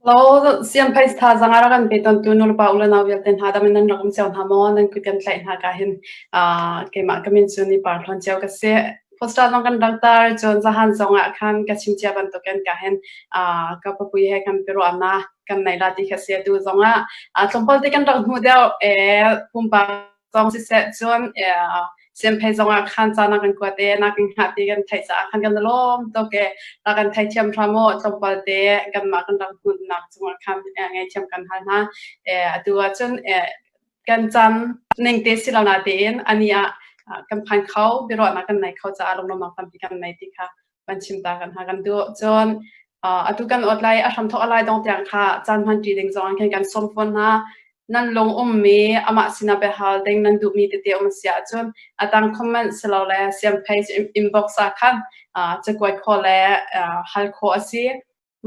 Hello, siam phei thazaang a rak kan pe tawntu nulepa u le nau vialte hna dam in nan rak um cio hna maw? Nan kut kan tlaih hna ka hin keimah ka min cu ni par hlawn cio ka si. Poster zong kan rak tar cun zahan zong ah khan ka chim cia bantukin ka hin ka papui he kan biaruahnak kan nei la ti kha si atu zong ah tlawmpal te kan rak hmuh deuh pumpak zong siseh cun siamphei zong ah khan ca na kan kuat e na kan hngah ti kan theih caah khan kan lawm tuk e na kan theithiam hram u tlawmpal te kanmah kan rak hmuhnak cungah khan ngaithiam kan hal hna atu ah cun kan caan ning te si lo na tein ani ah kan phan kho biaruahnak kan nei kho caah lunglawmnak tampi kan nei ti kha kan chim ta kan ha kan duh cun atu kan awt lai a hramthok a lai dong tiang kha caan hman ṭi ding zong khin kan sawm fawn hna nan lung ummi amah sinah biahal ding nan duhmi tete um si ahcun atang comment silole siam page inbox ah khan cakuat khawh le hal khawh a si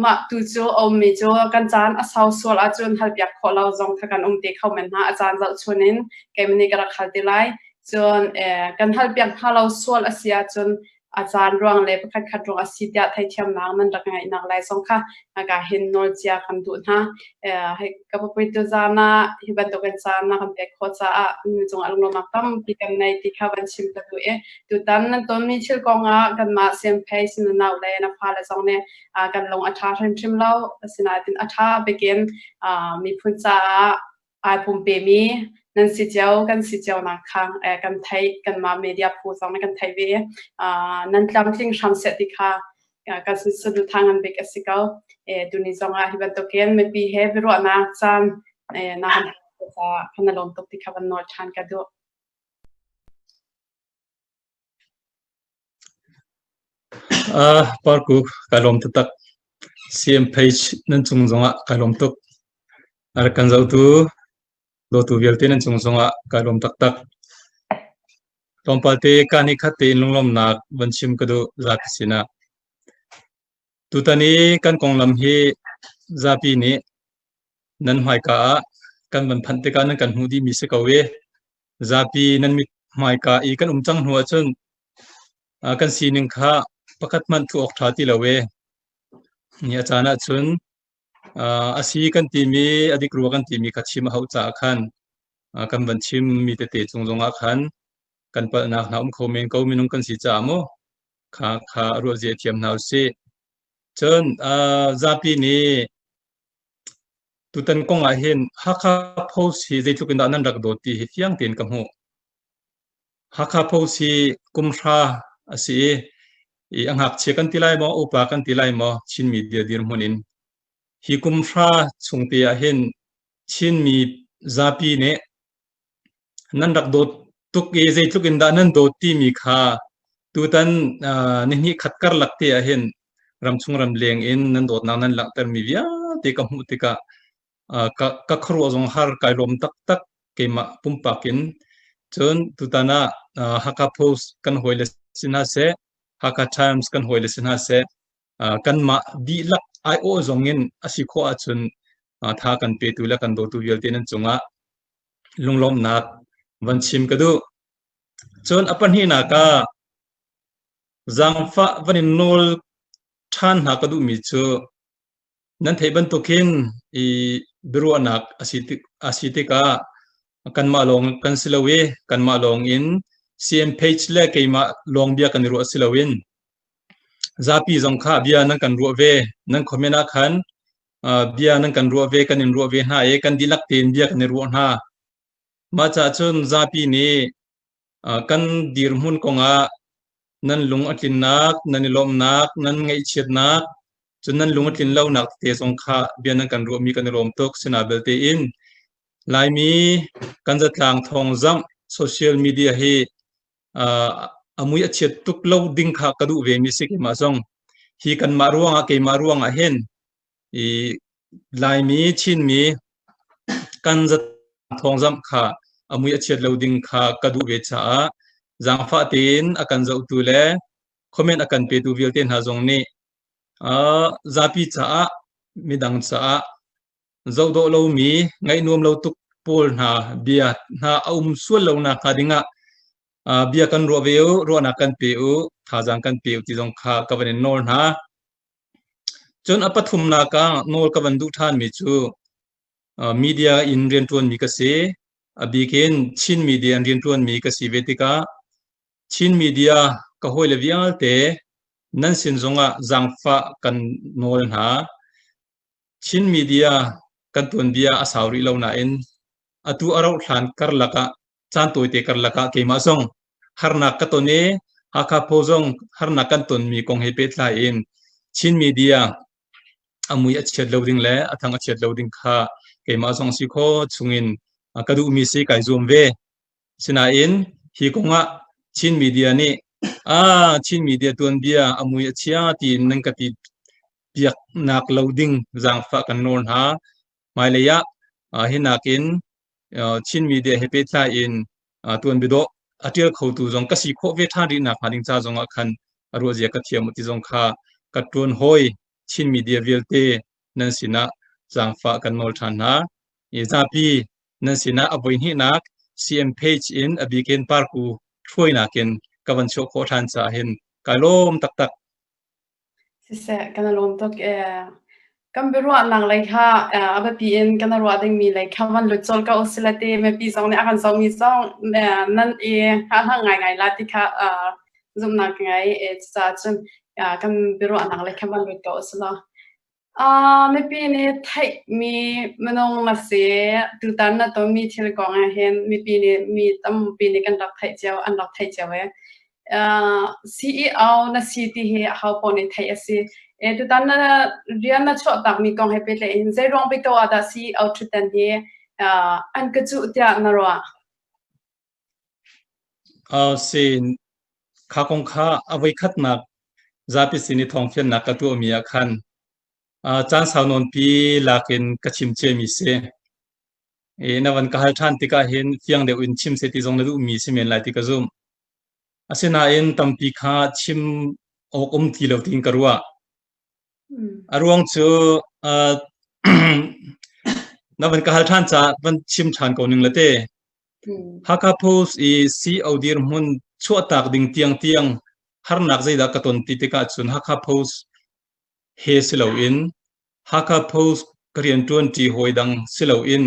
Mah tu cu a ummi cu kan caan a sau sual ahcun halpiak khawh lo zong kha kan um te kho men hna. A caan zohchun in keimah nih ka rak hal te lai. Cun kan halpiak hna lo sual a si ahcun a caan ruang le pakhat khat ruang a si tiah theithiamnak nan rak ngeihnak lai zong kha ka hin nawl cia kan duh hna. Hei ka papui tu zaan ah hi bantukin caan na kan pek khawh caah na cungah lunglawmhnak tampi kan nei ti kha van chim ka duh i tutan nan tonmi thil kongah kanmah siamphei sin na nau le na fale zong nih kan lung a ṭha hrimhrim lo. Asinain a ṭha bikin miphun caah ai pumpemi nan si cio, kan si cionak kha kan theih, kanmah media phu zong nih kan theih ve. Nan tlamtling hram seh ti kha kan saduhthah ngan bik a si ko. Tuni zong ah hi bantukin mipi he biaruahnak caan na kan caah kan i lawm tuk ti kha van nawl ṭhan ka duh. Parku ka lawm taktak. CM page nan cung zongah ka lawm tuk. A rak kan zohtu dawtu vialte nan cung zongah ka lawm taktak. Tlawmpal te ka nih khat tein lunglawmnak van chim ka duh zapi sinah. Tutan i kan konglam hi zapi nih nan hmaika ah kan van phanh tikah nan kan hmuh dihmi si ko i zapi nan mit hmaika i kan um cang hnu ahcun kan sining kha pakhat hmanh thuh awk ṭha ti lo e. Ni a caan ahcun a si kan timi a dik rua kan timi kha chim a hauh caah khan kan van chimmi tete cung zongah khan kan palhnak hna um kho men ko minung kan si caah mu kha kha ruah zia thiam hna usih. Cun zapi nih Tutan kong ah hin Hakha Post hi zeitluk in dah nan rak dawt ti hi fiang tein ka hmuh. Hakha Post hi kum hra a si i i a ngakchia kan ti lai maw, upa kan ti lai maw, Chin media dirhmun in hi kum hra chung te ah hin Chinmi zapi nih nan rak dawt tuk i zeitluk in dah nan dawt timi kha tutan nihnih khat karlak te ah hin ramchung ramleng in nan dawtnak nan langhtermi vialte ka hmuh tikah ka khuaruah zong har kai lawm taktak keimah pumpak in. Cun tutan ah Hakha Post kan hawile si hna seh, Hakha Times kan hawile si hna seh, kanmah dihlak aiawh zong in a si khawh ahcun tha kan petu le kan dawtu vialte nan cungah lunglawmhnak van chim ka duh. Cun a pahnihnak ah zaangfah van in nawl ṭhan hna ka duhmi cu nan theih bantukin i biaruahnak a si tikah kanmah lawng kan si lo i kanmah lawng in CM page le keimah lawng bia kan i ruah si loin Zapi zong kha bia nan kan ruah ve. Nan comment ah khan bia nan kan ruah ve, kan in ruah ve hna i kan dihlak tein bia kan i ruah hna. Mah caah cun zapi nih kan dirhmun kongah nan lung a tlinnak, nan i lawmhnak, nan ngaihchiatnak, cun nan lung a tlin lonak tete zong kha bia nan kan ruahmi kan i lawm tuk. Sina belte in Laimi kan zatlang thawngzamh social media hi a mui a chiat tuk lo ding kha ka duh ve mi si keimah zong. Hi kanmah ruangah keimah ruangah hin i Laimi Chinmi kan thawngzamh kha a mui a chiat lo ding kha ka duh ve caah zaangfah tein a kan zohtu le comment a kan petu vialte hna zong nih zapi caah midang caah zohdawh lomi ngaih nuam lo tuk pawl hna bia hna a um sual lo nak hnga dingah bia kan ruah ve u, ruahnak kan pe u, thazaang kan pe u ti zong kha ka van in nawl hna. Cun a pathumnak ah nawl ka van duh ṭhanmi cu media in rianṭuanmi ka si. A bik in Chin media in rianṭuanmi ka si ve tikah Chin media ka hawile vialte nan sin zongah zaangfah kan nawl hna. Chin media kan tuanbia a sau rih lo nain atu a rauh hlan karlak ah caan tawite karlak ah keimah zong harnak ka ton i Hakha Pho zong harnak kan tonmi kong he pehtlai in Chin media a mui a chiat lo ding le a thang a chiat lo ding kha keimah zong si kho chungin ka duhmi si kai zuam ve. Sinain hi kongah Chin media nih ah Chin media tuanbia a mui a chia tiin nan ka ti piaknak lo ding zaangfah kan nawl hna. Hmailei ah hi nakin Chin media he pehtlai in tuanbia dawh a ṭial khotu zong ka si khawh ve ṭhan rih nak hnga ding ca zong ah khan a ruahzia ka thiam ti zong kha ka ṭuan hawi Chin media vialte nan sinah zaangfah kan nawl ṭhan hna. I zapi nan sinah a voihnihnak CM page in a bikin parku hruainak in ka van chuah khawh ṭhan caah hin kai lawm taktak. Siseh, kan i lawm tuk ee. Kan biaruahnak lei kha a biapi in kan i ruah dingmi lei kha van lut colh ko usila ti mipi zong nih a kan zohmi zong nan i hngahhlang ngaingai la ti kha zumhnak ka ngei. Cucaah cun kan biaruahnak lei kha van lut ko usila. Mipi nih theihmi minung na si. Tutan na tonmi thil kong ah hin mipi nih mi tampi nih kan rak theih cio, an rak theih cio ee. CEO na si ti hi ahopaoh nih theih a si. Tutan na rian na chuahtakmi kong he pehtlai in zei ruang bik ko ah dah CEO ṭhutdan hi an ka cuh tiah na ruah? Si, kha kong kha a voikhatnak zapi sin i thawngfiannak ka tuahmi ah khan caan sau nawnpi lak in ka chim ciami si. I na van ka hal ṭhan tikah hin fiang deuh in chim seh ti zong na duhmi si men lai ti ka zumh. Asinain tampi kha chim awk um ti lo tiin ka ruah. A ruang cu na van ka hal ṭhan caah van chim ṭhan ko ning la te. Hakha Post i CO dirhmun chuahtak ding tiangtiang harnak zeidah ka ton ti tikah cun Hakha Post he si loin Hakha Post ka rianṭuanṭi hawi dang si loin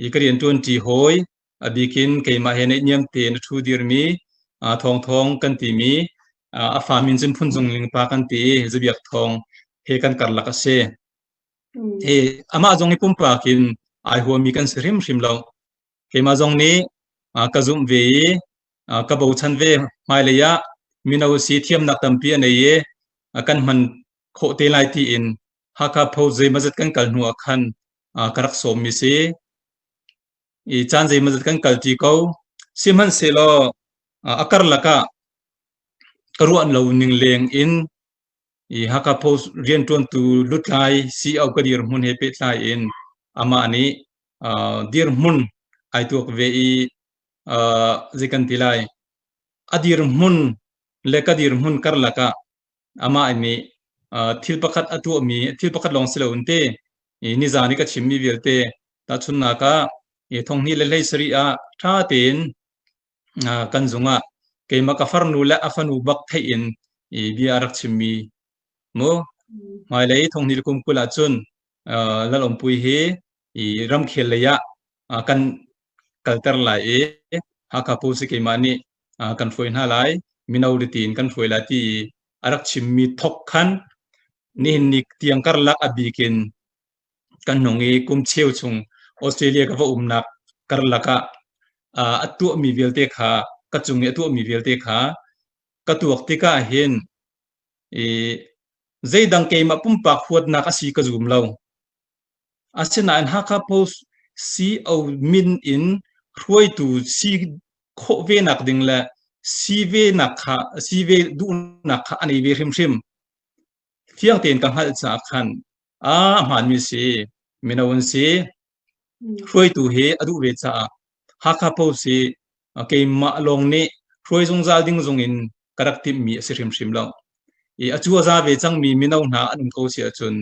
i ka rianṭuanṭi hawi a bikin keimah he naihniam tein a ṭhu dirmi Thawng Thawng kan timi a fa min cun Phunzung Lingpa kan ti i Zabiak Thawng he kan karlak a si. Hi amah zong hi pumpak in ai huami kan si hrimhrim lo. Keimah zong nih ka zumh ve i ka bochan ve. Hmailei ah. Mino si thiamnak tampi a nei i kan hman khawh te lai tiin Hakha Post zeimawzat kan kal hnu ah khan ka rak sawmmi si. I caan zeimawzat kan kalṭi ko. Sihmanhsehlaw a karlak ah ka ruah lo ning leng in i Hakha Post rianṭuantu lutlai CEO ka dirhmun he pehtlai in amah nih dirhmun ai tuak ve i zei kan ti lai a dirhmun le ka dirhmun karlak ah amah nih thil pakhat a tuahmi thil pakhat lawng si loin te nizan i ka chimmi vialte tahchunhnak ah thonghnih le 17 ah ṭha tein kan zung ah keimah ka farnu le a fanu bak theih in bia a rak chimmi mu hmailei thonghnih le kum 20 ah cun Lal Awmpui hi ramkhel lei ah kan kalter lai i Hakha Post keimah nih kan hruai hna lai mino le tiin kan hruai lai ti a rak chimmi thok khan nihin ni tiang karlak a bik in kan hnung i kum cheu chung Australia ka va umnak karlak ah a tuahmi vialte kha ka cung i a tuahmi vialte kha ka tuak tikah hin i zeidang keimah pumpak huatnak a si ka zum lo. Asinain Hakha Post CO min in hruaitu si khawh venak ding le si venak kha si ve duhnak kha a nei ve hrimhrim. Fiang tein ka hngalh caah khan a hmaanmi si mino an si hruaitu hi a duh ve caah Hakha Post hi keimah lawng nih hruai zungzal ding zong in ka rak timhmi a si hrimhrim lo. I a cu a za ve cangmi mino hna an um ko si ahcun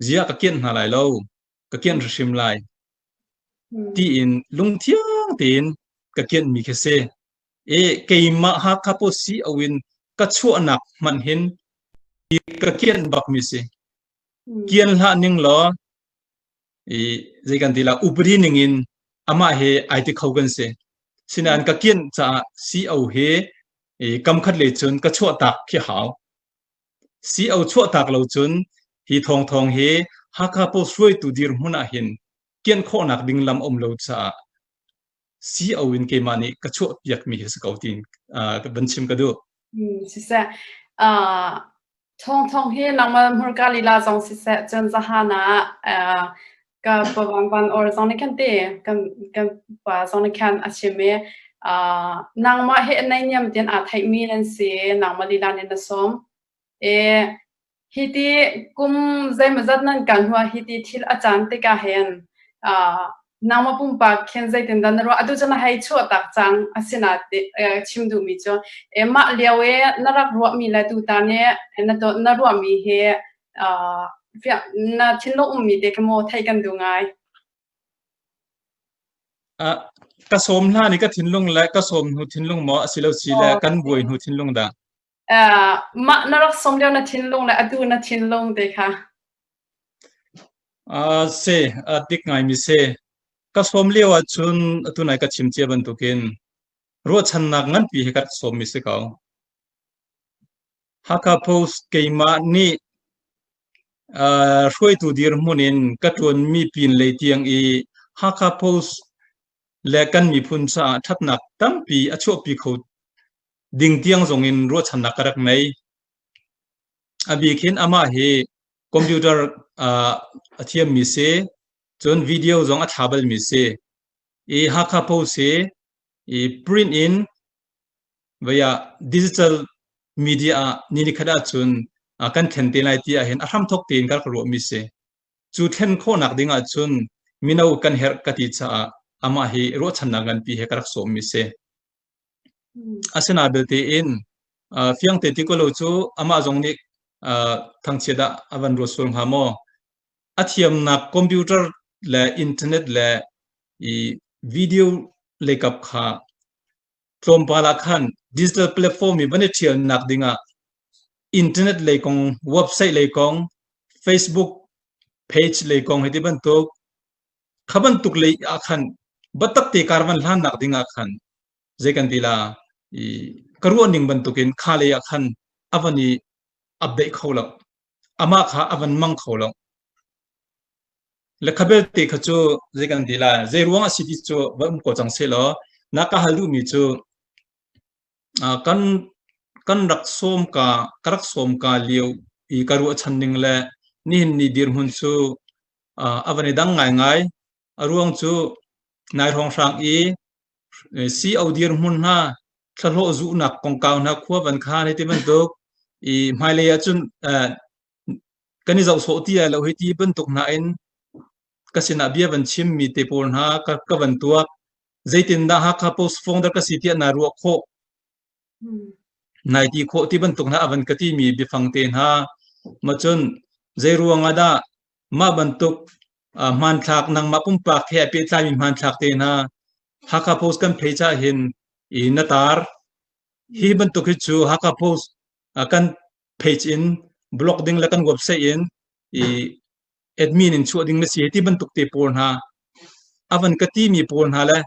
ziah ka kianh hna lai lo, ka kianh hrimhrim lai tiin lungthiang tein ka kianhmi khi si. I keimah Hakha Post CEO in ka chuahnak hmanh hin ka kianh bakmi si. Kian hlah ning law i zei kan ti la upadi ning in amah he ai ti kho kan si. Sinain ka kianh caah CO he i kamkhat le cun ka chuahtak khi hau. CO chuahtak lo cun hi thawngthawng hi Hakha Post hruaitu dirhmun ah hin kianh khawhnak ding lam um lo caah CO in keimah nih ka chuahpiakmi hi si ko tiin ka van chim ka duh. Siseh, Thawngthawng hi nangmah hmurka lila zong siseh cun zahan ah ka pawang van or zong nih khan ti kan kan pa zong nih khan a chim i nangmah hi naihniam tian aa theihmi nan si nangmah lila nih na sawm i hi ti kum zeimawzat nan kal hnuah hi ti thil a caan tikah hin nangmah pumpak khin zeitindah na ruah? Atu cu na hei chuahtak cang asinain chim duhmi cu mah lio i na rak ruahmi le tutan i na ruahmi hi na thinlung ummi te kha maw theih kan duh ngai. Ka sawm hlan i ka thinlung le ka sawm hnu thinlung maw asilo si le kan buai hnu thinlung dah? Mah na rak sawm lio na thinlung le atu na thinlung te kha. Si, a dik ngaimi si. Ka sawm lio ahcun atu nai ka chim cia bantukin ruahchannak nganpi he ka rak sawmmi si ko. Hakha Post keimah nih hruaitu dirhmun in ka ṭuanmi pin lei tiang i Hakha Post le kan miphun caah ṭhatnak tampi a chuahpi kho ding tiang zong in ruahchannak ka rak ngei. A bik hin amah hi computer a thiammi si, cun video zong a thla balmi si. I Hakha Post hi i print in vei ah digital media ah ni nikhat ahcun kan thlen te lai ti ahhin a hramthok tein ka rak ruahmi si. Cu thlen khawhnak ding ahcun mino kan herh ka ti caah amah hi ruahchannak nganpi he ka rak sawmmi si. Asinain belte in fiangte ti ko lo cu amah zong nih thangchiat ah a van ruat sual hnga maw? A thiamnak computer le internet le i video leikap kha tlawmpal ah khan digital platform i van i ṭhialnak dingah internet lei kong, website lei kong, Facebook page lei kong hei ti bantuk kha bantuk lei ah khan biatak te kar van hlannak ding ah khan zei kan ti la i ka ruah ning bantukin kha lei ah khan a van i update kho lo amah kha a van mang kho lo le kha belte kha cu zei kan ti la zei ruang a si ti cu va um ko cang se law na ka hal duhmi cu kan. kan rak sawm ka ka rak sawm ka lio i ka ruahchan ning le nihin ni dirhmun cu a van i dang ngaingai. A ruang cu nai hrawnghrang i CO dirhmun hna thlahlawh zuhnak kongkau hna khua van khan hei ti bantuk i hmailei ahcun kan i zoh sawh ti lai lo hei ti bantuk hna in ka sinah bia van chim mi te pawl hna ka, ka van tuak. Zeitindah Hakha Post founder ka si tiah naa ruah khawh? Nai ti khawh ti bantuk hna a van ka ti mi biafang te hna. Ma cun zei ruang ah dah mah bantuk hmanthlak nangmah pumpak he a pehtlaimi hmanthlak te hna Hakha Post kan page ah hin i na tar. Hi bantuk hi cu Hakha Post kan page in blog ding le kan website in i admin in chuah ding na si ti bantuk te pawl hna a van ka ti mi pawl hna le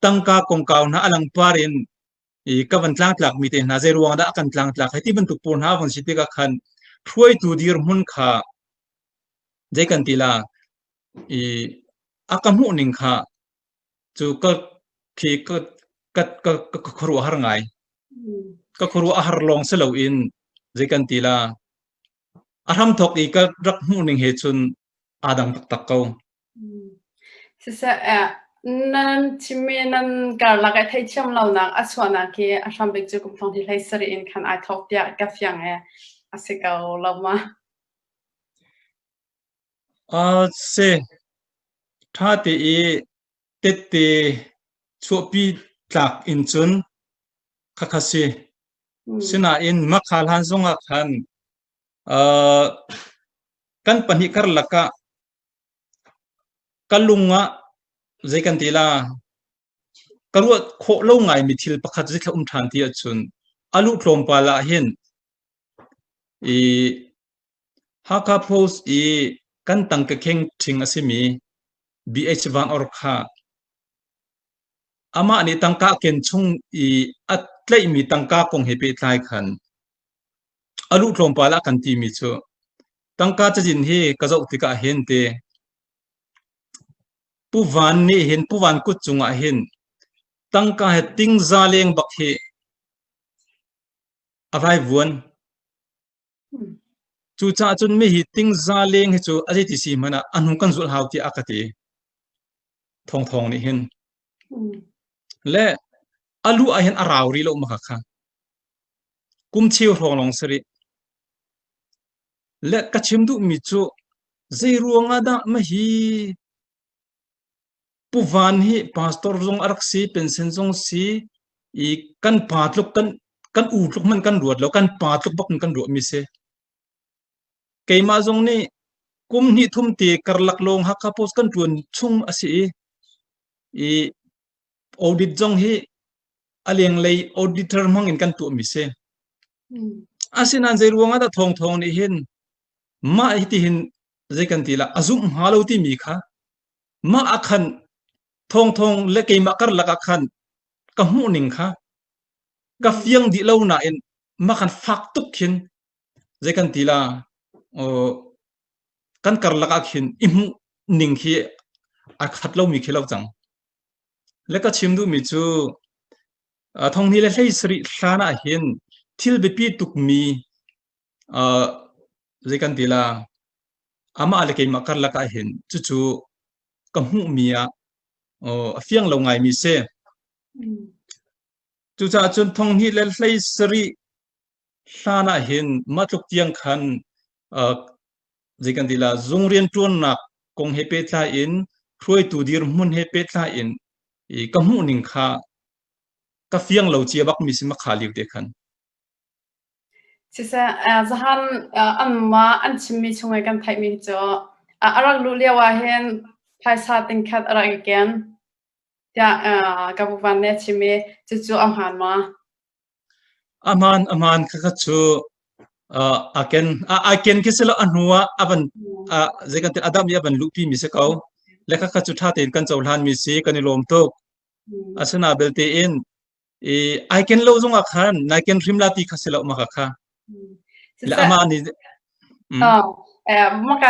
tangka kongkau hna a langpar in i ka van tlangtlak mi te hna zei ruang dah kan tlangtlak hei ti bantuk pawl hna van si tikah khan hruaitu dirhmun kha zei kan ti la i a ka hmuh ning kha cu ka khi ka ka ka ka khuaruah har ngai ka khuaruah a har lawng si loin zei kan ti la a hramthok i ka rak hmuh ning he cun aa dang taktak ko. Siseh, eh, nan chimmi nan karlak i theihthiam lonak a chuahnak hi a hrambik cu kum thong hi hlei sarih in khan ai thawk tiah ka fiang e a si ko lo ma? Uh, si, ṭha te i tette chuahpi tlak in cun khakha si. Sinain makha hlan zongah khan uh, kan pahnih karlak ah ka lung ah zei kan ti la ka ruah khawh lo ngaimi thil pakhat zei thla um ṭhan ti ahcun a luh tlawmpal ah hin i Hakha Post i kan tangka kheng ṭhing a simi BH Van Or kha amah nih tangka a ken chung i a tlaihmi tangka kong he pehtlai khan a luh tlawmpal ah kan timi cu tangka cazin hi ka zoh tikah hin te Pu Van nih hin Pu Van kut cungah hin tangka he tingza leng bak hi a vaivuan. Cucaah cun mihi tingza leng hi cu a zeiti si hmanh ah a hnu kan zulh hau tiah a ka ti. Thawngthawng nih hin. Le a lu ah hin a rau rih lo maka kha. Kum cheu hrawng lawng si rih. Le ka chim duhmi cu zei ruang ah dah mahi Pu Van hi pastor zong a rak si, pension zong si i kan pa tluk kan kan u tluk hmanh kan ruat lo, kan pa tluk bak in kan ruahmi si. Keimah zong nih kum hnih thum te karlak lawng Hakha Post kan ṭuan chung a si i, i audit zong hi a lenglei auditor hmang in kan tuahmi si. Asinain zei ruang ah dah thawngthawng nih hin mah hi ti hin zei kan ti la a zumh hnga lo timi kha mah ah khan thawngthawng le keimah karlak ah khan ka hmuh ning kha ka fiang dih lo nain mah khan fak tuk khin zei kan ti la kan karlak ah khin i hmuh ning khi a khat lomi khi lo cang le ka chim duhmi cu thonghni le hlei sarih hlan ah hin thil biapi tukmi zei kan ti la amah le keimah karlak ah hin cucu ka hmuhmi ah a fiang lo ngaimi si. Cucaah cun thonghnih le hlei sarih hlan ah hin mah tluk tiang khan zei kan ti la zung rianṭuannak kong he pehtlai in hruaitu dirhmun he pehtlai in ka hmuh ning kha ka fiang lo cia bakmi si makha liu te khan. Siseh, zahan anmah an chimmi chung i kan theihmi cu a rak luh lio ahhin phaisa tingkhat a rak i ken tiah ka pu Van nih a chim i cucu a hmaan maw? A hmaan, a hmaan khakha cu a ken a ken khi si lo a hnu ah a van zei kan ti a dam i a van luhpi mi si ko. Le khakha cu ṭha tein kan cohlan mi si kan i lawm tuk. Asina belte in i ai ken lo zong ah khan nai ken hrim la ti kha si lo ma kha kha le ama nih maka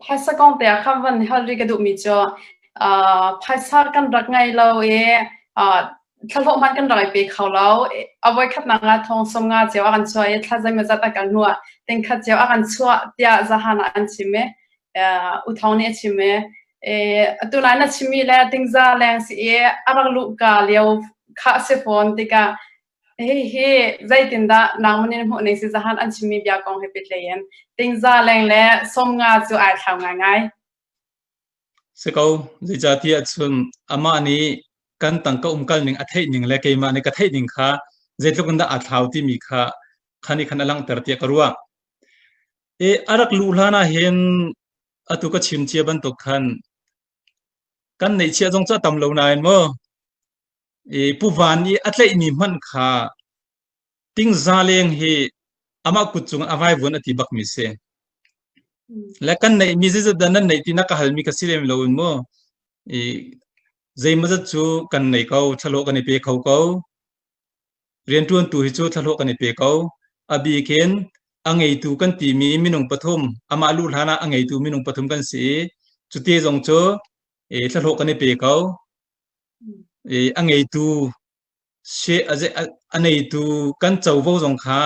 phaisa kong te ah khan van hal ri ka duh mi cu phaisa kan rak ngei lo i. Thlahlawh hmanh kan rak i pe kho lo. A voikhatnak ah thong 50 cio a kan chuah i thla zeimawzat a kal hnuah tingkhat cio a kan chuah tiah zahan ah an chim i U Thawng nih a chim i atu lai na chimmi le tingza leng si i a rak luhka lio kha a si fawn tikah hihi zeitindah nangmah nih na hmuh ning si zahan an chimmi bia kong he pehtlai in tingza leng le 50 cu ai thlau ngaingai. Si ko, zeicahtiah cun amah nih kan tangka umkal ning a theih ning le keimah nih ka theih ning kha zeitluk in dah aa thlau timi kha kha nih khan a langhter tiah ka ruah. I a rak luh hlan ah hin atu ka chim cia bantuk khan kan neihchiah zong cu a tam lo nain mu i Pu Van i a tlaihmi hmanh kha tingza leng hi amah kut cung a vaivuan a ti bakmi si. Le kan neihmi zeizat dah nan neih ti na ka halmi ka si lem lo in mu i zeimawzat cu kan nei ko, thlahlawh kan i pe kho ko. Rianṭuantu hi cu thlahlawh kan i pe ko. A bik in a ngeitu kan timi minung pathum, amah luh hlan ah a ngeitu minung pathum kan si i cute zong cu i thlahlawh kan i pe ko. I a ngeitu a neitu kan covo zong kha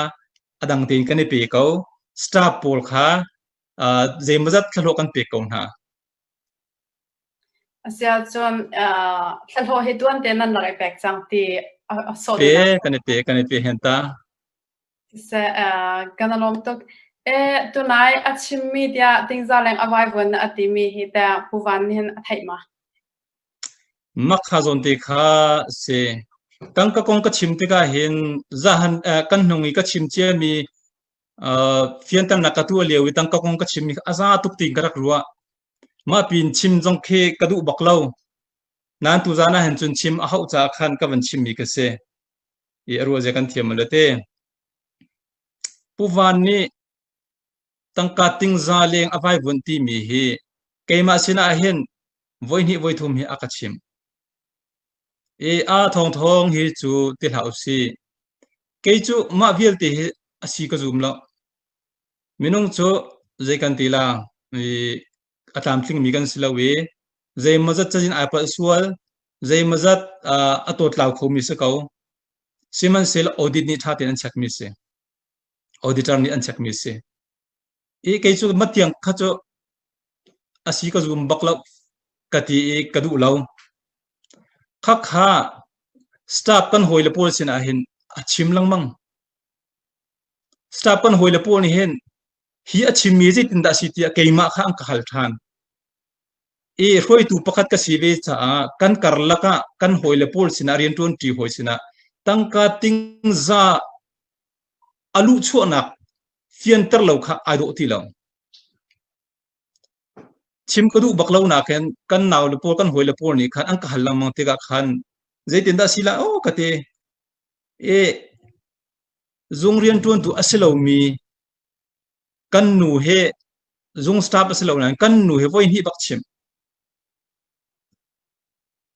a dang tein kan i pe ko. Staff pawl kha zeimawzat thlahlawh kan pek ko hna. Asiahcun thlahlawh hi tuan tein nan rak i pek cang ti a sawh Pe kan i pe kan i pe hen ta. Siseh kan i lawm tuk. E tunai a chimmi tiah tingza leng a vaivuan a timi hi teh Pu Van nih hin a theih ma? Makha zawn te kha si. Tangka kong ka chim tikah hin zahan kan hnung i ka chim ciami fianternak ka tuah lio i tangka kong ka chimmi kha a za tuk tiin ka rak ruah. Mah pin chim zong khi ka duh bak lo. Nain tuzaan ah hin cun chim a hauh caah khan ka van chimmi ka si. I a ruah zia kan thiam le te. Pu Van nih tangka tingza leng a vaivuanh timi hi keimah sinah hin voihnih voithum hi a ka chimh. I a thawngthawng hi cu ti hlah usih. Kei cu mah vialte hi a si ka zum lo. Minung cu zei kan ti la i a tlamtlingmi kan si lo i zeimawzat cazin ai palh sual, zeimawzat a tawtlau khomi si ko. Sihmanhsehlaw audit nih ṭha tein an chekmi si. Auditor nih an chekmi si. I kei cu matiang kha cu a si ka zum bak lo ka ti i ka duh lo. Khakha staff kan hawile pawl sinah hin a chim lengmang. Staff kan hawile pawl nih hin hi a chimmi zeitindah a si tiah keimah kha an ka hal ṭhan. I hruaitu pakhat ka si ve caah kan karlak ah kan hawile pawl sinah rianṭuanṭi hawi sinah tangka tingza a luhchuahnak fianter lo kha ai dawh ti lo. Chim ka duh bak lo nakin kan nau le pawl kan hawi le pawl nih khan an ka hal lengmang tikah khan zeitindah si lai aw ka ti. I zung rianṭuantu a si lomi kan nu he zung staff a si lo nain kan nu he voi hnih bak chimh.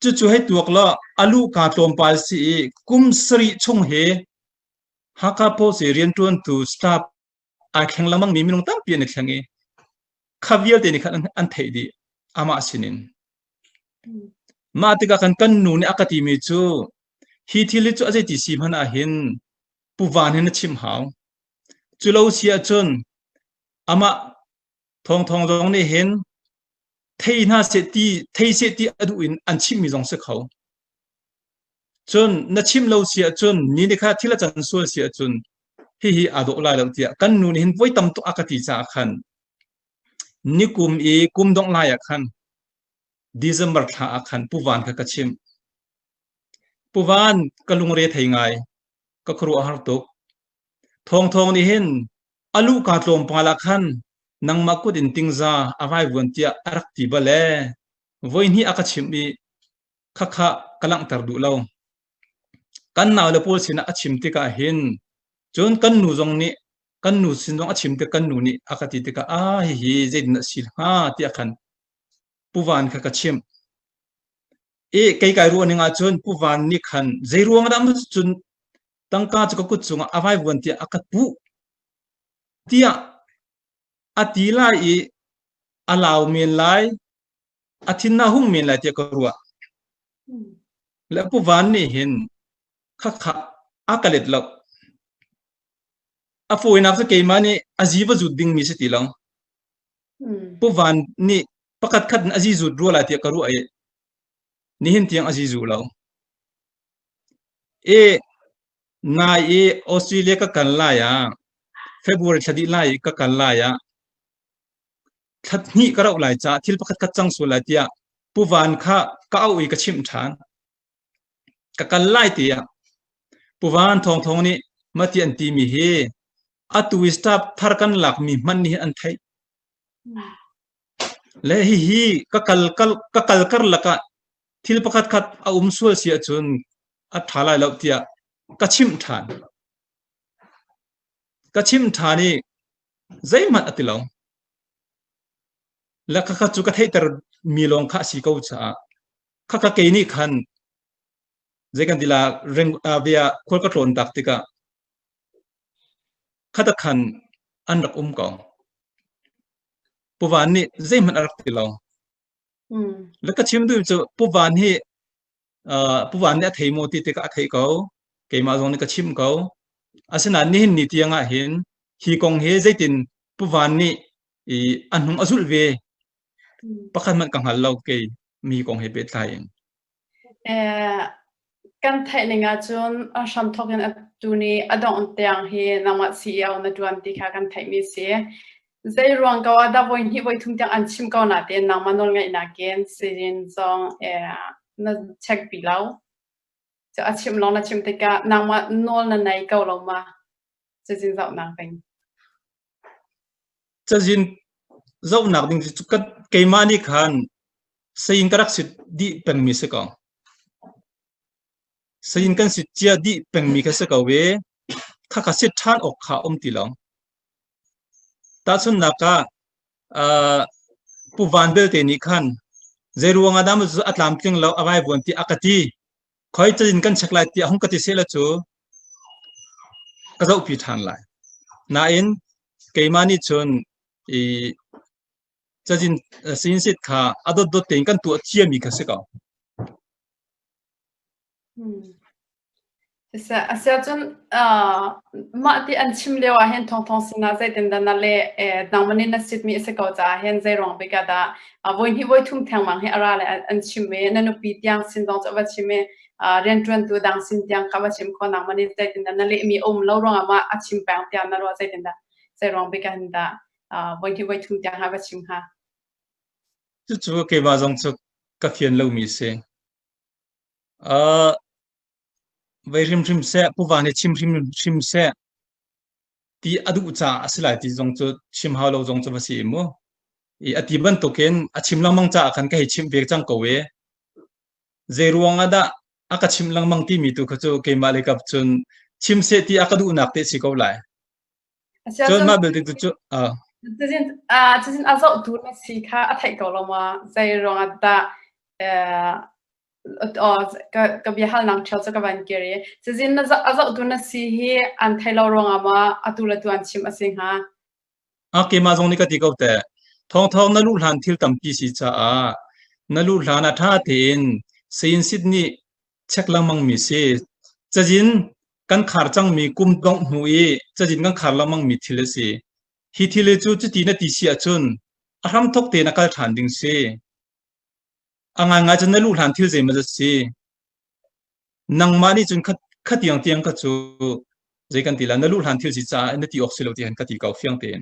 Cucu hei tuak law a luhka tlawmpal si i kum sarih chung hi Hakha Post i rianṭuantu staff ai thleng lengmang mi minung tampi an i thleng i kha vialte nih khan an theih dih amah sinin. Mah tikah khan kan nu nih a ka timi cu hi thil hi cu a zeiti si hmanh ah hin Pu Van hin a chimh hau. Cu lo si ahcun amah thawngthawng zong nih hin thei hna seh ti thei seh ti a duh in an chimhmi zong si kho. Cun na chimh lo si ahcun ni nih kha thil a can sual si ahcun hihi aa dawh lai lo tiah kan nu nih hin voi tam tuk a ka ti caah khan nikum i kum dongh lai ah khan December thla ah khan Pu Van kha ka chimh. Pu Van ka lungre thei ngai ka khuaruahhar tuk. Thawngthawng nih hin a luhka tlawmpal ah khan nangmah kut in tingza a vaivuan tiah a rak ti bal ee. Voihnih a ka chimh i khakha ka langhter duh lo. Kan naule pawl sinah a chim tikah hin cun kan nu zong nih kan nu sin zong a chim tik kan nu nih a ka ti tikah ah hihi zeitin a si hnga tiah khan Pu Van kha ka chimh. I kei kai ruah ning ahcun Pu Van nih khan zei ruang dah cun tangka cu ka kut cungah a vaivuan tiah a ka puh tiah a ti lai i a lau men lai a thin a hung men lai tiah ka ruah. Le Pu Van nih hin khakha a ka let lo. A fawinak cu keimah nih a zi va zut dingmi si ti lo. Pu Van nih pakhat khat in a zi zut rua lai tiah ka ruah i nihin tiang a zi zu lo. I nai i Australia ka kal lai ah February thla dih lai i ka kal lai ah thla hnih ka rauh lai caah thil pakhat khat cang sual lai tiah Pu Van kha ka auh i ka chimh ṭhan. Ka kal lai tiah Pu Van Thawng Thawng nih mati an timi hi atu i staff thar kan lakmi hmanh nih an theih. Le hihi ka kal kal ka kal karlak ah thil pakhat khat a um sual si ahcun a ṭha lai lo tiah ka chimh ṭhan. Ka chimh ṭhan i zeihmanh a ti lo. Le khakha cu ka theihter mi lawng kha a si ko caah khakha kei nih khan zei kan ti la reng bia khual ka tlawn tak tikah khata khan an rak um ko. Pu Van nih zeihmanh a rak ti lo. Le ka chim duh cu Pu Van hi Pu Van nih a thei maw ti tikah a theih ko. Keimah zong nih ka chimh ko. Asinain nihin ni tiang ah hin hi kong hi zeitin Pu Van nih i a hnung a zulh ve pakhat hmanh ka hngal lo kei mi kong he pehtlai in. Kan theih ning ahcun a hramthawk in atu ni a dongh tiang hi nangmah CEO na ṭuan ti kha kan theihmi si. Zei ruang ko ah dah voi hnih voi thum tiang an chim ko natein nangmah nawlngeihnak in sizin zong na check pi lo. Cu a chim lawng na chim tikah nangmah nawl na nei ko lo ma? Cazin zohnak ding. Cazin zohnak ding cu keimah nih khan sayin ka rak sit dih pengmi si ko. Sayin kan sit cia dih pengmi kha si ko i khakha sit ṭhan awk kha um ti lo. Tahchunhnak ah, uh, Pu Van belte nih khan zei ruang ah dah maw a tlamtling lo a vaivuan ti a ka ti. Khoi cazin kan check lai tiah hung ka ti sehla cu ka zohpi ṭhan lai. Nain keimah nih cun i cazin sinsit kha a dotdot tein kan tuah ciami kha si ko. Asiahcun mah ti an chim lio ah hin thawngthawng sinah zeitindah na leh? Nangmah nih na sitmi a si ko caah hin zei ruang bik ah dah voi hnih voi thum thengmang hi a ra le an chim i na nupi tiang sin zong cu a va chim i rianṭuantu dang sin tiang kha va chim kho nangmah nih zeitindah na lehmi a um lo ruangah mah a chim peng tiah na ruah zeitindah zei ruang bik ah hin dah voi hnih voi thum tiang ha va chim hnga? Cucu keimah zong cu ka fian lomi a si. Uh, vei hrimhrim seh, Pu Van hi chim hrimhrim seh ti a duh caah a si lai ti zong cu chim hau lo zong cu va si i mu. I a ti bantukin a chim lengmang caah khan ka hei chimh ve cang ko i zei ruang ah dah a ka chimh lengmang timi tu kha cu keimah le kap cun chim seh ti a ka duhnak te si ko lai. Cun mah belte tu cu uh, Cazin cazin a zohtu na si kha a theih ko lo ma zei ruangah dah ka ka biahalnak ṭhial cu ka van kir i cazin na a zohtu na si hi an thei lo ruangah ma atu le tu an chim a si hnga? A keimah zong nih ka ti ko teh. Thawngthawng na luh hlan thil tampi si caah na luh hlan ah ṭha tein sayin sit nih check lengmang mi si. Cazin kan khar cangmi kum dongh hnu i cazin kan khar lengmang mi thil a si. Hi thil hi cu cuti na ti si ahcun a hramthok tein a kal ṭhan ding si. A ngaingai cun na luh hlan thil zeimaw zat si. Nangmah nih cun kha tiang tiang kha cu zei kan ti la na luh hlan thil si caah na ti awk si lo ti han ka ti ko fiang tein.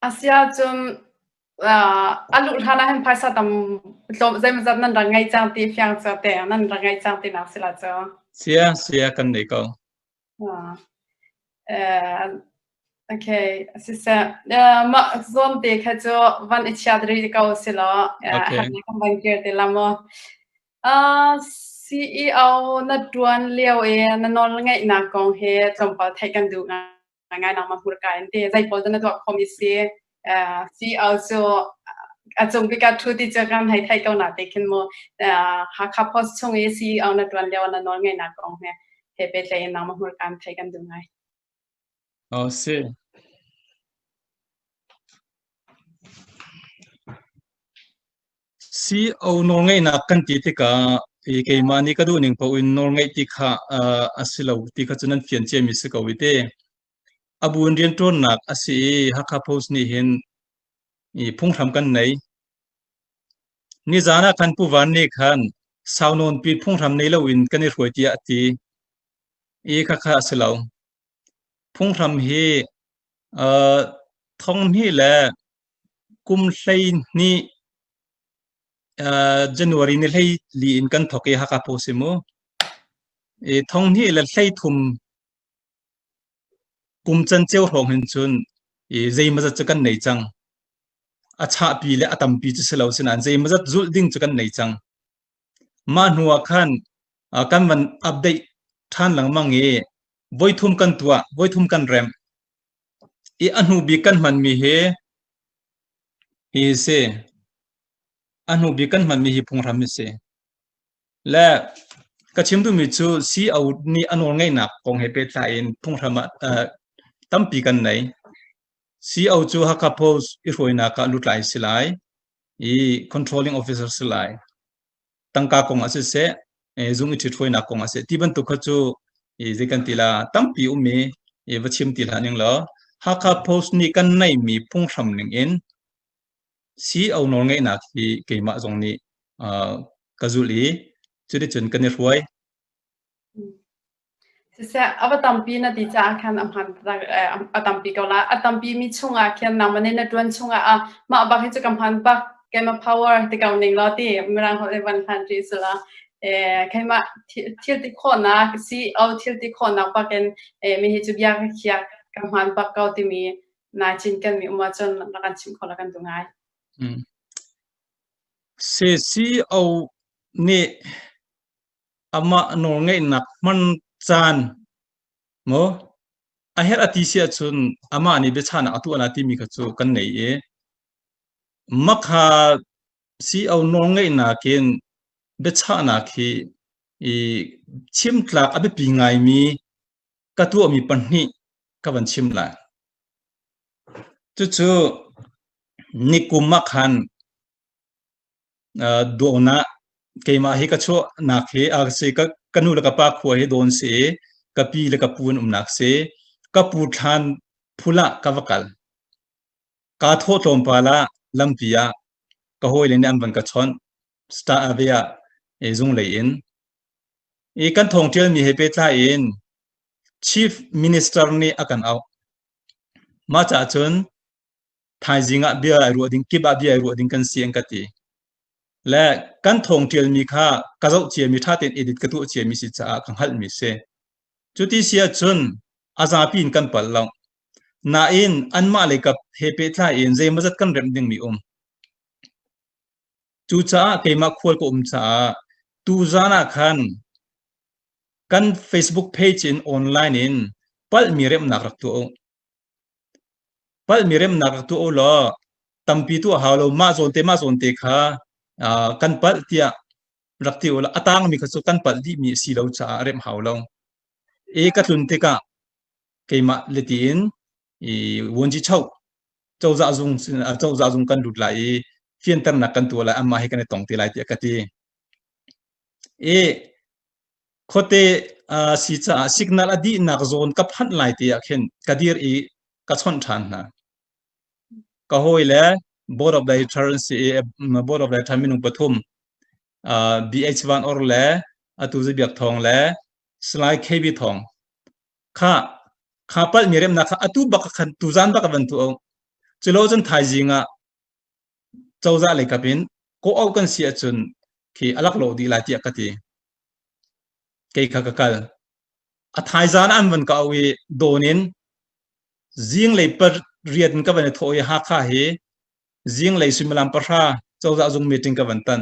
Asiahcun a luh hlan ah hin phaisa tam tlawm zeimawzat nan rak ngei cang ti fiang cu te nan rak ngei cang tinak si la cu. Sia sia kan nei ko. Okay, siseh mah zawn te kha cu van i chiat rih ko si law Okay. kan van kir te la maw. CEO na ṭuan lio i na nawlngeihnak kong hi tlawmpal theih kan duh ngaingai nangmah hmurka in ti. Zei pawl dah na tuah khawhmi si? CEO cu a cung bik ah ṭhu ti cu kan hei theih ko na te khin mu. Hakha Post chung i CEO na ṭuan lio na nawlngeihnak kong he he pehtlaih in nangmah hmurka in theih kan duh ngai. Oh, si. CO nawlngeihnak kan ti tikah i keimah nih ka duhning paoh in nawlngeih ti kha a si lo ti kha cu nan fian ciami si ko i te. A bu in rianṭuannak a si i Hakha Post nih hin i phunghram kan nei. Nizaan ah khan Pu Van nih khan sau nawnpi phunghram nei loin kan i hruai tiah a ti. I khakha a si lo. Phunghram hi thonghnih le kum 12 January ni 14 in kan thawk i Hakha Post si mu. I 2013 kum canceo hrawng hin cun i zeimawzat cu kan nei cang. A chahpi le a tampi cu si lo sinain zeimawzat zulh ding cu kan nei cang. Mah hnu ah khan kan van update ṭhan lengmang i voithum kan tuah, voithum kan remh. I a hnu bik kan hmanmi hi hi si. A hnu bik kan hmanmi hi phunghram hi si. Le ka chim duhmi cu CO nih a nawlngeihnak kong he pehtlai in phunghram ah tampi kan nei. CO cu Hakha Post i hruainak ah lutlai si lai i controlling officer si lai. Tangka kong ah siseh, zung i ṭhithruainak kong ah siseh, ti bantuk kha cu zei kan ti la tampi um i va chim ti hlah ning law Hakha Post nih kan neihmi phunghram ning in CO nawlngeihnak hi keimah zong nih ka zulh i cuticun kan i hruai. Siseh, a va tampi na ti caah khan a hmaan tak, a tampi ko la. A tampi mi chungah khin nangmah nih na ṭuan chungah ah mah bak hi cu ka hmaan bak, keimah power ti ko ning law ti Mirang holh in van hlan rih sila. Eh, keimah thil ti khawhnak, CEO thil ti khawhnak bakin eh, mi hi cu bia ka khiak ka hmaan bak ko timi nai cinken mi um ahcun rak kan chimh kho la kan duh ngai. Mm. CCO nih amah nawlngeihnak hman caan maw a herh a ti si ahcun amah nih biachahnak a tuah la timi kha cu kan nei i makha CO nawlngeihnak in biachahnak hi i chimtlak a biapi ngaimi ka tuahmi pahnih ka van chim lai. Cucu nikum ah khan dawn ah keimah hi ka chuahnak hi a si ka, ka nu le ka pa khua hi dawn si i ka pi le ka pu an umnak si. Ka pu thlan phul ah ka va kal. Kaa thawh tlawmpal ah lampi ah ka hawile nih an van ka chawnh. Star Ave ah zunglei in. I kan thawng ṭialmi he pehtlai in Chief Minister nih a kan auh. Mah caah cun thaizing ah bia ai ruah ding kip ah bia ai ruah ding kan si an ka ti. Le kan thawng ṭialmi kha ka zoh ciami ṭha tein edit ka tuah ciami si caah ka hngalhmi si. Cuti si ahcun a zapi in kan palh lo. Nain anmah lei kap he pehtlai in zeimawzat kan remh dingmi um. Cucaah keimah khual ka um caah tuzaan ah khan kan Facebook page in online in palhmi remhnak rak tuah u. Palhmi remhnak rak tuah u law tampi tuah hau lo mah zawn te mah zawn te kha kan palh tiah rak ti u law a tangmi kha cu kan palh dihmi a si lo caah remh hau lo. E ka tlun tikah keimah le tiin i vuanci choh cozah zung cozah zung kan lut lai i fianternak kan tuah lai amah he kan i tong te lai tiah ka ti. I khuate si caah signal a dihnak zawn ka phanh lai te ah khin ka dir i ka chawnh ṭhan hna. Ka hawi le Board of Director an si i Board of Director minung pathum BH Van Or le atu Zibiak Thawng le Salai KB Thawng kha kha palhmi remnak kha atu bak khan tuzan bak van tu culo cun thaizing ah cozah lei kap in ko au kan si ahcun khi alak lo dih lai tiah ka ti kei kha ka kal a thaizan an van ka au i dawn in zinglei pariat in ka van i thawh i Hakha hi zinglei suimilam pahra cozah zung meeting ka van tan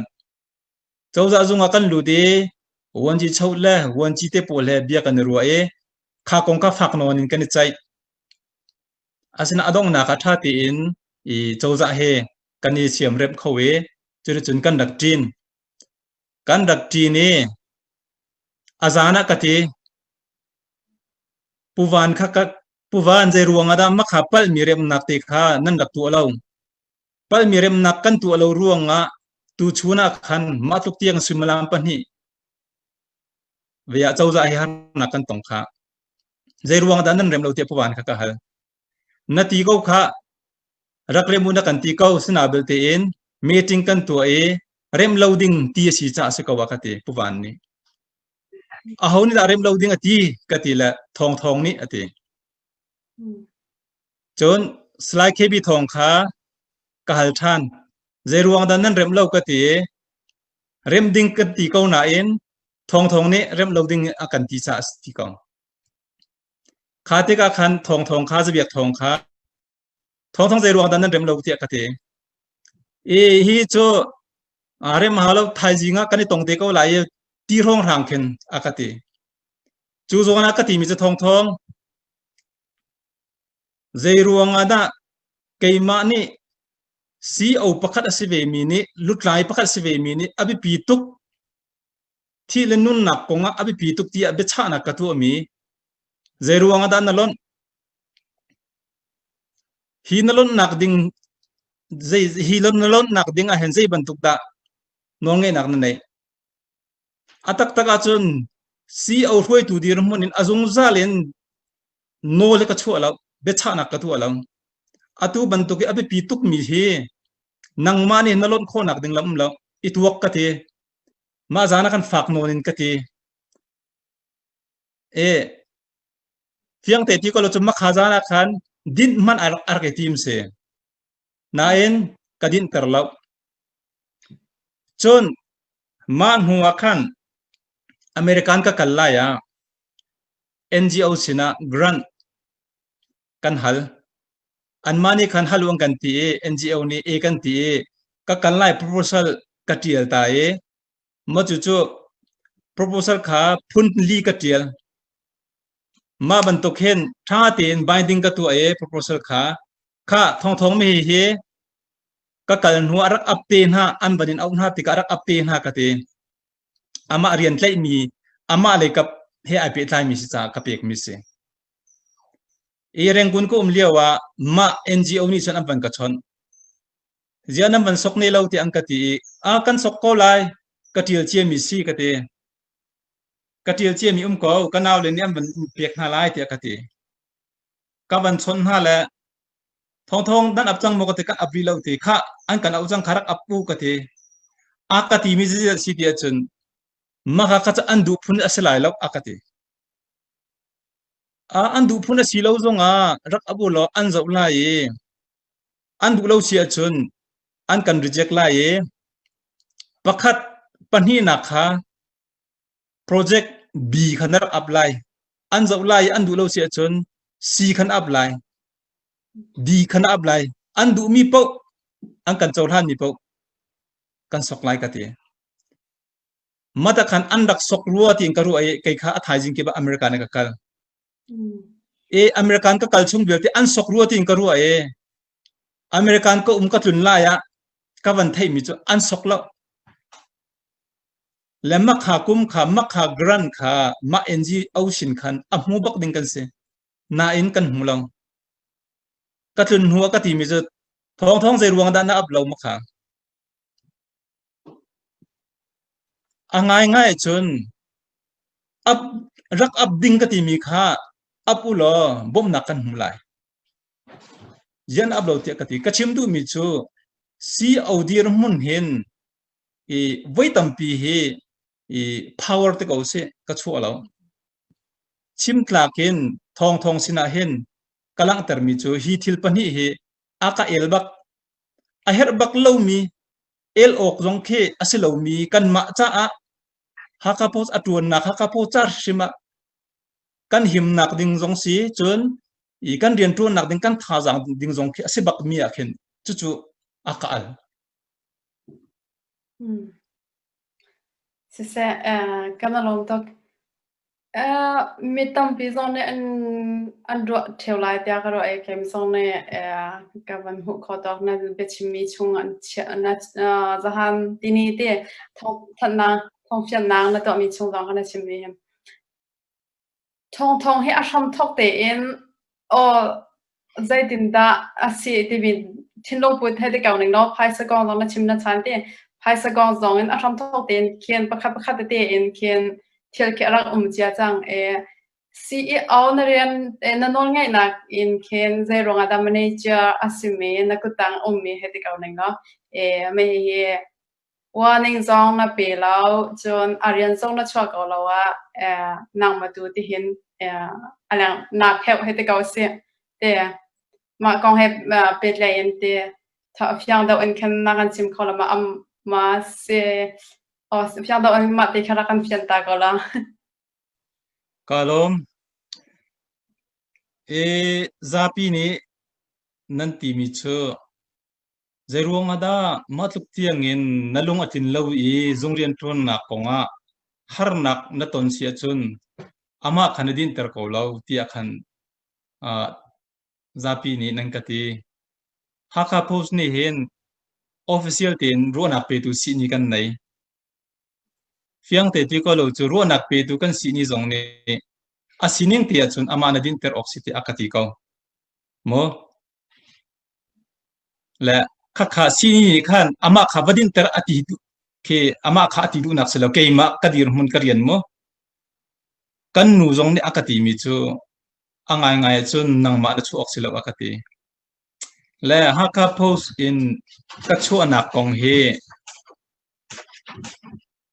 Cozah zung ah kan lut i vuanci cho le vuanci te pawl he bia kan i ruah i kha kong kha fak nawn in kan i ceih. Asinain a donghnak ah ṭha tein i cozah he kan i siamremh kho i cuticun kan rak ṭin. Kan rak ṭin i a zan ah ka ti. Pu Van kha ka Pu Van zei ruang ah dah makha palhmi remnak te kha nan rak tuah lo? Palhmi remnak kan tuah lo ruangah Tuchun ah khan mah tluk tiang suimilam pahnih ve ah cozah hi harnak kan tong kha. Zei ruang dah nan rem lo tiah puvan kha ka hal. Na ti ko kha rak rem u na kan ti ko sina belte in meeting kan tuah i rem lo ding ti a si caah si ko a ka ti puvan nih. Aho nih dah rem lo ding a ti ka ti le thawng thawng nih a ti. Cun Salai KB Thawng kha ka hal ṭhan. Zei ruang dah nan remh lo ka ti i remh ding kan ti ko nain Thawng Thawng nih remh lo ding a kan ti caah a si ti ko. Kha tikah khan Thawng Thawng kha Zabiak Thawng kha Thawng Thawng zei ruang dah nan remh lo tiah ka ti. I hi cu rem hau lo thaizing ah kan i tong te ko lai i ti hrawnghrang khin a ka ti. Cu zawn ah ka timi cu Thawng Thawng Zei ruangah dah keimah nih CO pakhat a si vemi nih lutlai pakhat a si vemi nih a biapi tuk thih le nunnak kongah a biapi tuk tiah biachahnak ka tuahmi zei ruangah dah na lonh? Hi na lonhnak ding zei hi na lonhnak ding ah hin zei bantuk dah nawlngeihnak na neih? A taktak ahcun CO hruaitu dirhmun in a zungzal in nawl hi ka chuah lo, biachahnak ka tuah lo. Atu bantuk i a biapi tukmi hi nangmah nih na lonh khawhnak ding lam um lo. I tuak ka ti. Mah zan ah kan fak nawn in ka ti. E, fiang te ti ko lo cu makha zan ah khan dinh hmanh a rak i tim si. Nain ka dinhter lo. Cun mah hnu ah khan American ka kal lai ah NGO sinah grant kan hal. Anmah nih khan hal u an kan ti i NGO nih e kan ti i ka kal lai proposal ka ṭial ta i maw cucu proposal kha phun li ka ṭial. Mah bantuk hin ṭha tein binding ka tuah i proposal kha kha thongthong mi hi ka kal hnu ah rak ap te hna an van in auh hna tikah rak ap te hna ka ti. Amah rian tlaihmi amah lei kap he ai pehtlaimi si caah ka pekmi si. I Rangoon ka um lio ah mah NGO nih cun an van ka chawnh. Ziah nan van sok ne lo tiah an ka ti i a kan sok ko lai ka ṭial ciami si ka ti. Ka ṭial ciami um ko ka naule nih an van pek hna lai tiah ka ti. Ka van chawnh hna le thawngthawng nan ap cang maw ka ti kan ap rih lo ti khah an kan auh cang kha rak ap u ka ti. A ka timi zeidah si ti ahcun maka kha cu an duh phun a si lai lo a ka ti. A an duh phun a si lo zongah rak ap u law an zoh lai i an duh lo si ahcun an kan reject lai i pakhat pahnihnak kha project B kha na rak ap lai. An zoh lai i an duh lo si ahcun C kha na ap lai. D kha na ap lai. An duhmi paoh an kan cohlanmi paoh kan sok lai ka ti. Mata khan an rak sok rua tiin ka ruah i kei kha a thaizing kip ah America na ka kal. E American ka kal chung vialte an sok rua tiin ka ruah i American ka um ka tlun lai ah ka van theihmi cu an sok lo. Le makha kum kha makha grant kha mah NGO sin khan a hmu bak ding kan si. Nain kan hmu lo. Ka tlun hnu ah ka timi cu thawng thawng zei ruang dah na ap lo makha. A ngaingai cun ap rak ap ding ka timi kha ap u law bawmhnak kan hmu lai. Zian ap lo tiah ka ti. Ka chim duhmi cu CO dirhmun hin i voi tampi hi i power te ko sih ka chuah lo. Chim tlak in thawng thawng sinah hin ka langhtermi cu hi thil pahnih hi a ka el bak. A herh bak lomi el awk zong khi a si lomi kanmah caah Hakha Post a ṭuannak Hakha Post ca hrim ah kan himnak ding zong si cun i kan rianṭuannak ding kan thazaang ding zong khi a si bakmi ah khin cucu a ka al. Hmm. Siseh, eh, kan alawm tuk. Eh, mi tampi zong nih an an ruah ṭheo lai tiah ka ruah i keim zong nih eh, ka van hmuh khawh tawk na biachimmi chung an chiah na uh, zahan tini te thawng thanhnak thawngfiannak na tuahmi chung zong kha na chimmi hi. Thawngthawng hi a hramthawk tein aw zeitindah a si timi thinlung put he ti ko ning law phaisa kong zong na chim na chan ti. Phaisa kong zong in a hramthawk tein khin pakhat pakhat tete in khin thil khi a rak um cia cang i CEO na rian na nawlngeihnak in khin zei ruangah dah manager a simi na kuttang ummi hei ti ko ning law mah hihi warning zong na pe lo cun a rian zong na chuah ko lo ah nangmah tu tihin a leng naa pheuh hei ti ko sih te mah kong he pehtlaih in ti fiang deuh in khan na kan chim kho lo ma ma si fiang deuh in mah te kha rak kan fian ta ko la. Ka lawm. E zapi nih nan timi cu zeiruang ah dah mah tluk tiangin na lung a tlin lo i zung rianṭuannak kongah harnak na ton si ahcun amah kha na dinhter ko lo tiah khan zapi nih nan ka ti. Hakha Post nih hin official tein ruahnak petu sihni kan nei. Fiangte ti ko lo cu ruahnak petu kan sihni zong nih a sining te ahcun amah na dinhter awk si tiah a ka ti ko. Maw? Le khakha sihni nih khan amah kha va dinhter a ti khi amah kha a ti duhnak si lo keimah ka dirhmun ka rian mu. Kan nu zong nih a ka timi cu a ngaingai ahcun nangmah na chuah awk si lo a ka ti. Le Hakha Post in ka chuahnak kong hi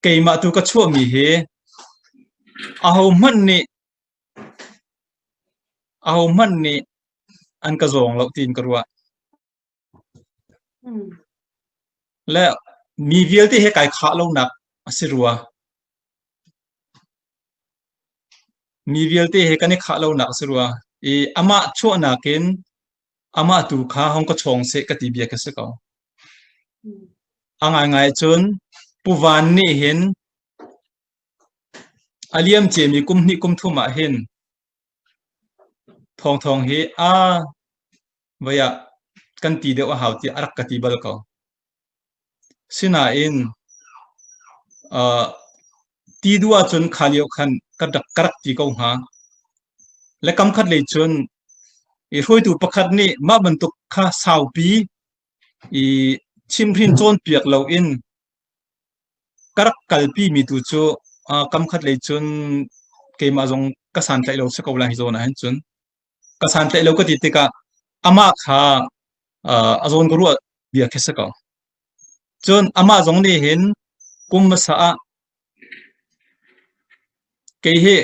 keimah tu ka chuahmi hi ahohmanh nih ahohmanh nih an ka zawng lo tiin ka ruah. Le mi vialte he kai khah lonak a si rua. Mi vialte he kan i khah lonak a si rua. I amah chuahnak in amah tu kha hong ka chawng seh ka ti bia ka si ko. A ngaingai cun Pu Van nih hin a liam ciami kum hnih kum thum ah hin Thawngthawng hi a voi ah kan ti deuh a hau tiah a rak ka ti bal ko. Sinain uh, ti duh ahcun kha lio khan ka rak, ka rak ti ko hnga. Le kam khat lei cun i hruaitu pakhat nih mah bantuk kha saupi i chimhrin cawnpiak loin Ka rak kalpimi tu cu kam khat lei cun keimah zong ka santlaih lo si ko lai hi zawn ah hin cun. Ka santlaih lo ka ti tikah amah kha a zawn ka ruah bia khi si ko. Cun amah zong nih hin kum hmasa ah kei hi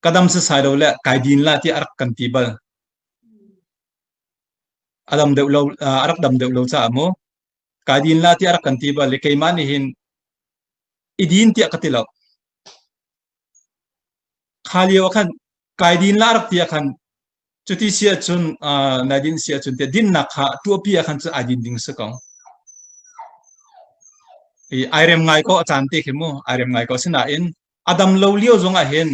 ka dam sasai lo le kai din la tiah a rak kan ti bal. A dam deuh lo, a rak dam deuh lo caah mu. Kai din la tiah a rak kan ti bal i keimah nih hin i din tiah ka ti lo. Kha lio ah khan kai din la rak ti ah khan cuti si ahcun uh, nai din si ahcun tiah dinnak kha tuahpi ah khan cu ai din ding si ko. I ai rem ngai ko a caan te khi mu ai rem ngai ko sinain a dam lo lio zong ah hin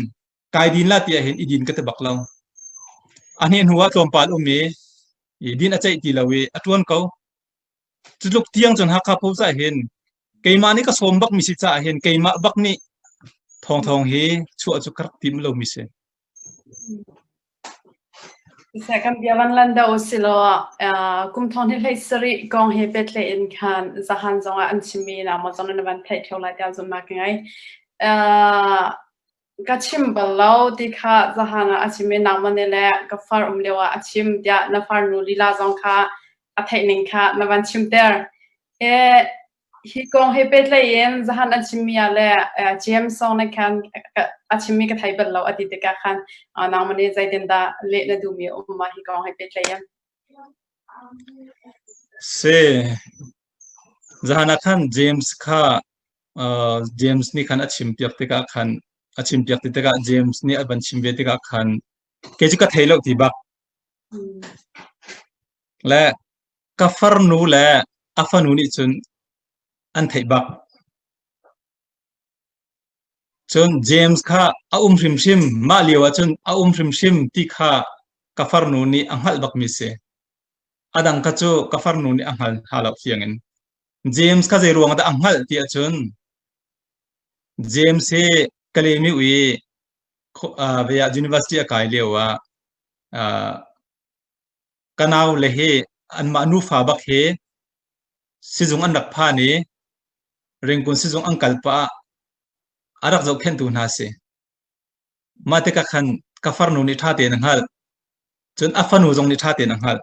kai din la ti ah hin i din ka ti bak lo. A hne hnu ah tlawmpal um i i din a ceih ti lo i a tuan ko. Cutluk tiang cun Hakha Post ah hin keimah nih ka sawm bak mi si caah hin keimah bak nih thawngthawng hi chuah cu ka rak tim lo mi si. Siseh kan bia van lan deuh usilaw kum thong hi hlei sarih kong he pehtlaih in khan zahan zongah an chimmi na maw zong na van theih theo lai tiah zumhnak ka ngei. Ka chim bal lo ti kha zahan ah a chim i nangmah nih le ka far um lio ah a chim tiah na farnu lila zong kha a theih ning kha na van chimter. Hi kong he pehtlaih in zahan an chimmi ah le James zong nih khan a chimmi ka thei bal lo a ti tikah khan nangmah nih zeitindah leh na duhmi a um ma hi kong he pehtlaih in? Si. Zahan ah khan James kha James nih khan a chimpiak tikah khan a chimpiak ti tikah James nih a van chim ve tikah khan kei cu ka thei lo ti bak. Le ka farnu le a fanu nih cun an theih bak. Cun James kha a um hrimhrim mah lio ah cun a um hrimhrim ti kha ka farnu nih a hngalh bakmi si. A dang kha cu ka farnu nih a hngal hna lo fiang in. James kha zei ruang dah a hngalh ti ahcun James hi Kalemiu i uh, university a kai lio ah uh, ka nau le hi anmah nufa bak hi sizung an rak phan i Ringkun sizung an kal pah ah a rak zohkhenhtu hna a si. Mah tikah khan ka farnu nih ṭha tein a hngalh. Cun a fanu zong nih ṭha tein a hngalh.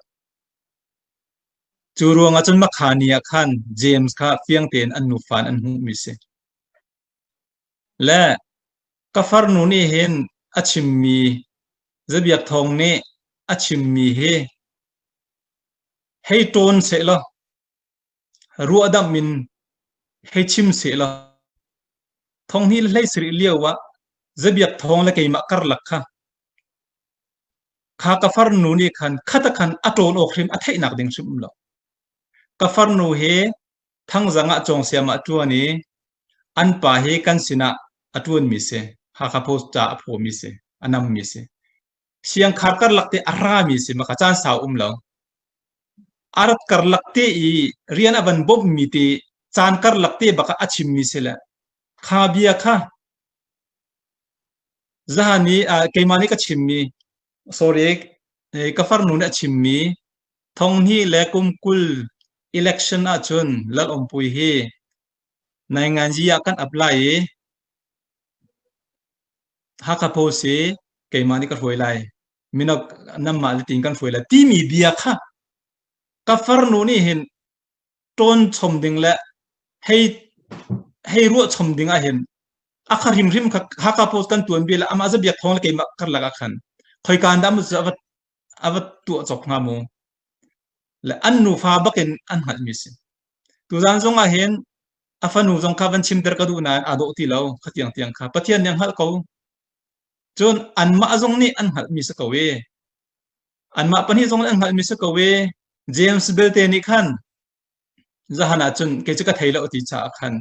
Cu ruangah cun Makhani ah khan James kha fiang tein an nufa in an hmuhmi si. Le ka farnu nih hin a chimmi Zabiak Thawng nih a chimmi hi hei ṭawn sehlaw ruahdamh in hei chim sehlaw thonghnih le 17 lio ah Zabiak Thawng le keimah karlak kha kha ka farnu nih khan khata khan a ṭawn awk hrim a theihnak ding hrim um lo. Ka farnu hi Thangzang ah cawngsiam ah a ṭuan i an pa hi kan sinah a ṭuanmi si. Hakha Post ca a phawmi si, a nammi si. Siangkhar karlak te a rami si, maka caan sau um lo. A rat karlak te i rian a van bawmhmi te caan karlak te bak ah a chimmi si le kha bia kha zahan i keimah nih ka chimmi sorry ka farnu nih a chimmi Thonghnih le kum 20 election ahcun Lal Awmpui hi nainganzi ah kan ap lai i Hakha Post hi keimah nih ka hruai lai. Mino nanmah le tiin kan hruai lai timi bia kha ka farnu nih hin ṭawn chom ding le hei hei ruah chom ding ah hin a kha hrimhrim kha Hakha Post kan tuan bia le amah zabiak thawng le keimah karlak ah khan khoika dah mu a va a va tuah cawk hnga mu le an nufa bakin an hngalhmi si tuzan zong ah hin a fanu zong kha van chimter ka duh nain aa dawh ti lo kha tiang tiang kha Pathian nih a hngalh ko cun anmah zong nih an hngalhmi si ko i anmah pahnih zong nih an hngalhmi si ko i James belte nih khan zahan ah cun kei cu ka thei lo ti caah khan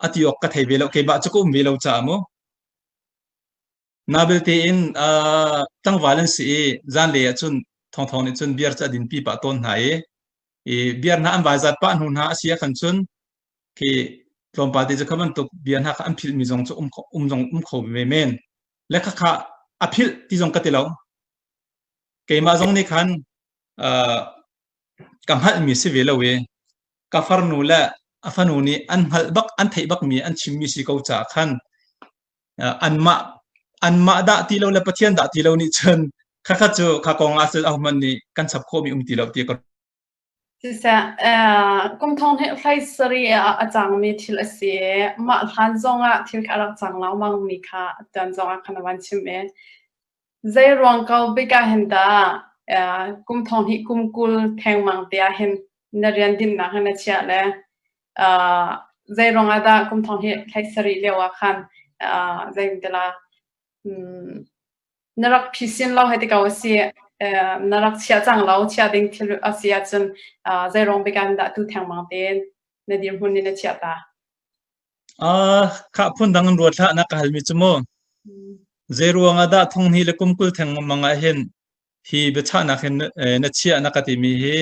a ti awk ka thei ve lo keimah cu ka um ve lo caah mu Na belte in tlangval an si i zanlei ah cun thawngthawng nih cun beer cu a dinpi pah tawn hna i, i beer hna an vai zat pah hnu hna a si ah khan cun khi tlawmpal te cu kha bantuk bia hna kha an philhmi zong cu um kho, um zong um kho ve men. Le khakha a philh ti zong ka ti lo. Keimah zong nih khan uh, ka hngalhmi si ve lo i ka farnu le a fanu nih an hngalh bak an theih bakmi an chimmi si ko caah khan anmah anmah dah ti lo le Pathian dah ti lo nih cun khakha cu kha kong ah cun ahohmanh nih kan chap khawhmi um ti lo ti ka Siseh, kum thong he hlei sari ah a cangmi thil a si i mah hlan zongah thil kha a rak cang lengmangmi kha tuan zongah khan a van chim i zei ruang ko bik ah hin dah kum thong hnih kum 20 thengmang te ah hin na rian dinhnak hin na chiah le Zei ruangah dah kum thong hi hlei sarih lio ah khan zei tila na rak phisin lo hei ti ko a si. Na rak chiah cang lo, chiah ding thil a si ahcun zei ruang bik ah dah tu thengmang tein na dirhmun in na chiah ta? Khah phundang in ruat hlah na ka halmi cu mu. Zei ruangah dah thong hnih le kum 20 thengmang ah hin hi biachahnak hin na chiah na ka timi hi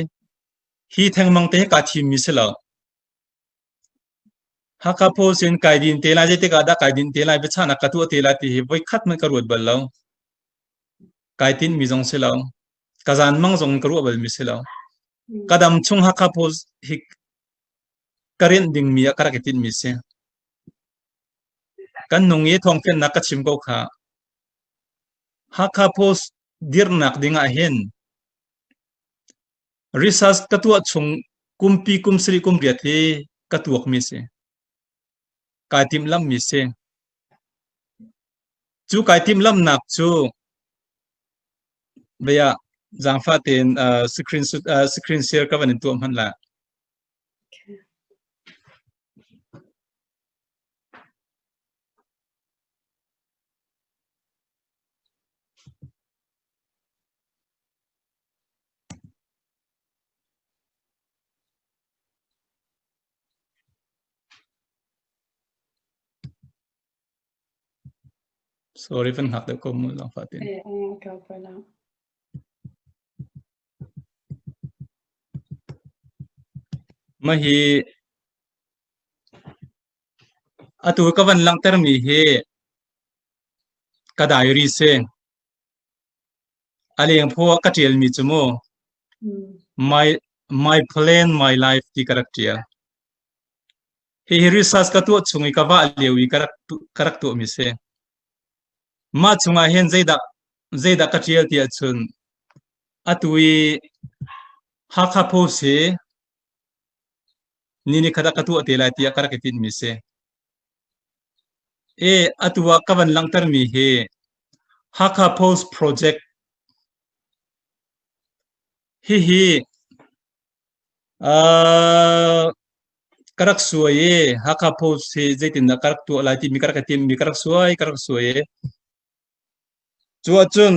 Hi thengmang te hi kaa thimmi si lo. Hakha Post in kai din te lai, zeitik ah dah kai din te lai, biachahnak ka tuah te lai ti hi voikhat hmanh ka ruat bal lo. Kai tinhmi zong si lo. Ka zanmang zong in ka ruah balmi si lo. Ka dam chung Hakha Post hi ka rianh dingmi ah ka rak i tinhmi si. Kan nung i thawngfiannak ka chim ko kha. Hakha Post dirnak ding ah hin Research ka tuah chung kumpi kum sarih kum riat hi ka tuakmi si. Kai timhlamhmi si. Cu kai timhlamhnak cu bia zaangfah tein uh, screen uh, screen share ka van in tuah hmanh la. Okay. Sorry van hngak deuh ko mu zaangfah tein. Eh, eh, ka pala. Mah hi atu ka van langhtermi hi ka diary si. A lengphaw ah ka ṭialmi cu mu my, my plan my life ti ka rak ṭial. Hihi research ka tuah chung i ka vah lio i ka rak tuahmi si. Mah chungah hin zeidah ka ṭial ti ahcun atu i Hakha Post hi ni nikhat ah ka tuah te lai tiah ka rak i tinhmi si. I atu ah ka van langhtermi hi Hakha Post Project hihi ka rak suai i Hakha Post hi zeitindah ka rak tuah lai timi ka rak i timhmi ka rak suai ka rak suai i cu ahcun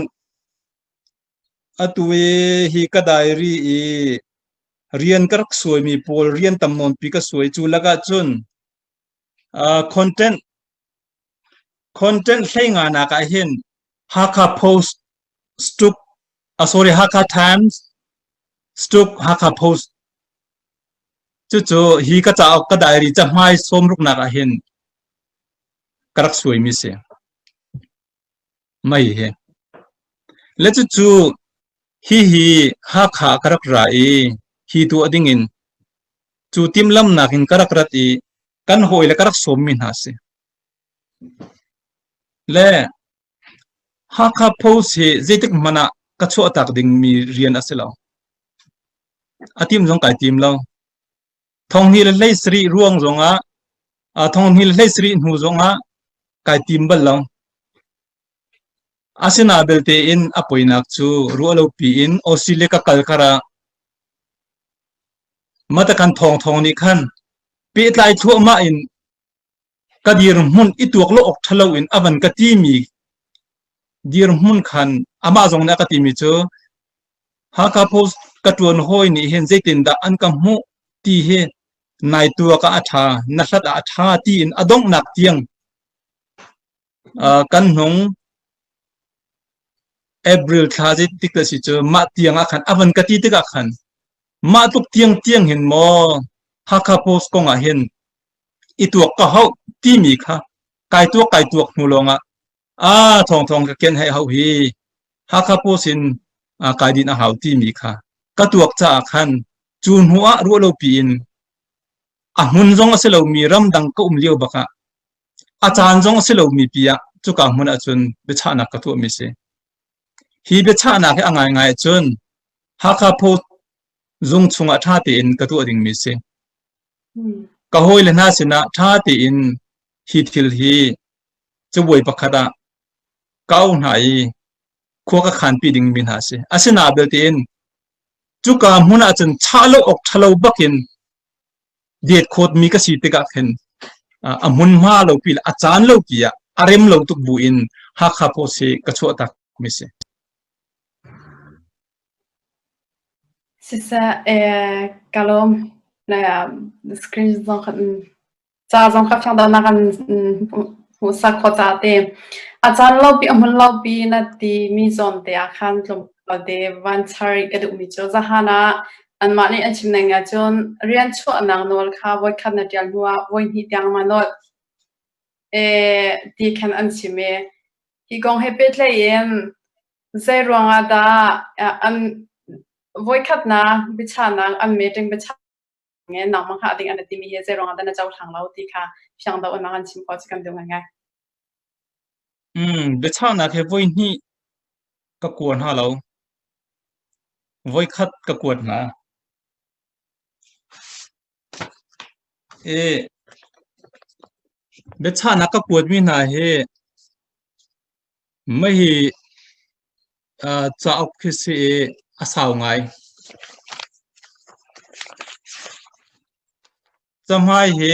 atu i hi ka diary i rian ka rak suaimi pawl rian tam nawnpi ka suai cu lakah cun content content hlei nga nak ah hin Hakha Post stuk sorry Hakha Times stuk Hakha Post cucu hi ka cauk ka diary cahmai sawmruknak ah hin ka rak suaimi si mei hi le cucu hihi Hakha ka rak ra i hi tuah dingin cu timhlamnak in ka rak rat i kan hawile ka rak sawmmi hna si. Le Hakha Post hi zeitik hmanh ah ka chuahtak dingmi rian a si lo. A tim zong kai tim lo. Thonghnih le 17 ruang zongah thonghnih le 17 hnu zongah kai tim bal lo. Asina belte in a poinak cu ruahlopi in Australia ka kal karah Matakan thawngthawng nih khan pehtlai thluahmah in ka dirhmun i tuak lo awk ṭhalo in a van ka timi dirhmun khan amah zong nih a ka timi cu Hakha Post ka ṭuan hawi nih hin zeitindah an ka hmuh ti hi nai tuak ah a ṭha, na hlat ah a ṭha tiin a donghnak tiang Kan hnung April thla zeitik dah si cu mah tiang ah khan a van ka ti tikah khan mah tluk tiangtiang hin maw Hakha Post kong ah hin i tuak ka hauh timi kha kai tuak kai tuak hnu lawngah ah thawngthawng ka ken hei hauh hi Hakha Post in kai din a hau timi kha ka tuak caah khan cu hnu ah ruah lo piin a hmun zong a si lomi ramdang ka um lio bak ah A caan zong a si lomi pi ah cuka hmun ahcun biachahnak ka tuahmi si. Hi biachahnak hi a ngaingai ahcun Hakha Post zung chungah ṭha tein ka tuah dingmi si. Ka hawile hna sinah ṭha tein hi thil hi cabuai pakhat ah ka auh hna i khua ka khanpi dingmi hna a si. Asinain belte in cuka hmun ahcun chah lo awk ṭhalo bakin det khawtmi ka si tikah khin a hmunhma lo pi le a caan lo pi ah a rem lo tuk bu in Hakha Post hi ka chuah tak mi si. Siseh, eh, ka lawm. Na screen zong khan ca zong kha fiang deuhnak an hmuhsak khawh ca te. A caan lo pi a hmun lo pi na ti mi zawn te ah khan tlawmpal te van char ka duh mi cu zahan ah Anmah nih an chim ning ahcun rian chuahnak nawl kha voikhat na ṭial hnuah voihnih tiang ma nawlh ti khan an chim i hi kong he pehtlaih in zei ruangah dah an voikhatnak biachahnak an meeting biachah nge nangmah hngah ding an timi hi zei ruangah dah na cohlang lo ti kha fiang deuh in an chim khawh cu kan duh ngaingai. Biachahnak he voihnih ka kua hna lo. Voikhat ka kuat hna. I biachahnak ka kuatmi hna hi mei cauk khi si i a sau ngai. Cahmai hi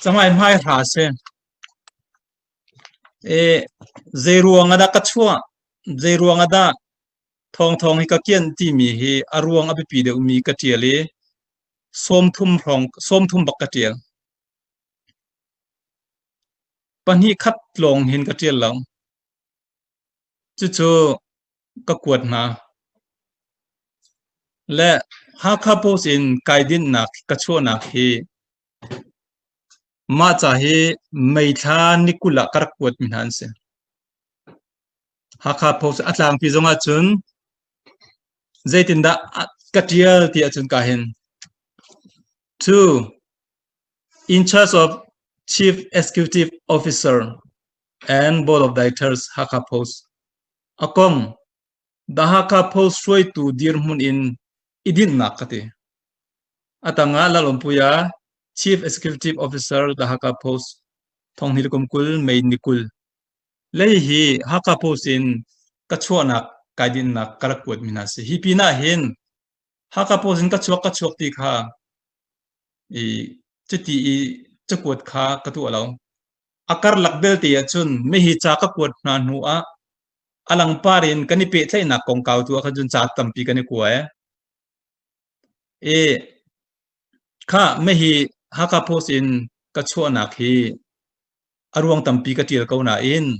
cahmai hmaihra a si. Zeiruang ah dah ka chuah? Zeiruang ah dah thawngthawng hi ka kianh timi hi a ruang a biapi deuhmi ka ṭial i 30 hrawng 30 bak ka ṭial. Pahnih khat lawng hin ka ṭial lo. Cucu ka kuat hna. Le Hakha Post in kai dinhnak ka chuahnak hi Mah ca hi May thla ni 20 ah ka rak kuatmi hna an si. Hakha Post a tlangpi zong ahcun zeitindah ka ṭial ti ahcun ka hin. Two. In charge of Chief Executive Officer and Board of Directors Hakha Post. A kong The Hakha Post hruaitu dirhmun in i dinhnak ka ti. A tangah Lalawmpuia Chief Executive Officer The Hakha Post thonghni le kum 20 May ni 20 lei hi Hakha Post in ka chuahnak kai dinhnak ka rak kuatmi hna si. Hi pinah hin Hakha Post in ka chuak ka chuak ti kha i cuti i cakuat kha ka tuah lo. A karlak belte ahcun mihi ca ka kuat hna hnu ah a langpar in kan i pehtlaihnak kongkau tu ah khan cun ca tampi kan i kua e. I kha mihi Hakha Post in ka chuahnak hi a ruang tampi ka ṭial ko nain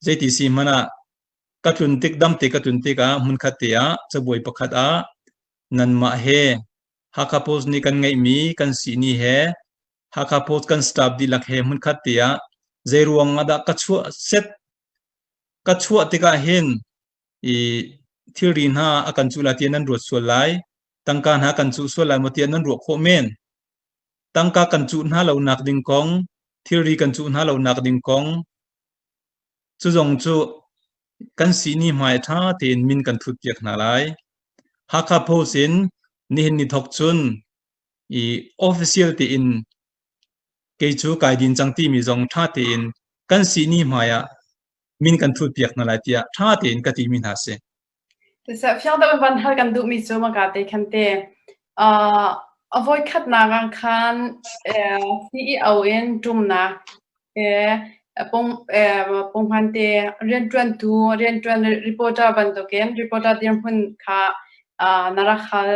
zeiti si hmanh ah ka tlun tik damte ka tlun tikah hmunkhat te ah cabuai pakhat ah nanmah he Hakha Post nih kan ngeihmi kan sihni he Hakha Post kan staff dihlak he hmunkhat te ah zei ruang ah dah ka chuah set ka chuah tikah hin i thilri hna a kan cuh lai tiah nan ruat sual lai tangka hna kan cuh sual lai maw tiah nan ruah khawh men tangka kan cuh hna lo nak ding kong thilri kan cuh hna lo nak ding kong cu zong cu kan sihni hmai ṭha tein min kan thut piak hna lai Hakha Post in nihin ni thok cun i official tein kei cu kai din cang timi zong ṭha tein kan sihni hmai ah min kan thut piak hna lai tiah ṭha tein ka timi hna si. Siseh, fiang deuh in van hal kan duhmi cu maka te khan te uh, a voikhatnak ah khan eh, CEO in ṭumnak eh, pung eh, punghman te rianṭuantu rianṭuan reporter bantukin reporter dirhmun kha uh, na rak hal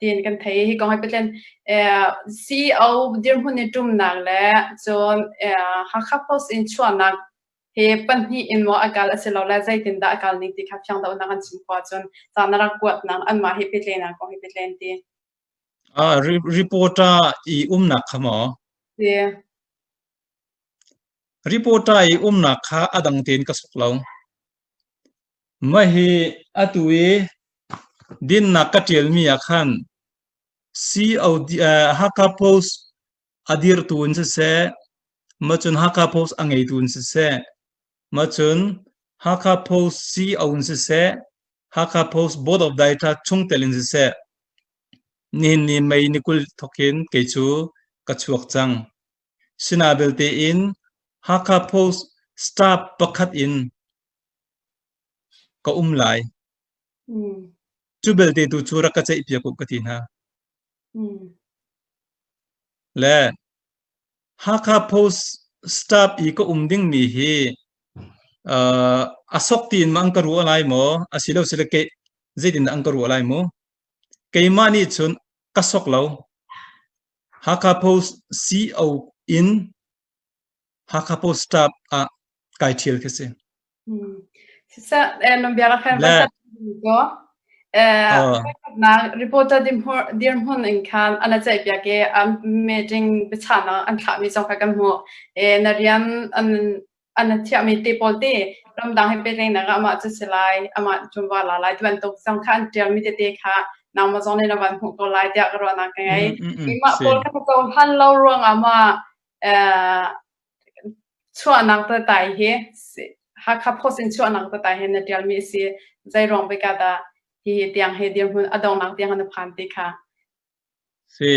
tiin kan thei. Hi kong hi patlen eh, CEO dirhmun in ṭumnak le cun eh, Hakha Post in chuahnak Hi pahnih in maw a kal asilole zeitindah a kal ning ti kha fiang deuh na kan chim khawh ahcun ca na rak kuatnak anmah he pehtlaihnak kong hi pehtlaih an ti. Ah, reporter i umnak kha maw? Si. Reporter i umnak kha a dang tein ka sok lo. Mah hi atu i dinnak ka ṭialmi ah khan COD, uh, Hakha Post a dirtu in siseh, macun Hakha Post a ngeitu in siseh, macun Hakha Post CEO in siseh, Hakha Post Board of Director chungtel in siseh, nihin ni May ni 20 thawkin kei cu ka chuak cang. Sina belte in Hakha Post staff pakhat in ka um lai. Cu belte tu cu rak ka ceihpiak u ka ti hna. Le Hakha Post staff i ka um dingmi hi uh, a sok tiin ma an ka ruah lai maw asilo sile ke zeitin an ka ruah lai mu keimah nih cun ka sok lo Hakha Post CO in Hakha Post staff ah kai ṭhial khi si. Siseh, nan bia rak Le ko. Na reporter dirhmun in khan an ceih piak i an meeting biachahnak an thlahmi zong kha kan hmuh. Na rian an an thiahmi te pawl te ramdang he pehtlaihnak ah amah cu si lai, amah ṭuanvo la lai ti bantuk zong kha an ṭialmi tete kha nangmah zong nih na van hmuh ko lai tiah ka ruahnak ka ngei. Mah pawl kha ka cohlan lo ruangah mah Chuahnak tatai hi Hakha Post in chuahnak tatai hi na ṭialmi a si. Zeiruang bik ah dah hihi tiang hi dirhmun a donghnak tiang na phan ti kha? Si.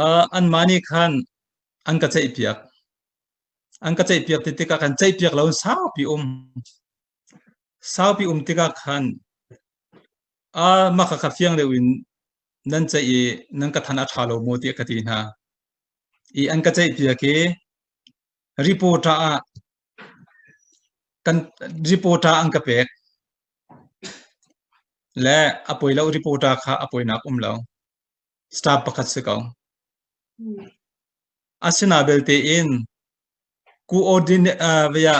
Uh, anmah nih khan an ka ceihpiak. An ka ceihpiak ti tikah khan ceihpiak lo in saupi um. Saupi um tikah khan uh, mah kha kha fiang deuh in nan ceih i nan ka than a ṭha lo maw tiah ka ti hna. I an ka ceihpiak i reporter ah kan reporter an ka pek. Le a poi lo reporter kha a poinak um lo. Staff pakhat si ko. Asina belte in coordinate uh, via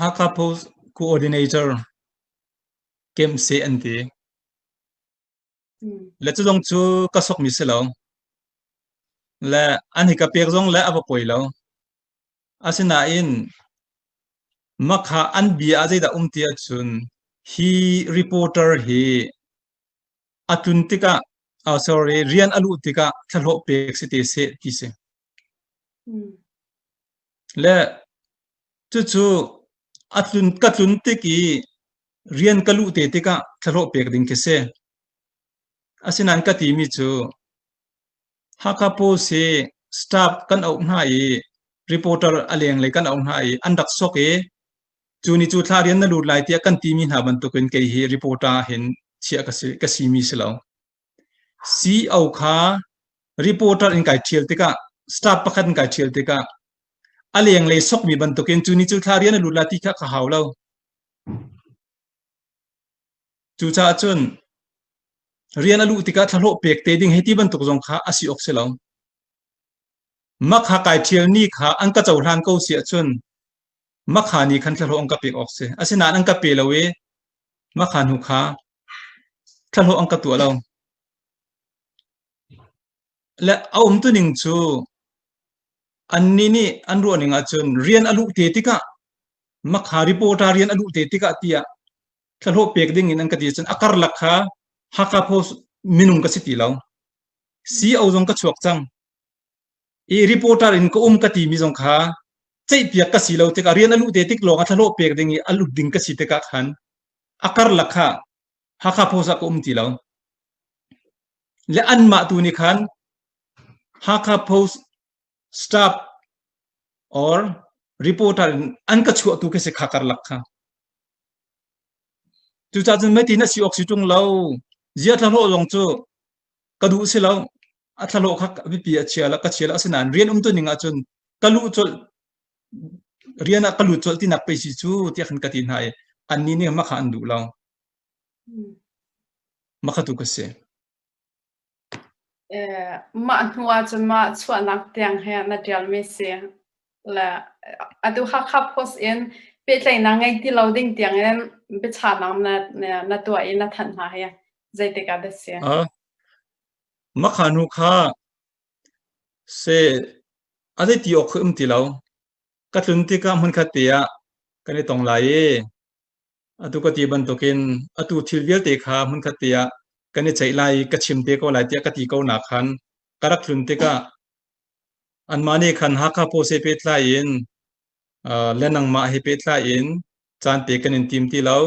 Hakha Post coordinator kemh seh an ti. Le cu zong cu ka sokmi si lo. Le an hi ka pek zong le a va poi lo. Asinain makha an bia ah zeidah um ti ahcun hi reporter hi a tlun tikah Uh, sorry, rian a luh tikah thlahlawh pek si te seh ti si. Le cucu a tlun ka tlun tik i rian ka luh te tikah thlahlawh pek ding khi si. Asinain ka timi cu Hakha Post hi staff kan auh hna i reporter a lenglei kan auh hna i an rak sok i cu ni cu thla rian na lut lai tiah kan timi hna bantukin kei hi reporter hin chiah ka si ka simi si lo. CO kha reporter in kai ṭhial tikah staff pakhat in kai ṭhial tikah a lenglei sokmi bantukin cu ni cu thla rian a lut lai ti kha ka hau lo. Cucaah cun rian a luh tikah thlahlawh pek te ding hei ti bantuk zong kha a si awk si lo. Makha kai ṭhial ni kha an ka cohlan ko si ahcun makha ni khan thlahlawh an ka pek awk si. Asinain an ka pe lo i makha hnu kha thlahlawh an ka tuah lo. Le a umtuning cu annih nih an ruahning ahcun rian a luh te tikah makha reporter rian a luh te tikah tiah thlahlawh pek ding in an ka ti cun a karlak kha Hakha Post minung ka si ti lo. CO zong ka chuak cang. I reporter in ka um ka timi zong kha ceihpiak ka si lo tikah rian a luh te tik lawng a thlahlawh pek ding i a lut ding ka si tikah khan a karlak kha Hakha Post ah ka um ti lo. Le anmah tu nih khan Hakha Post staff or reporter in an ka chuahtu khi si kha karlak kha. Cucaah cun meiti na si awk si ṭung lo. Zia thlahlawh zong cu ka duh si lo. A thlahlawh kha biapi a chia la ka chia la asinain rian um tu ning ahcun ka luh colh rian ah ka lut colh tinak pei si cu tiah khan ka ti hna i annih nih mah kha an duh lo. Mah kha tu ka si. Mah hnu ahcun mah chuahnak tiang he na ṭialmi si. Le atu Hakha Post in pehtlaihnak ngei ti lo ding tiangin biachahnak na, na tuah i na thanh hna hi zeitik ah dah si? Uh, mah kha hnu kha se a zei ti awk khi um ti lo. Ka tlun tikah hmunkhat te ah kan i tong lai i Atu ka ti bantukin atu thil vialte kha hmunkhat te ah kan i ceih lai i ka chim te ko lai tiah ka ti ko nak khan ka rak tlun tikah anmah nih khan Hakha Post he pehtlai in uh, le nangmah he pehtlai in caan pe kan in tim ti lo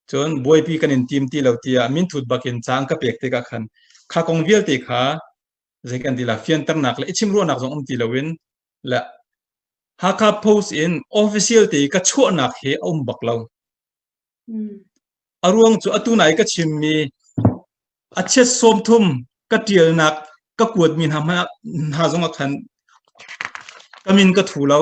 cun buaipi kan in tim ti lo tiah minthut bakin caan ka pek tikah khan kha kong vialte kha zei kan ti la fianternak le i chimruahnak zong um ti loin le Hakha Post in official te ka chuahnak hi a um bak lo. A ruang cu atu nai ka chimmi a chiat 30 ka tialnak ka kuatmi hna hna zong ah khan ka min ka thu lo.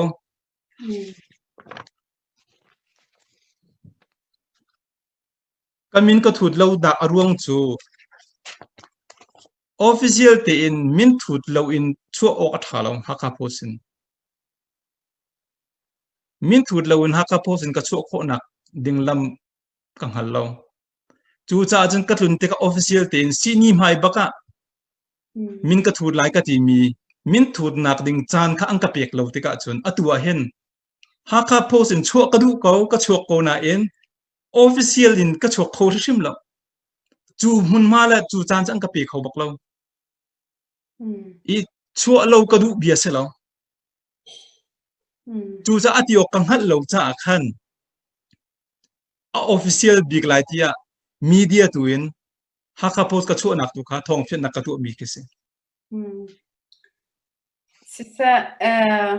Ka min ka thut lo dah a ruang cu Official tein minthut loin chuah awk a ṭha lo Hakha Post in. Minthut loin Hakha Post in ka chuah khawhnak ding lam ka hngal lo. Cucaah cun ka tlun tikah official tein sihni hmai bak ah min ka thut lai ka timi minthutnak ding caan kha an ka pek lo tikah cun atu ah hin Hakha Post in chuah ka duh ko, ka chuak ko nain official in ka chuak kho hrimhrim lo. Cu hmunhma le cu caan cu an ka pe kho bak lo. I chuah lo ka duh bia si lo. Cucaah a ti awk ka hngalh lo caah khan a official bik lai tiah media tu in Hakha Post ka chuahnak tu kha thawngfianhnak ka tuahmi khi si. Siseh, eh,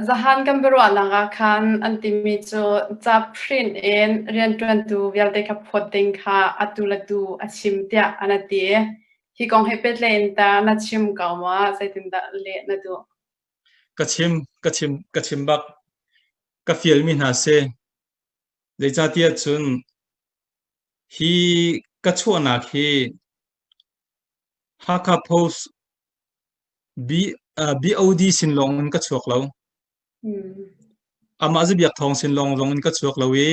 Zahan kan biaruahnak ah khan an timi cu ca print in rianṭuantu vialte kha phawt ding kha atu le tu a chim tiah an ti. Hi kong he pehtlaih in tah na chim ko maw? Zeitindah leh na duh? Ka chim, ka chim, ka chim bak. Ka fialmi hna si. Zeicahtiah cun hi ka chuahnak hi Hakha Post B, uh, BOD sin lawng in ka chuak lo. Amah cu Biak Thawng sin lawng zong in ka chuak lo i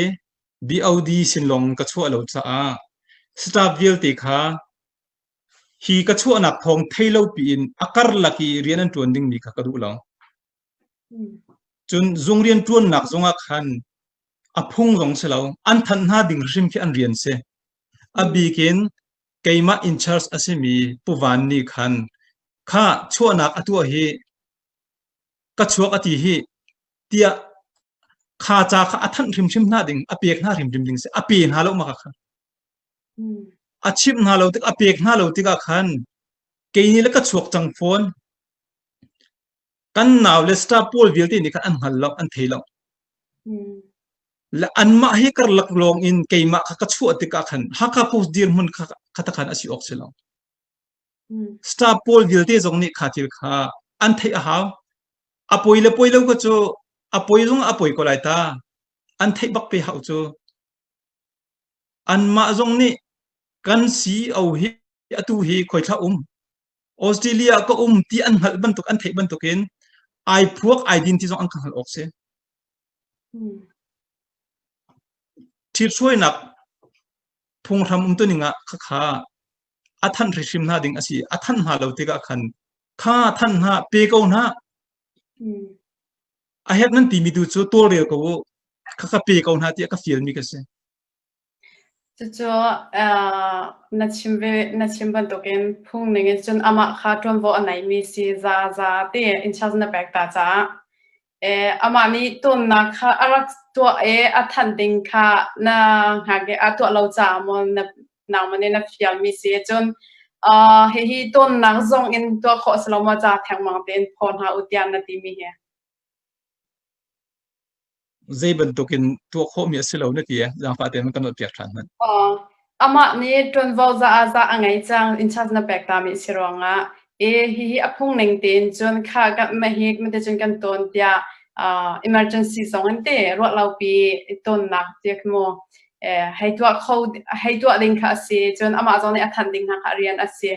BOD sin lawng in ka chuah lo caah staff vialte kha hi ka chuahnak thawng thei lo piin a karlak i rian an ṭuan dingmi kha ka duh lo. Cun zung rian ṭuannak zongah khan a phung zong si lo. An thanh hna ding hrim khi an rian si. A bik in. Keimah in charge a simi Pu Van nih khan kha chuahnak a tuah hi ka chuak a ti hi tiah kha ca kha a thanh hrimhrim hna ding a pek hna hrimhrim ding si a pe hna lo maka kha a chimh hna lo tik a pek hna lo tikah khan kei nih le ka chuak cang fawn kan nau le staff pawl vialte nih khan an hngal lo an thei lo le anmah hi karlak lawng in keimah kha ka chuah tikah khan Hakha Post dirhmun kha kha khan a si awk si lo. Staff pawl vialte zong nih kha thil kha an theih a hau. A poi le poi lo ka cu a poi zong a poi ko lai ta. An theih bak pe hau cu. Anmah zong nih kan CEO hi atu hi khoithla um Australia ka um ti an hngalh bantuk an theih bantukin ai phuak ai din ti zong an ka hngalh awk si. Ṭhithruainak phunghram umtuning ah khakha a thanh hrimhrim hna ding a si. A thanh hna lo tikah khan kha thanh hna pe ko hna. A herh nan timi tu cu tawlrel ko u. Khakha pe ko hna tiah ka fialmi ka si. Cucu na chim ve na chim bantukin phung ning in cun amah kha ṭuanvo a neimi si zaza te in charge na pek ta caah amah nih tawnnak kha a rak tuah i a thanh ding kha na hngak i a tuah lo caah maw na nangmah nih na fialmi si cun hihi tawnnak zong in tuah khawh a si lo maw ca thengmang tein phaw hna u tiah na timi hi? Zei bantukin tuah khawhmi a si lo na ti e zaangfah tein kan piak ṭhan hmanh. Amah nih ṭuanvo za ah za a ngei cang in charge na pek tami si ruangah e hihi a phung ning tein cun kha ka ma hi mate cun kan tawn tiah emergency zong in te ruah lo pi tawnnak tiah mu hei tuah kho hei tuah ding kha a si cun amah zong nih a thanh ding hna kha rian a si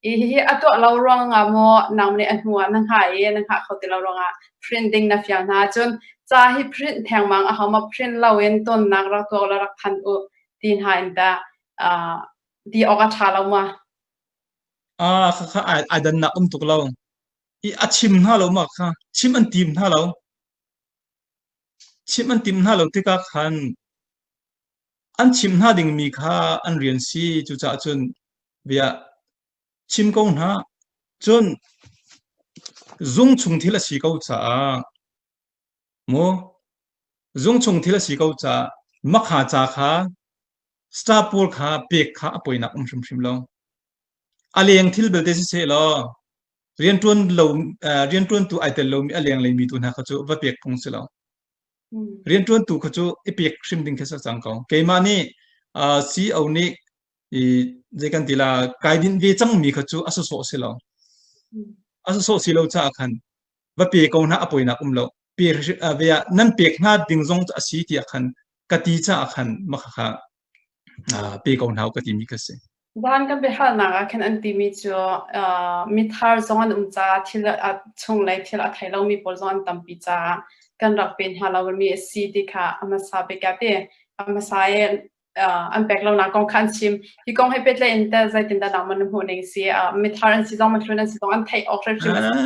i hihi a tuah lo ruangah maw nang nih a hnu ah na hngah i na hngah kho ti lo ruangah print ding na fial hna cun ca hi print thengmang a hau ma print lo in tonnak rak tuah la rak than u ti hna in ta ti awk a ṭha lo ma? Ah kha kha ai dannak um tuk lo i a chim hna lo ma kha chim an tim hna lo chim an tim hna lo tikah khan an chim hna dingmi kha an rian si cucaah cun bia chim ko hna cun zung chung thil a si ko caah mu zung chung thil a si ko caah makha ca kha staff pawl kha pek kha a poinak um hrimhrim lo a leng thil belte si seh law rianṭuan lo rianṭuantu ai tel lomi a lenglei mi tu hna kha cu va pek phung si lo rianṭuantu kha cu i pek hrim ding khi si cang ko keimah nih CEO nih i zei kan ti la kai dinh ve cangmi kha cu a sawsawh si lo a sawsawh si lo caah khan va pe ko hna a poinak um lo pe ve ah nan pek hna ding zong a si tiah khan ka ti caah khan mah kha pe ko hna ka timi ka si. Van kan biahalnak ah khan an timi cu mithar zong an um caah thil a chunglei thil a thei lomi pawl zong an tampi caah kan rak pe hna lomi a si ti kha a hmasa bik ah ti a hmasa i an pek lonak kong kha an chim. Hi kong he pehtlaih in teh zeitindah nangmah na hmuh ning si? Mithar an si zong mihlun an si zong an theih awk hrimhrim a si.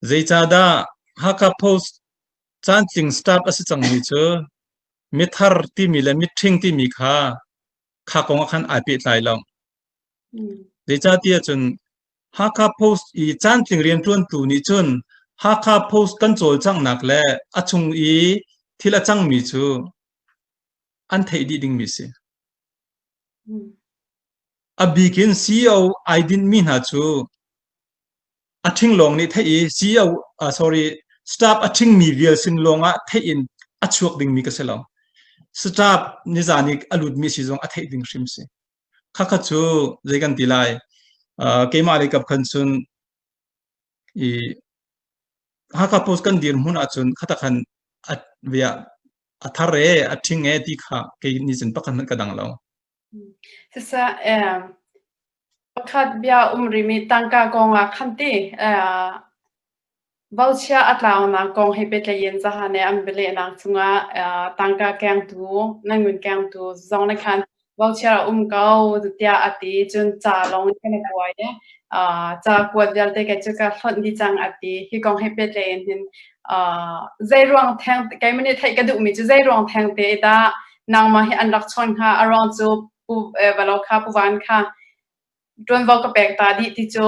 Zeicahdah Hakha Post caantling staff a si cangmi cu mithar timi le mitṭhing timi kha kha kong ah khan ai pehtlai lo. Zeicahtiah cun Hakha Post i caantling rianṭuantu nih cun Hakha Post kan cawlcanghnak le a chung i thil a cangmi cu an theih dih dingmi a si. A bik in CEO ai dinhmi hna cu a ṭhing lawng nih theih i CEO uh, sorry staff a ṭhingmi vial sin lawng ah theih in a chuak dingmi ka si lo. Staff nizan i a lutmi si zong a theih ding hrim si. Khakha cu zei kan ti lai uh, keimah lei kap khan cun i Hakha Post kan dirhmun ahcun khata khan a via a thar e a ṭhing e ti kha kei ni cun pakhat hmanh ka dang lo. Siseh, pakhat bia um rihmi tangka kong ah khan ti vauchia a tlaunak kong he pehtlaih in zahan i an bialehnak cungah tangka kengtu, nan ngun kengtu zong nih khan vauchia a um ko tiah a ti. Cun ca lawng in kan i kuai i ca kuat vialte kei cu ka hlonh dih cang a ti. Hi kong he pehtlaih in hin zei ruang theng keimah nih theih ka duhmi cu zei ruang thengte dah nangmah hi an rak chawn hnga? A ruang cu. Pu Valo kha Pu Van kha ṭuanvo ka pek ta dih ti cu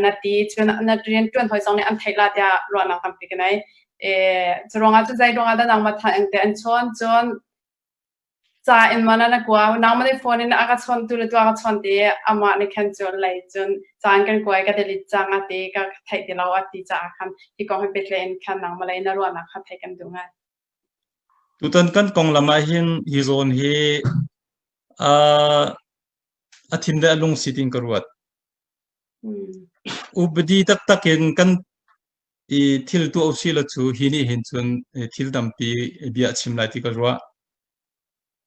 na ti cun na rian ṭuan hawi zong nih an theih la tiah ruahnak tampi ka nei. Cu ruangah cun zei ruangah dah nangmah than eng te an chawn cun ca in maw na kua nangmah nih phone in a ka chawntu le tu a ka chawn ti amah nih khan cun lei cun caan kan kuai ka delete cang a ti ka theih ti lo a ti caah khan hi kong hi pehtlaih in khan nangmah lei na ruahnak kha theih kan duh ngai. Tutan kan konglam ah hin hi zawn hi uh, a thin le a lung si tiin ka ruat. Upadi taktak in kan i thil tuah usih law cu hi nih hin cun thil tampi bia a chim lai ti ka ruah.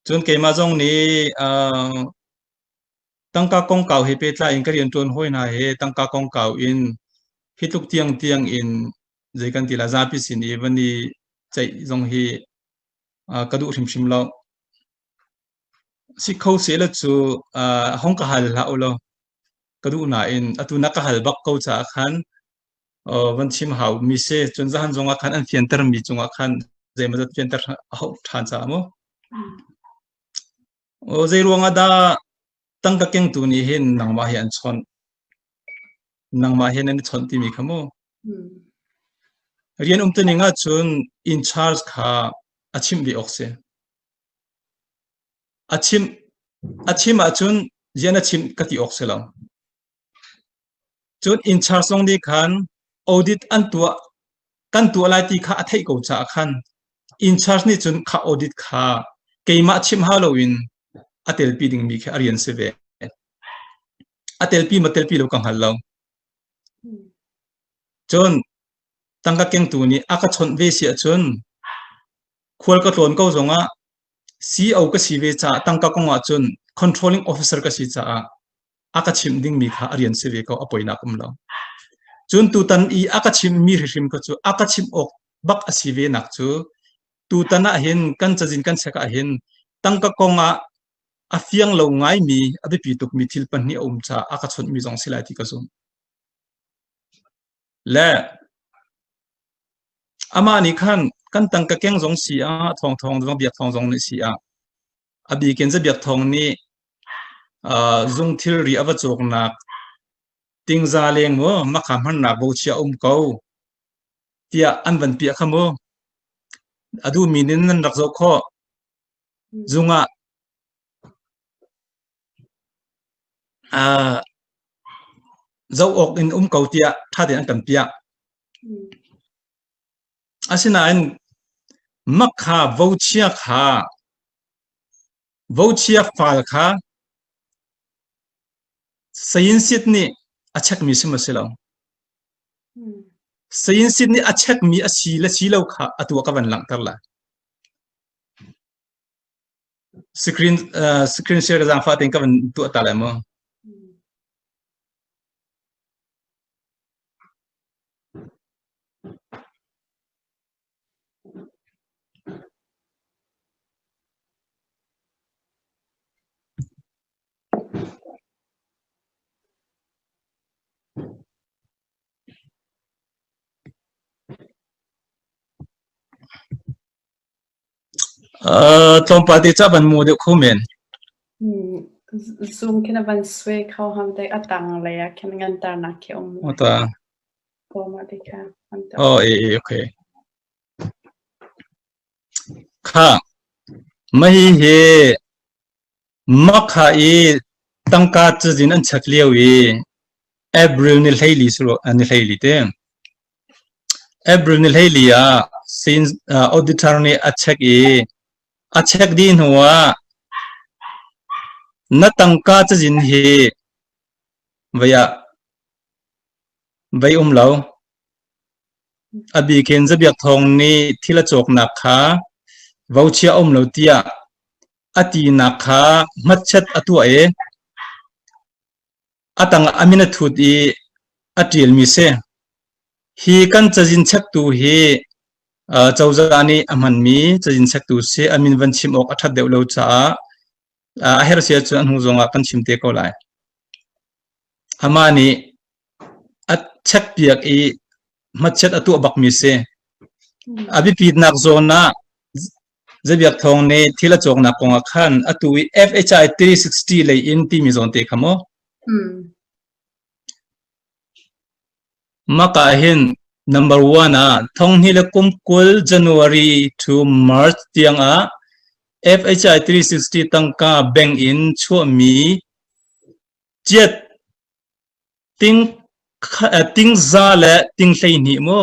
Cun keimah zong nih uh, tangka kongkau he pehtlai in ka rianṭuan hawi hna he tangka kongkau in hi tluk tiangtiang in zei kan ti la zapi sin i van i ceih zong hi uh, ka duh hrimhrim lo. Si kho sehla cu uh, hong ka hal hlah ulaw ka duh nain atu na ka hal bak ko caah khan uh, van chim hau mi si. Cun zahan zongah khan an fianter mi cungah khan zeimawzat fianter a hauh ṭhan caah mu. Oh, zei ruangah dah tangka kengtu nih hin nangmah hi an chawnh? Nangmah hi nan i chawnh timi kha mu. Rian umtuning ahcun in charge kha a chimh ve awk si. A chimh a chim ahcun rian a chimh ka ti awk si lo. Cun in charge zong nih khan audit an tuah kan tuah lai ti kha a theih ko caah khan in charge nih cun kha audit kha keimah chimh hau loin a telpi dingmi khi a rian si ve. A telpi ma telpi lo ka hngal lo. Cun tangka kengtu nih a ka chawnh ve si ahcun khual ka tlawn ko zongah CEO ka si ve caah tangka kong ahcun controlling officer ka si caah a ka chimh dingmi kha a rian si ve ko a poinak um lo. Cun tutan i a ka chimhmi hrimhrim kha cu a ka chimh awk bak a si ve nak cu tutan ah hin kan cazin kan check ah hin tangka kong ah a fiang lo ngaimi a biapi tukmi thil pahnih a um caah a ka chawnhmi zong si lai ti ka zumh. Le amah nih khan kan tangka keng zong si ah thawng thawng zong biak thawng zong nih si ah a bikin zabiak thawng nih uh, zung thilri a va cawknak tingza leng mu makha hmannak bochia um ko tiah an van piah kha mu a duhmi nin nan rak zoh khawh zung ah uh, zoh awk in um ko tiah ṭha tein an kan piah. Asinain mak kha vochia kha vochia fal kha sayinsit nih a chekmi si maw si lo? Sayinsit nih a chekmi a si le si lo kha atu ah ka van langhter lai. Screen uh, screen share ka zaangfah tein ka van tuah ta lai mu. Uh, tlawmpal te ca van mu deuh kho men. Zoom khin a van sui kho ham te a tang lei ah khin ngan tar nak khi um. O ta. Ko ma te kha. Oh, e e okay. Kha. Mahi he makha i tangka cazin an chek lio i April ni hleili suru ni hleili te. April ni hleili ah sin auditor nih a check i a check dih hnu ah na tangka cazin hi vei ah vei um lo. A bikin Zabiak Thawng nih thil a cawknak kha vochia um lo tiah a tinak kha hmatchet a tuah i A tangah a min a thut i a ṭialmi si. Hi kan cazin chektu hi uh, cozah nih a hmanmi cazin chektu si. A min van chim awk a ṭhat deuh lo caah uh, a herh si ahcun a hnu zongah kan chim te ko lai. Amah nih a chekpiak i hmachiat a tuah bakmi si. A biapitnak zawn ah. Zabiak Thawng nih thil a cawknak kong ah khan atu i FHI 360 lei in timi zawn te kha maw? Hmm. Maka ah hin number one ah thonghnih le kum 20 January to March tiang ah FHI 360 tangka bank in chuahmi chiat ting tingza le ting 12 mu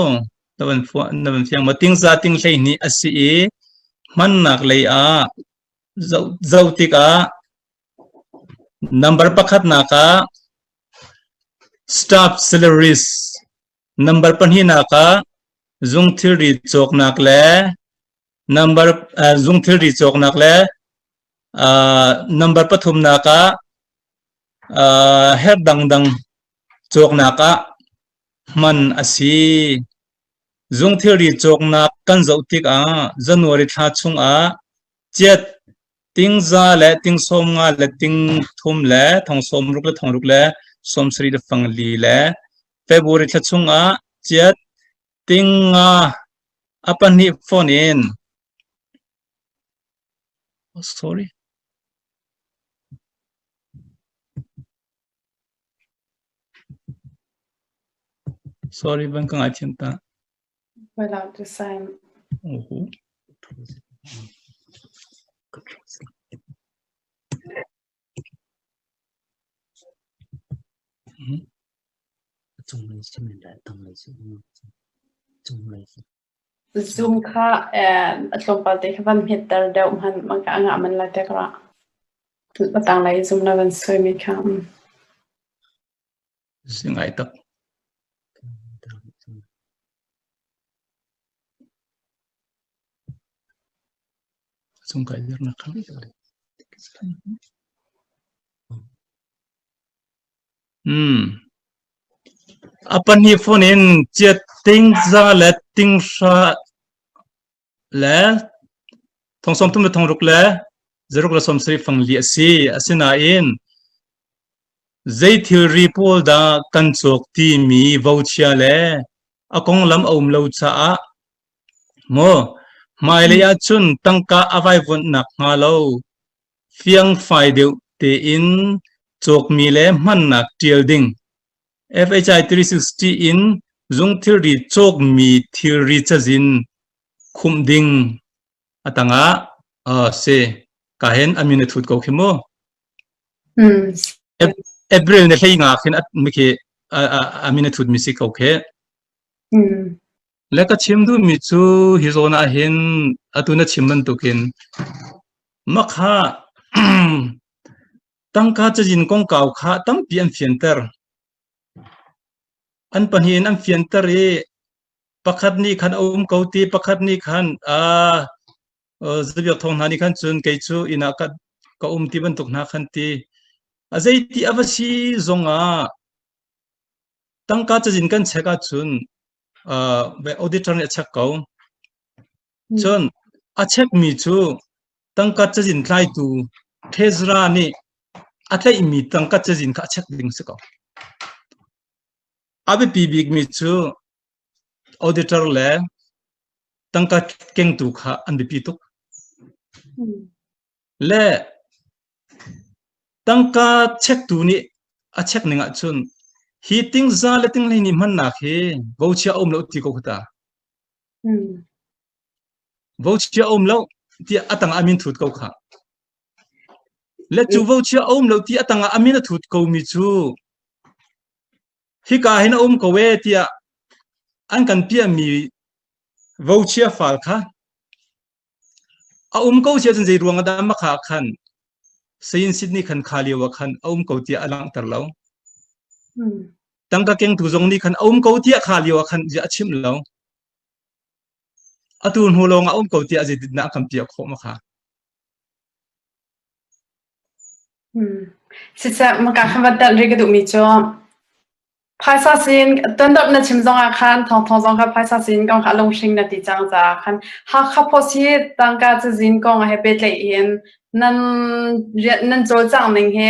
na van na van fiang maw tingza ting 12 a si i hmannak lei ah zoh zoh tikah number pakhatnak ah Staff salaries number pahnihnak ah zung thilri cawknak le number uh, zung thilri cawknak le uh, number pathumnak ah uh, herh dangdang cawknak ah hman a si. Zung thilri cawknak kan zoh tikah January thla chungah chiat Tingza le tingsawm nga le tingthum le thongsawmruk le thongruk le sawmsarih le fangli le February thla chungah chiat tingnga a pahnih fawn in oh, sorry sorry van ka ngaithiam ta Without the sign. Oho. Zoom kha a tlawmpal te kha van hmetter deuh hmanh mangka a ngah man lai te ka ruah. A tanglei Zoom na van suaimi kha. Si ngai tak. Cung kai dirnak kha. Hmm. A pahnih phun in chiat ting za le ting hra le thong sawm thum le thong ruk le zaruk le sawm sarih fang li a si. Asinain zei thilri pawl dah kan cawk timi vochia le a konglam a um lo caah maw hmailei ahcun tangka a vaivuanhnak hnga lo fiangfai deuh tein cawkmi le hmannak ṭial ding. FHI 360 in zung thilri cawkmi thilri cazin khumh ding a tangah uh, si ka hen a min a thut ko khi mu. Mm. April ni hlei nga khin mi khi a min a thut mi si ko khi. Mm. Le ka chim duh mi cu hi zawn ah hin atu na chim bantukin makha tangka cazin kongkau kha tampi an fianter. An pahnih in an fianter i pakhat nih khan a um ko ti pakhat nih khan aa zabiak thawng hna nih khan cun kei cu inn ah ka ka um ti bantuk hna khan ti. A zeiti a va si zong ah tangka cazin kan check ahcun uh, auditor nih a check ko. Cun a checkmi cu tangka cazin tlaitu Tezra nih a tlaihmi tangka cazin kha a check ding si ko. A biapi bikmi cu auditor le tangka kengtu kha an biapi tuk. Le tangka checktu nih a check ning ahcun hi tingza le tinghlei nih hmannak hi vochia a um lo ti ko kha ta. Vochia a um lo tiah a tangah a min thut ko kha. Le cu vochia a um lo ti a tangah a min a thut komi cu hika hin a um ko e tiah an kan piahmi vochia fal kha a um ko sia cun zei ruang ah dah makha khan Sayin Sydney khan kha lio ah khan a um ko tiah a langhter lo. Tangka kengtu zong nih khan a um ko tiah kha lio ah khan a chimh lo. Atu hnu lawng ah a um ko tiah zeitindah a kan piah khawh ma kha? Siseh, maka khan van telh rih ka duhmi cu phaisa sin tuandorh na chim zong ah khan thawngthawng zong kha phaisa sin kong kha a lunghring na ti cang caah khan Hakha Post hi tangka cazin kong he pehtlaih in nan rian nan cawlcangh ning hi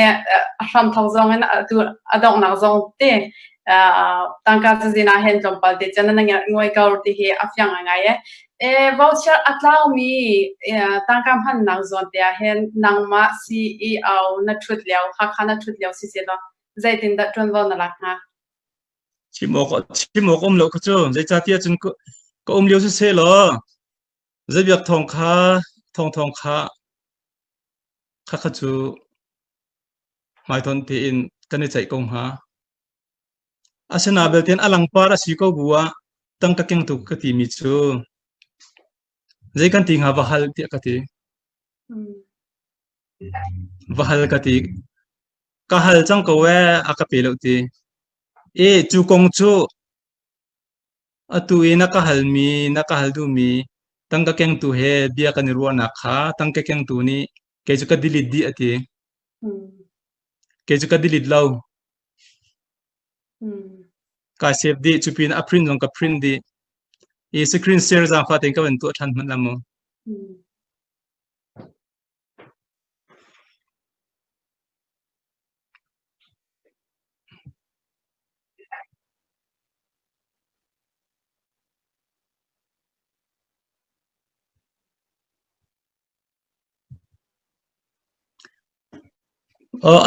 a hramthawk zong in atu a donghnak zong te. Tangka cazin ah hin tlawmpal te cun na nguai ko ti hi a fiang ngai e. E voucher a tlaumi tangka hmannak zawn te ah hin nangmah CEO na ṭhut lio, Hakha na ṭhut lio si selaw zeitindah ṭuanvo na lak hnga? Chim awk chim awk um lo kha cu zeicahtiah cun ka um lio siseh law zeibiak thawng kha thawng thawng kha kha kha cu hmaitonh tein kan i ceih ko hnga. Asinain belte a langpar a si ko bu ah tangka kengtu ka timi cu zei kan ti hnga va hal tiah ka ti. Va hal ka ti. Ka hal cang ko ee a ka pe lo ti. E cu kong cu atu i na ka halmi na ka hal duhmi tangka kengtu he bia kan i ruahnak kha tangka kengtu nih kei cu ka delete dih a ti. Kei cu ka delete lo. Ka save dih cu pin a print zong ka print dih. I screen share zaangfah tein ka van tuah ṭhan hmanh la mu.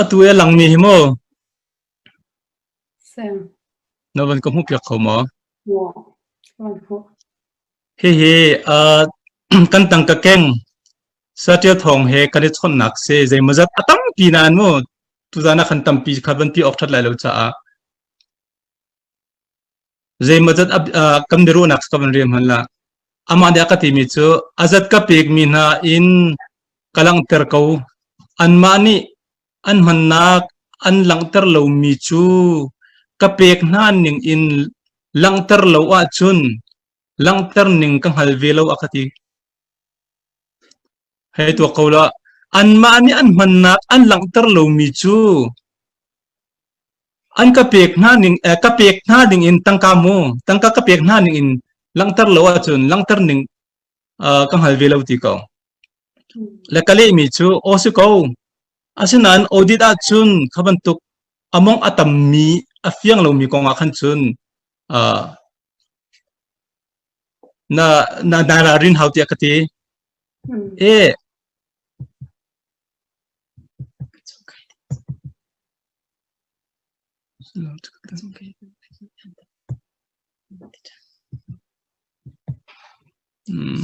Atu i a langmi hi maw na van ka hmuhpiak kho maw? Hihi kan tangka keng saṭil thawng he kan i chawnhnak si zeimawzat a tampi nain mu tuzaan ah khan tampi kha van ti awk ṭhat lai lo caah Zeimawzat kan biaruahnak ka van rel hmanh lah. Amah nih a ka timi cu a zat ka pekmi hna in ka langhter ko. Anmah nih an hmannak an langhter lomi cu ka pek hna ning in langhter lo ahcun langhter ning ka hngal ve lo a ka ti. Hei tuak ko la. Anmah nih an hmannak an langhter lomi cu an ka pek hna ning eh, ka pek hna ding in tangka mu tangka ka pek hna ning in langhter lo ahcun langhter ning uh, ka hngal ve lo ti ko. Le ka lehmi cu aw si ko. Asinain audit ahcun kha bantuk among a tammi a fiang lomi kong ah khan cun uh, na na na ralrin hau tiah ka ti. E Mm.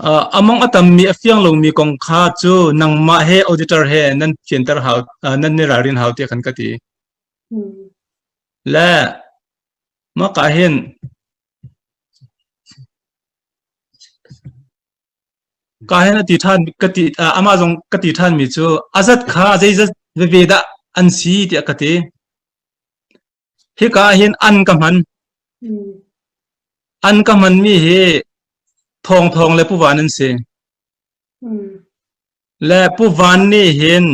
Uh, among a tammi a fiang lomi kong kha cu nangmah he auditor he nan fianter hau uh, nan ni ralrin hau tiah kan ka ti. Le mah ka hin ka hin a ti ṭhan ka ti uh, amah zong ka ti ṭhan mi cu a zat kha zeizat veve dah an si tiah ka ti. Hika ah hin an ka hman. An ka hmanmi hi Thawngthawng le Pu Van an si. Le Pu Van nih hin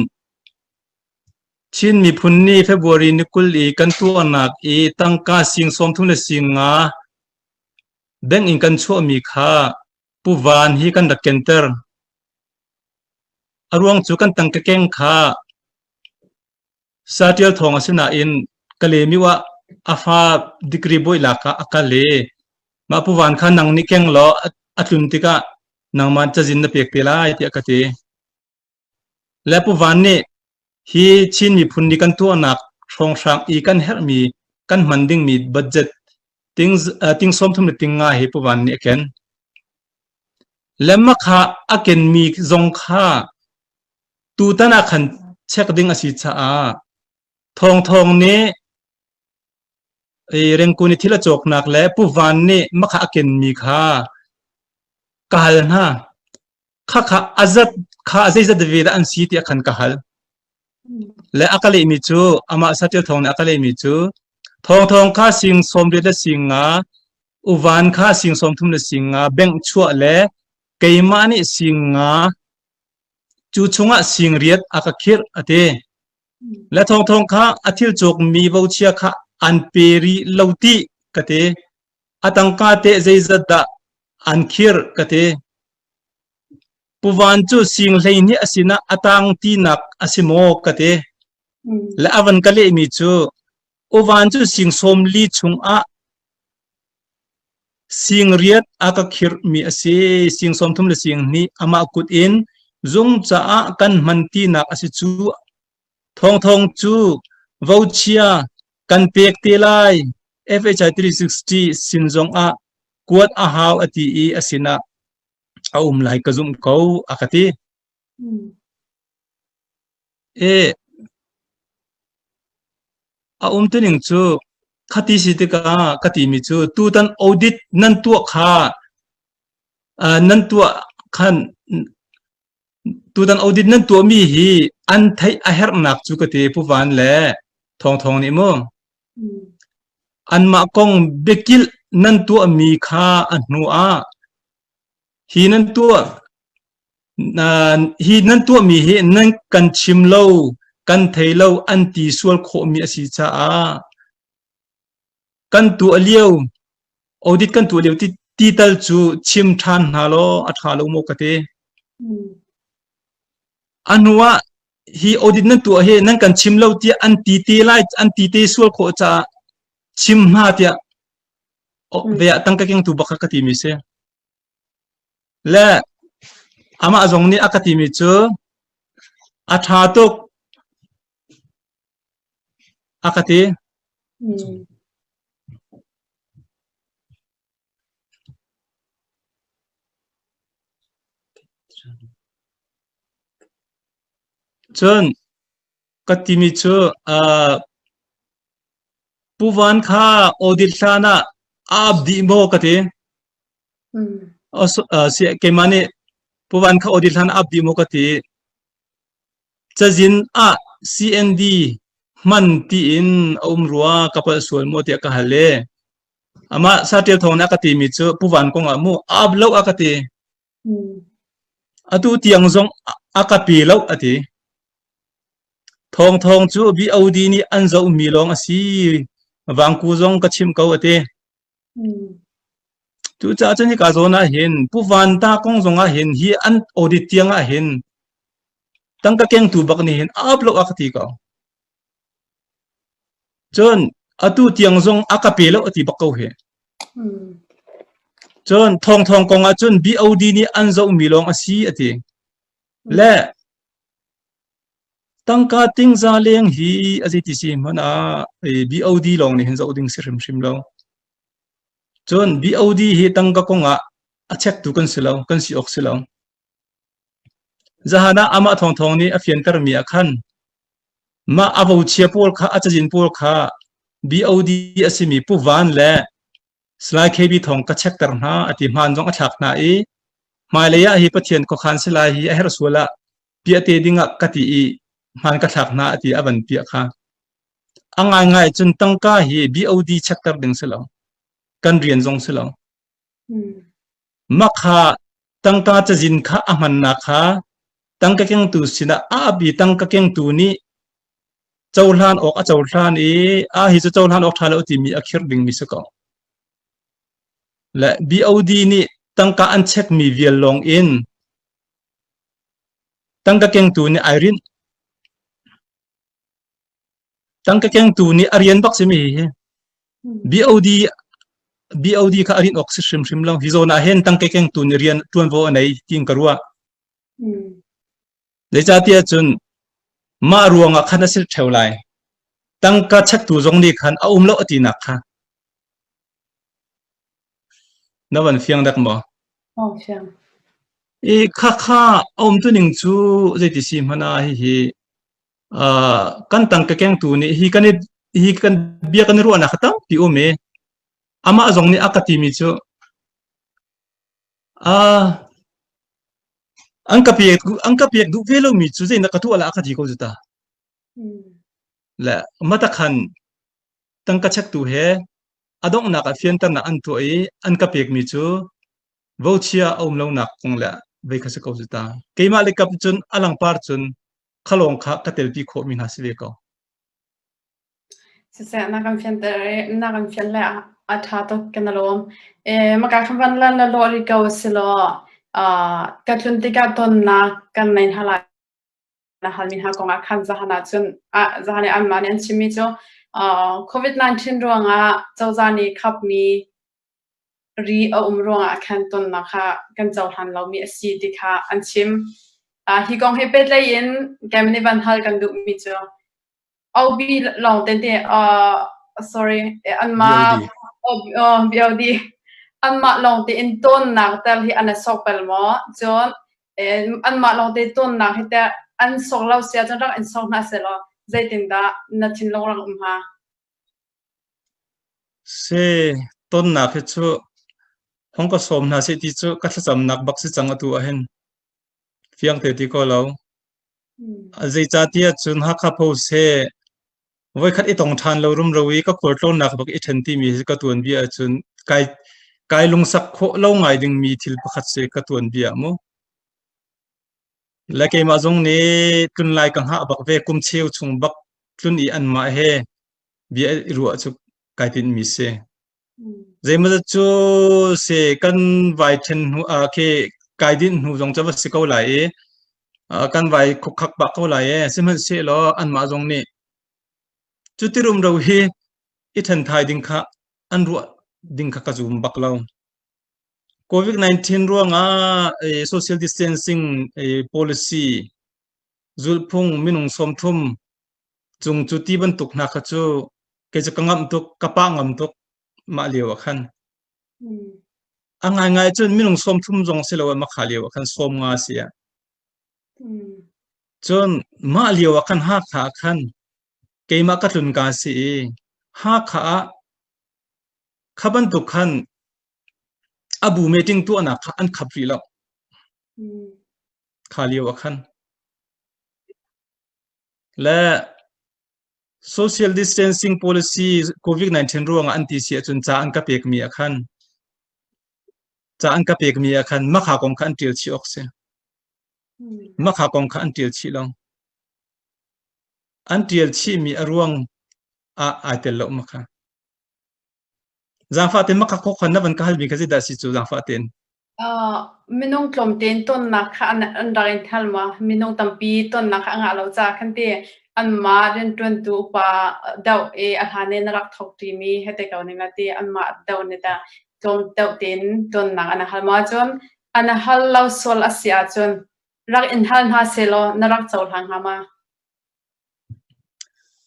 Chin miphun ni February ni 20 i kan tuahnak i tangka sing 30 le sing nga bank in kan chuahmi kha Pu Van hi kan rak kenter. A ruang cu kan tangka keng kha Saṭial thawng a si nain Kalaymyo ah a fa degree bawi lak ah a kal i mah Pu Van kha nang nih keng law a tlun tikah nangmah cazin na pek te lai tiah ka ti. Le Pu Van nih hi Chin miphun nih kan tuahnak hrawnghrang i kan herhmi kan hman dingmi budget ting, ting 30 le ting nga hi Pu Van nih a ken. Le mah kha a kenmi zong kha Tutan ah khan check ding a si caah Thawngthawng nih Rengkun i thil a cawknak le Pu Van nih makha a kenmi kha ka hal hna. Khakha a zat kha zeizat ve dah an si tiah khan ka hal. Le a ka lehmi cu amah saṭil thawng nih a ka lehmi cu Thawngthawng kha sing 80 le sing nga, Uvan kha sing 30 le sing nga, bengh chuah le keimah nih sing nga Cu chungah singriat a ka khirh, a ti. Le thawngthawng kha a thil cawkmi vochia kha an pe rih lo tih, ka ti. A tangka teh zeizat dah an khirh, ka ti. Pu Van cu sing 12 a sinah a tang tinak a si maw ka ti. Le a van ka lehmi cu U Van cu sing 40 chungah sing riat a ka khirhmi a si. Sing 30 le sing hnih amah kut in zung caah kan hman tinak a si cu. Thawngthawng cu vochia kan pek te lai. FHI 360 sin zongah kuat a hau a ti i a sinah a um lai ka zumh ko a ka ti. E a um tuning cu khati si tikah ka timi cu tutan audit nan tuah kha nan tuah khan tutan audit nan tuahmi hi an theih a herhnak cu ka ti Pu Van le Thawng Thawng nih mu. Anmah kong biakilh nan tuahmi kha a hnu ah hi nan tuah hi nan tuahmi hi nan kan chim lo kan thei lo an ti sual khawhmi a si caah kan tuah lio audit kan tuah lio ti, ti tal cu chim ṭhan hna law a ṭha lo maw ka ti. A hnu ah hi audit nan tuah hi nan kan chim lo tiah an ti te lai an ti te sual khawh caah chim hna tiah ve ah tangka kengtu bak ka ti mi si. Le amah zong nih a ka timi cu a ṭha tuk a ka ti. Cun ka timi cu uh, Pu Van kha audit hlan ah a ap dih maw ka ti. Keimah nih Pu Van kha audit hlan ah ap dih maw ka ti. Cazin ah CND hman tiin a um rua ka palh sual maw tiah ka hal i amah saṭil thawng nih a ka timi cu Pu Van kong ah mu ap lo a ka ti. Atu tiang zong a ka pe lo a ti. Thawngthawng cu BOD nih an zohmi lawng a si. Vangku zong ka chimh ko a ti. Cucaah cun hika zawn ah hin Pu Van Ta kong zong ah hin hi an audit tiang ah hin tangka kengtu bak nih hin a ap lo a ka ti ko. Cun atu tiang zong a ka pe lo a ti bak ko hi. Cun thawngthawng kong ah cun BOD nih an zohmi lawng a si a ti. Le tangka tingza leng hi a zeiti si hmanh ah BOD lawng nih hin zoh ding si hrimhrim lo. Cun BOD hi tangka kong ah a chektu kan si lo, kan si awk si lo. Zahan ah amah thawngthawng nih a fiantermi ah khan mah a vochia pawl kha a cazin pawl kha BOD a simi Pu Van le Salai KB thawng ka chekter hna a ti hmaan zong a thlak hna i hmailei ah hi Pathian khuakhan si lai hi a herh sual ah piah te ding ah ka ti i hmaan ka thlak hna a ti a van piah kha. A ngaingai cun tangka hi BOD chekter ding si lo. Kan rian zong si lo. Mah kha tangka cazin kha a hmannak kha tangka kengtu sinah a ap i tangka kengtu nih cohlan awk a cohlan i a hi cu cohlan awk ṭha lo timi a khirh dingmi si ko. Le BOD nih tangka an chekmi vial lawng in tangka kengtu nih ai rinh. Tangka kengtu nih a rian bak simi hi BOD BOD kha a rin awk si hrimhrim lo. Hi zawn ah hin tangka kengtu nih rian ṭuanvo a nei tiin ka ruah. Zeicahtiah cun mah ruangah khan a si ṭheo lai. Tangka chektu zong nih khan a um lo a tinak kha. Na van fiang dek maw? Oh, fiang. I khakha a um tuning cu zeiti si hmanh ah hihi kan tangka kengtu nih hi kan i hi kan bia kan i ruahnak kha tampi um i amah zong nih a ka timi cu an ka pek an ka pek duh ve lomi cu zeinak ka tuah la a ka ti ko cu ta le matakhan tangka chektu he a donghnak ah fianternak an tuah i an ka pekmi cu vochia a um lonak kong le vei kha si ko cu ta keimah le kap cun a langpar cun khalawng kha ka telpi khawhmi hna si ve ko. Siseh na kan fianter i na kan fian le a ṭha tuk kan i lawm. E, maka kan van lan la lawh ri ko si law. Ka tlun tikah tonnak kan nei hna lai. Na halmi hna kongah khan zahan ahcun zahan i anmah nih an chimmi cu COVID-19 ruangah cozah nih khapmi ri a um ruangah khan tonnak kha kan cohlan lomi a si ti kha an chim. Hi kong he pehtlaih in keimah nih van hal kan duhmi cu OB lawng tete sorry anmah BOD anmah lawng tein tawnnak tel hi an i sok bal maw? Cun anmah lawng te tawnnak hi teh an sok lo si ahcun rak in sok hna sehlaw zeitindah na thinlung rak um hnga? Si, tonnak hi cu hong ka sawm hna seh ti cu ka thlacamnak bak si cang atu ahhin. Fiang te ti ko lo. Zeicahtiah cun Hakha Phose voikhat i tong ṭhan lo rumro i ka khualtlawnnak bak i ṭhen timi hi ka tuanbia ahcun kai kai lungsak khawh lo ngai dingmi thil pakhat si ka tuanbia mu. Le keimah zong nih tlun lai ka hngah bak ve kum cheu chung bak tlun i anmah he bia i ruah cu kai tinhmi si. Zeimawzat cu si kan vai ṭhen hnu ah khi kai dinh hnu zong cu va si ko lai i kan vai khukkak pah ko lai e. Sihmanhsehlaw anmah zong nih cuti rumro hi i ṭhen thai ding kha an ruah ding kha ka zum bak lo. COVID-19 ruangah social distancing policy zulhphung minung 30 cung cu ti bantuk hna kha cu kei cu ka ngamh tuk, ka pa ngam tuk mah lio ah khan. A ngaingai cun minung 30 zong si lo makha lio ah khan 50 si ah. Cun mah lio ah khan Hakha ah khan keimah ka tlun ka si i Hakha ah kha bantuk khan a bu meeting tuahnak kha an khap rih lo. Kha lio ah khan. Le social distancing policy COVID-19 ruangah an ti si ahcun ca an ka pekmi ah khan ca an ka pekmi ah khan makha kong kha an ṭial chih awk si. Makha kong kha an ṭial chih lo. An ṭial chihmi a ruang ah ai tel lo makha. Zaangfah tein makha khawkhan na van ka halmi kha zeidah si cu zaangfah tein? Minung tlawmte in tonnak kha an, an rak in hal ma? Minung tampi tonnak kha a ngah lo caah khan ti anmah rianṭuantu upa deuh i a hlan in a rak thawk ṭimi he te ko ning la ti anmah deuh nih tah tlawm deuh tein tonnak an hal ma cun an hal lo sual a si ahcun rak in hal hna sehlaw na rak cohlang hnga ma?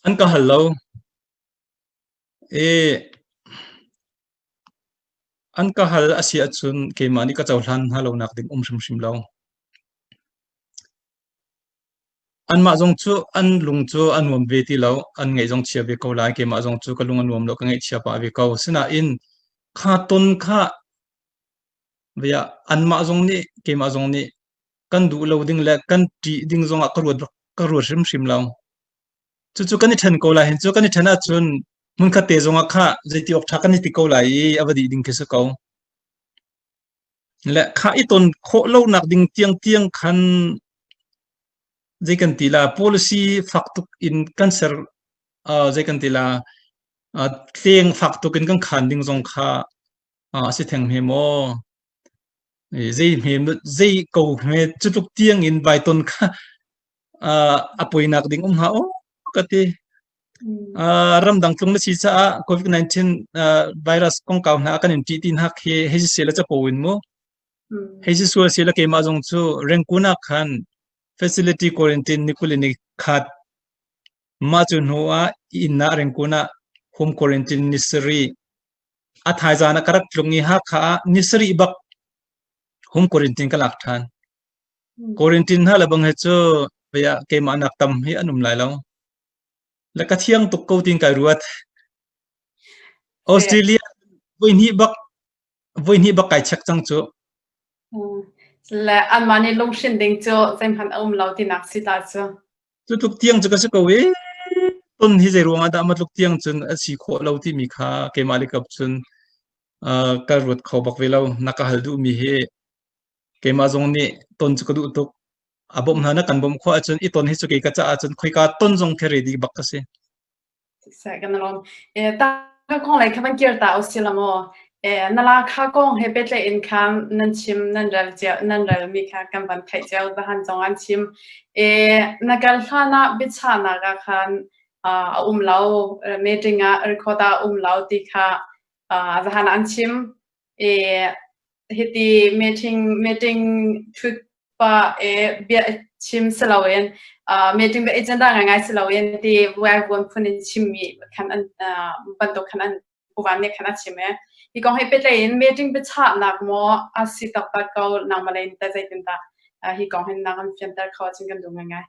An ka hal lo. I an ka hal a si ahcun keimah nih ka cohlan hna lonak ding um hrimhrim lo. Anmah zong cu an lung cu a nuam ve ti lo, an ngaih zong chia ve ko lai. Keimah zong cu ka lung a nuam lo, ka ngaihchia pah ve ko. Sinain kha ton kha via anmah zong nih keimah zong nih kan duh lo ding le kan ṭih ding zongah ka ruat ka ruat hrimhrim lo. Cucu kan i ṭhen ko lai hin cu kan i ṭhen ahcun hmunkhat te zongah khah zeiti awk ṭha kan i ti ko lai i a va dih ding khi si ko. Le khah i ton khawh lonak ding tiangtiang khan zei kan ti la policy fak tuk in kan ser uh, zei kan ti la uh, tleng fak tuk in kan khan ding zong kha uh, a si theng hme maw zei hme zei ko hme cu tluk tiang in vai ton kha a poinak ding um hnga aw ka ti. Ramdang tlung na si caah COVID-19 virus kongkau hna kan in ṭih ti hna khi hei si la capo in mu. Hei si sual si la keimah zong cu Rangoon ah khan facility quarantine ni kul in ni khat mah cu hnu ah inn ah Rangoon ah home quarantine ni sarih a thaizan ah ka rak tlung i Hakha ah ni sarih bak home quarantine ka lak ṭhan. Quarantine hna le bang hi cu vei ah keimah nak tam hi an um lai lo. Le ka thiang tuk ko tin kai ruat. Australia voi hnih bak voi hnih bak kai check cang cu. Le anmah nih lunghrin ding cu zeihmanh a um lo tinak si ta cu. Cu tluk tiang cu ka si ko i ton hi zei ruangah dah ma tluk tiang cun a si khawh lo timi kha keimah le kap cun uh, ka ruat kho bak ve lo. Na ka hal duhmi hi Keimah zong nih ton cu ka duh tuk. A bawmh hna na kan bawmh khawh ahcun i ton hi cu kei ka caah cun khoika ton zong khi ready bak ka si. Seh kan lawm. Eh, ta ka kong lei kha van kir ta usih la maw? Na la kha kong he pehtlaih in khan nan chim nan rel cio nan relmi kha kan van theih cio zahan zong an chim. Na kal hlan ah biachahnak ah khan a um lo meeting ah record ah a um lo ti kha zahan ah an chim. Hiti meeting meeting thut pa bia chim si loin meeting bia agenda ngaingai si loin ti vuaivuan phun in chimmi khan an bantuk khan an Puvan nih khan a chim i hi kong he pehtlaih in meeting biachahnak maw a si taktak ko nangmah lei in teh zeitindah hi kong hin na kan fianter kho ahcun kan duh ngaingai.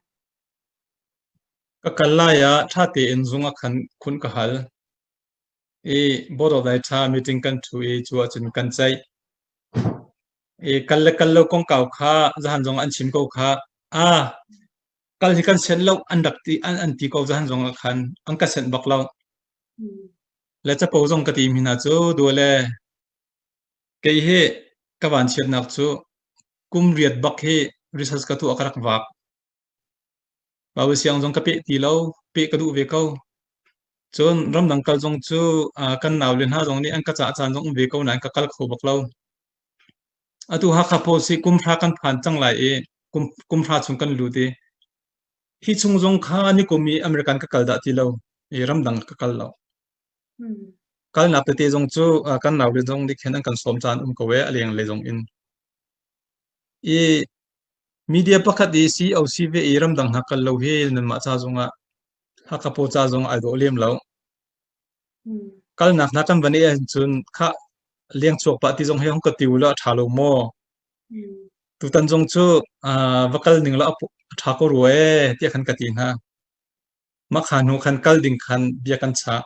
Ka kal lai ah ṭha tein zung ah khan khun ka hal i board of director meeting kan ṭhu i cu ahcun kan ceih. I kal le kal lo kongkau kha zahan zong an chim ko kha. Ah, kal hi kan senh lo an rak ti an, an ti ko zahan zong ah khan an ka senh bak lo. Le capo zong ka ti mi hna cu dua le kei hi ka vanchiatnak cu kum riat bak hi research ka tuah ka rak vak. Bawi siang zong ka peh ti lo, peh ka duh ve ko. Cun ramdang kal zong cu kan naule hna zong nih an ka cah caan zong um ve ko nain ka kal kho bak lo. Atu Hakha Post hi kum hra kan phan cang lai i kum, kum hra chung kan lut i Hi chung zong kha nikum i American ka kal dah ti lo i ramdang ka kal lo. Kalnak tete zong cu kan naule zong nih khin an kan sawm caan um ko e a lenglei zong in. I media pakhat i CEO si ve i ramdang hna kal lo hi nanmah ca zongah Hakha paw ca zong ai dawh lem lo. Kalnak hna kan van i ahcun khah leng chuak pah ti zong hi hong ka ti u law a ṭha lo maw? Tutan zong cu va kal ning law a ṭha ko rua ee tiah khan ka ti hna. Mah kha hnu khan kal ding khan bia kan chah.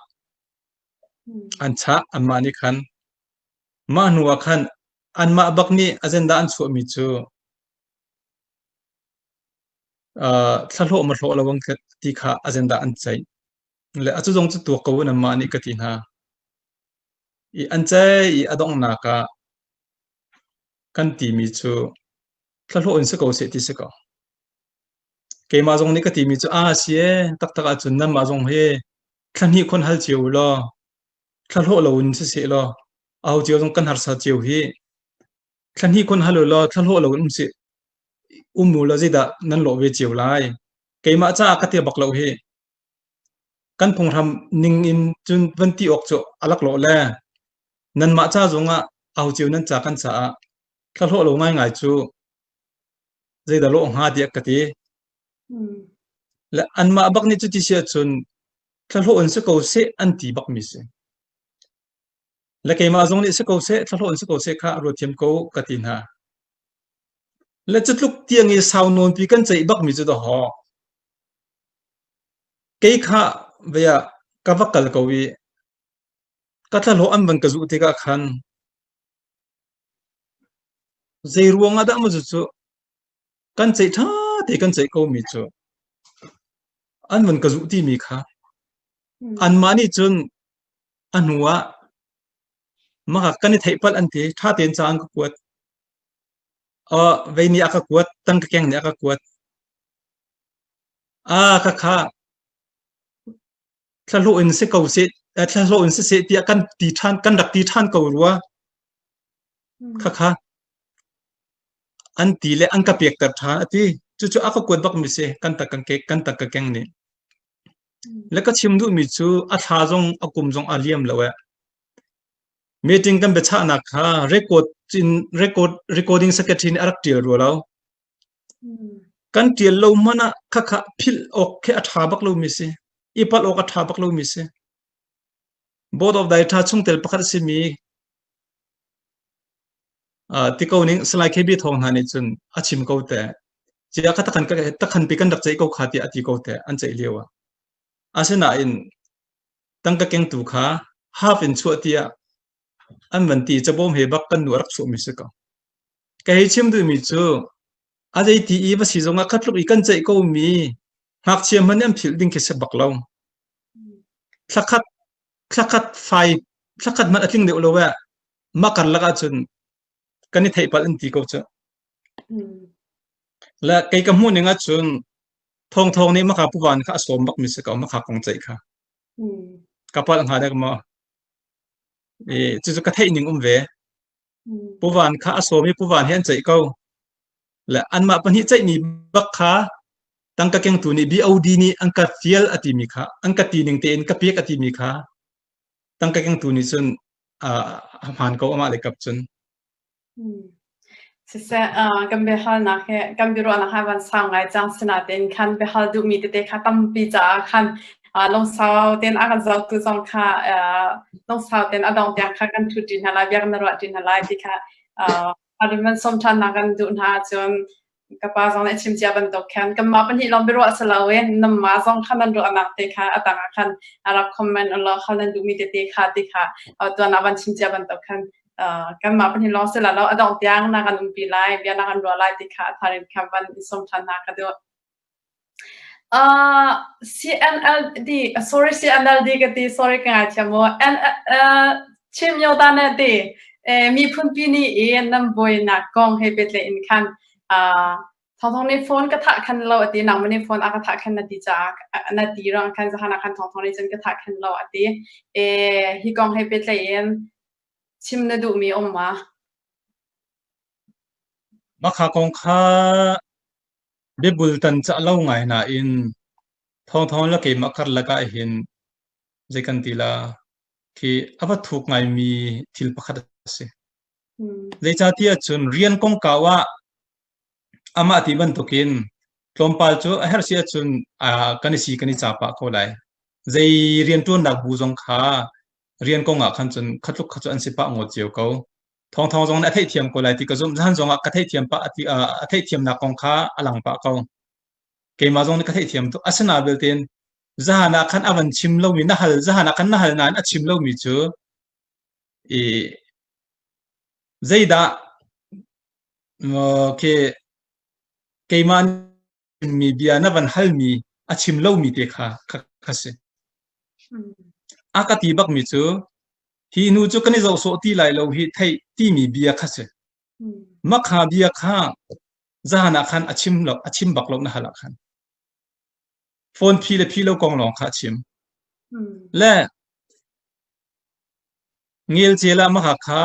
An chah anmah nih khan. Mah hnu ah khan anmah bak nih agenda an chuahmi cu thlahlawh ma hlawh lo ang ti kha agenda an ceih. Le a cu zong cu tuak ko in anmah nih ka ti hna. I an ceih i a donghnak ah Kan timi cu thlahlawh in si ko seh ti si ko. Keimah zong nih ka timi cu aa si ee taktak ahcun nanmah zong hi thla hnih khon hal cio u law thlahlawh lo in siseh law aho cio zong kan harsa cio hi thla hnih khon hal u law thlahlawh lo in um seh um u law zeidah nan lawh ve cio lai. Keimah caah ka ti bak lo hi. Kan phunghram ning in cun van ti awk cu a laklawh le nanmah ca zongah aho cio nan ca kan caah thlahlawh lo ngaingai cu zeidah lawh hnga tiah ka ti. Le anmah bak nih cuti si ahcun thlahlawh in si ko seh an ti bakmi si. Le keimah zong nih si ko seh, thlahlawh in si ko seh kha ruat thiam ko ka ti hna. Le cutluk tiang i sau nawnpi kan ceih bakmi cu dahawh. Kei kha vei ah ka va kal ko i ka thlahlawh an van ka zuh tikah khan zei ruang ah dah maw cucu kan ceih ṭha te kan ceih komi cu an van ka zuh timi kha anmah nih cun a hnu ah maka kan i theih palh an ti ṭha tein ca an ka kuat. Uh, vei nih a ka kuat, tangka keng nih a ka kuat. Ah, khakha thlahlawh in si ko seh, thlahlawh in siseh tiah kan ti ṭhan, kan rak ti ṭhan ko rua. Khakha an ti le an ka pekter ṭhan a ti. Cucu a ka kuat bakmi si, kan tak kan ke, kan tak ka keng nih. Le ka chim duhmi cu a thla zong a kum zong a liam lo eh. Meeting kan biachahnak kha record in record recording secretary nih a rak ṭial rua lo. Kan ṭial lo hmanh ah khakha philh awk khi a ṭha bak lomi si. I palh awk a ṭha bak lomi si. Board of Director chungtel pakhat a simi uh, ti ko ning Salai KB Thawng hna nih cun a chim ko te. Cia kha takhan takhan pi kan rak ceih ko kha tiah a ti ko te an ceih lio ah. Asinain tangka kengtu kha half in chuah tiah an van ti cabawm he bak kan nu a rak chuahmi si ko. Ka hei chim duhmi cu a zei ti i va si zongah kha tluk i kan ceih ko mi ngakchia hmanh an philh ding khi si bak lo. Thlakhat thlakhat fai thlakhat hmanh a tling deuh lo eh mah karlak ahcun kan i theih palh an ti ko cu. Le kei ka hmuh ning ahcun Thawng Thawng nih maka puvan kha a sawm bak mi si ko maka kong ceih kha. Ka palh hnga dek maw? I cucu ka theih ning um ve. Pu Van kha a sawm i Pu Van he an ceih ko. Le anmah pahnih ceihmi bak kha tangka kengtu nih BOD nih an ka fial a timi kha an ka ti ning tein ka pek a timi kha tangka kengtu nih cun a hmaan ko amah le kap cun. Siseh, kan biahalnak hi kan biaruahnak hi van sau ngai cang sinain khan biahal duhmi tete kha tampi caah khan lungsau tein a kan zohtu zong kha lungsau tein a dong tiang kha kan ṭhut ṭi hna lai, bia kan ruah ṭi hna lai ti kha Parliament sawm ṭhannak kan duh hna ahcun ka pa zong nih a chim cia bantuk khan kanmah pahnih lawng biaruah si loin nanmah zong kha nan ruahnak te kha a tang ah khan a rak comment ulaw hal nan duhmi tete kha ti kha tuan ah van chim cia bantuk khan kanmah pahnih lawng si lo a dongh tiang na kan umpi lai bia na kan ruah lai ti kha a thar in kha van i sawm ṭhan hna ka duh. CNLD sorry CNLD ka ti sorry ka ngaithiam mu N Chin Myoda na ti miphunpi ni i nan buainak kong he pehtlaih in khan Thawngthawng nih phone ka thah khan lo a ti nangmah nih phone a ka thah khan na ti caah na ti ruang khan zahan ah khan Thawngthawng nih cun ka thah khan lo a ti. Hi kong he pehtlaih in chim na duhmi um ma? Mah kha kong kha Biabultan cah lo ngai nain thawngthawng le keimah karlak ahhin zei kan ti la khi a va thuk ngaimi thil pakhat a si. Zeicahtiah cun rian kongkau ah amah ti bantukin tlawmpal cu a herh si ahcun kan i si kan i ca pah ko lai. Zei rianṭuannak bu zong kha rian kong ah khan cun khatluk kha cu an si pah ngawt cio ko. Thawngthawng zong nih a theihthiam ko lai ti ka zumh. Zahan zong ah ka theihthiam pah ti a theihthiamnak kong kha a lang pah ko. Keimah zong nih ka theihthiam tuk. Asinain belte zahan ah khan a van chim lomi na hal zahan ah khan na hal nain a chim lomi cu i zeidah okay keimah mi bia na van halmi a chim lomi te kha kha si. A ka ti bakmi cu hi nu cu kan i zoh sawh ti lai lo hi theih timi bia kha si. Makha bia kha zahan ah khan a chim lo a chim bak lo na hal ah khan. Phone phi le phi lo kong lawng kha a chim. Le ngel cel ah makha kha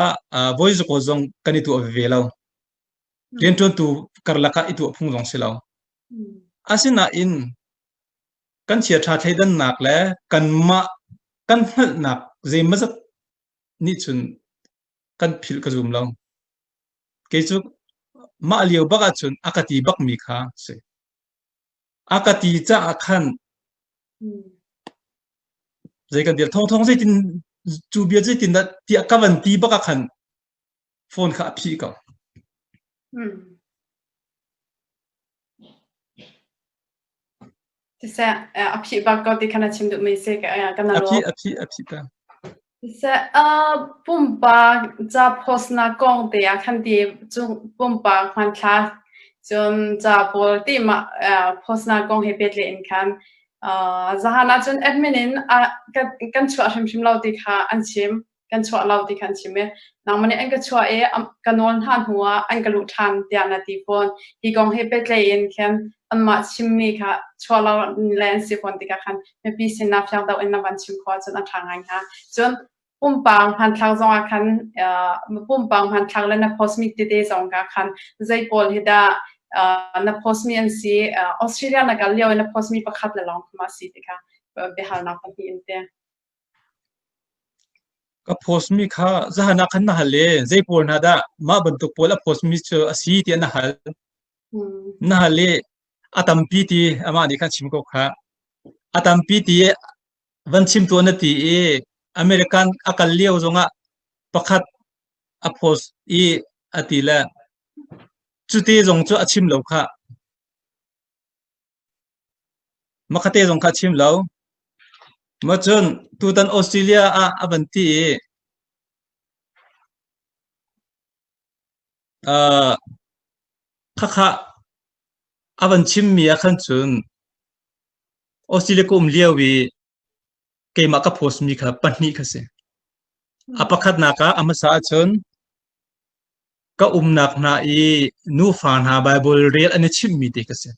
voi zukaw zong kan i tuah ve lo. Rianṭuantu karlak ah i tuah phung zong si lo. Asinain kan chiaṭha thleidannak le kanmah kan hngalhnak zeimawzat nih cun kan philh ka zum lo. Kei cu mah lio bak ahcun a ka ti bakmi kha si. A ka ti caah khan zei kan dir thongthong zeitin cu bia zeitin dah tiah ka van ti bak ah khan phone kha a phih ko. Siseh, a phih bak ko ti kha na chim duhmi si kan A phih, a phih, a phih ta. Siseh, pumpak ca post na kong te ah khan ti cu pumpak hmanthlak cun ca pawl ti ma post na kong he pehtlaih in khan zahan ah cun admin in kan chuah hrimhrim lo ti kha an chim. Kan chuah lo ti kha an chim i nangmah nih an ka chuah i ka nawl hna hnu ah an ka luh ṭhan tiah na ti fawn. Hi kong he pehtlaih in khin anmah chimmi kha chuah lo le an si fawn tikah khan mipi sinah fiang deuh in na van chim khawh ahcun a ṭha ngai hnga. Cun pumpak hmanthlak zong ah khan pumpak hmanthlak le na post mi tete zong ah khan zei pawl hi dah na post mi an si Australia na kal lio i na post mi pakhat le lawng kha ma si ti kha biahalnak pahnih in te. Ka post mi kha zahan ah khan na hal i zei pawl hna dah mah bantuk pawl a post mi cu a si tiah na hal. Na hal i a tampi ti amah nih khan chim ko khah. A tampi ti van chim tuah na ti i American a kal lio zongah pakhat a post i a ti le cute zong cu a chim lo khah. Makhate zong kha a chim lo. Maw cun tutan Australia ah a van ti i uh, khakha a van chimmi ah khan cun Australia ka um lio i keimah ka post mi kha pahnih kha si. A pakhatnak ah a hmasa ahcun ka umnak hna i nufa hna Bible rel an i chimhmi te ka si.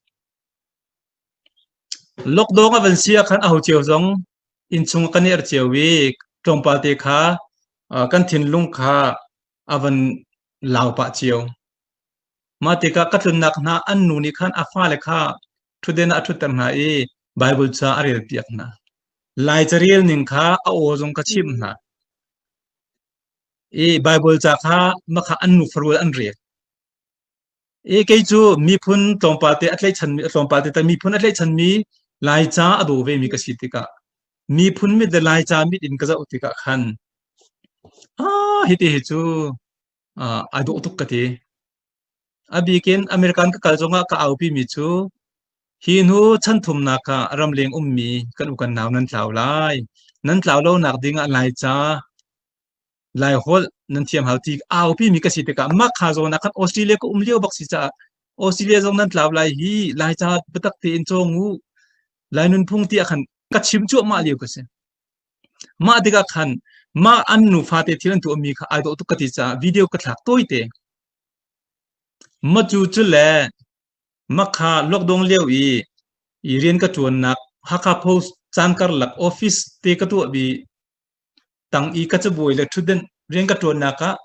Lockdown a van si ah khan aho cio zong innchung kan i er cio i tlawmpal te kha. Kan thinlung kha a van lau pah cio. Mah tikah ka tlunnak hna an nu nih khan a fale kha ṭhutden ah a ṭhutter hna i Baibal ca a relpiak hna. Lai carel ning kha a aw zong ka chimh hna. I Baibal ca kha makha an nu farual an rel. I kei cu miphun tlawmpal te a tlaihchanmi tlawmpal te miphun a tlaihchanmi Laica a daw vemi ka si tikah miphun mit le Laica mit in ka zoh tikah khan ah hiti hi cu ai dawh tuk ka ti. A bikin American ka kal zongah ka aupi mi cu hi hnu chan thumnak ah ramleng ummi kan u kan nau nan tlau lai. Nan tlau lonak ding ah Laica Laiholh nan thiam hau ti aupi mi ka si tikah mah kha zawn ah khan Australia ka um lio bak si caah Australia zong nan tlau lai hi Laica biatak tein cawng u Lai nunphung ti ah khan ka chim cuahmah lio ka si. Mah tikah khan mah an nufa te thil an tuahmi kha ai dawh tuk ka ti caah video ka thlak tawite. Macu cu le makha lockdown lio i i rian ka ṭuannak Hakha Post caan karlak office te ka tuah bi tang i ka cabuai le ṭhutdenh rian ka ṭuannak ah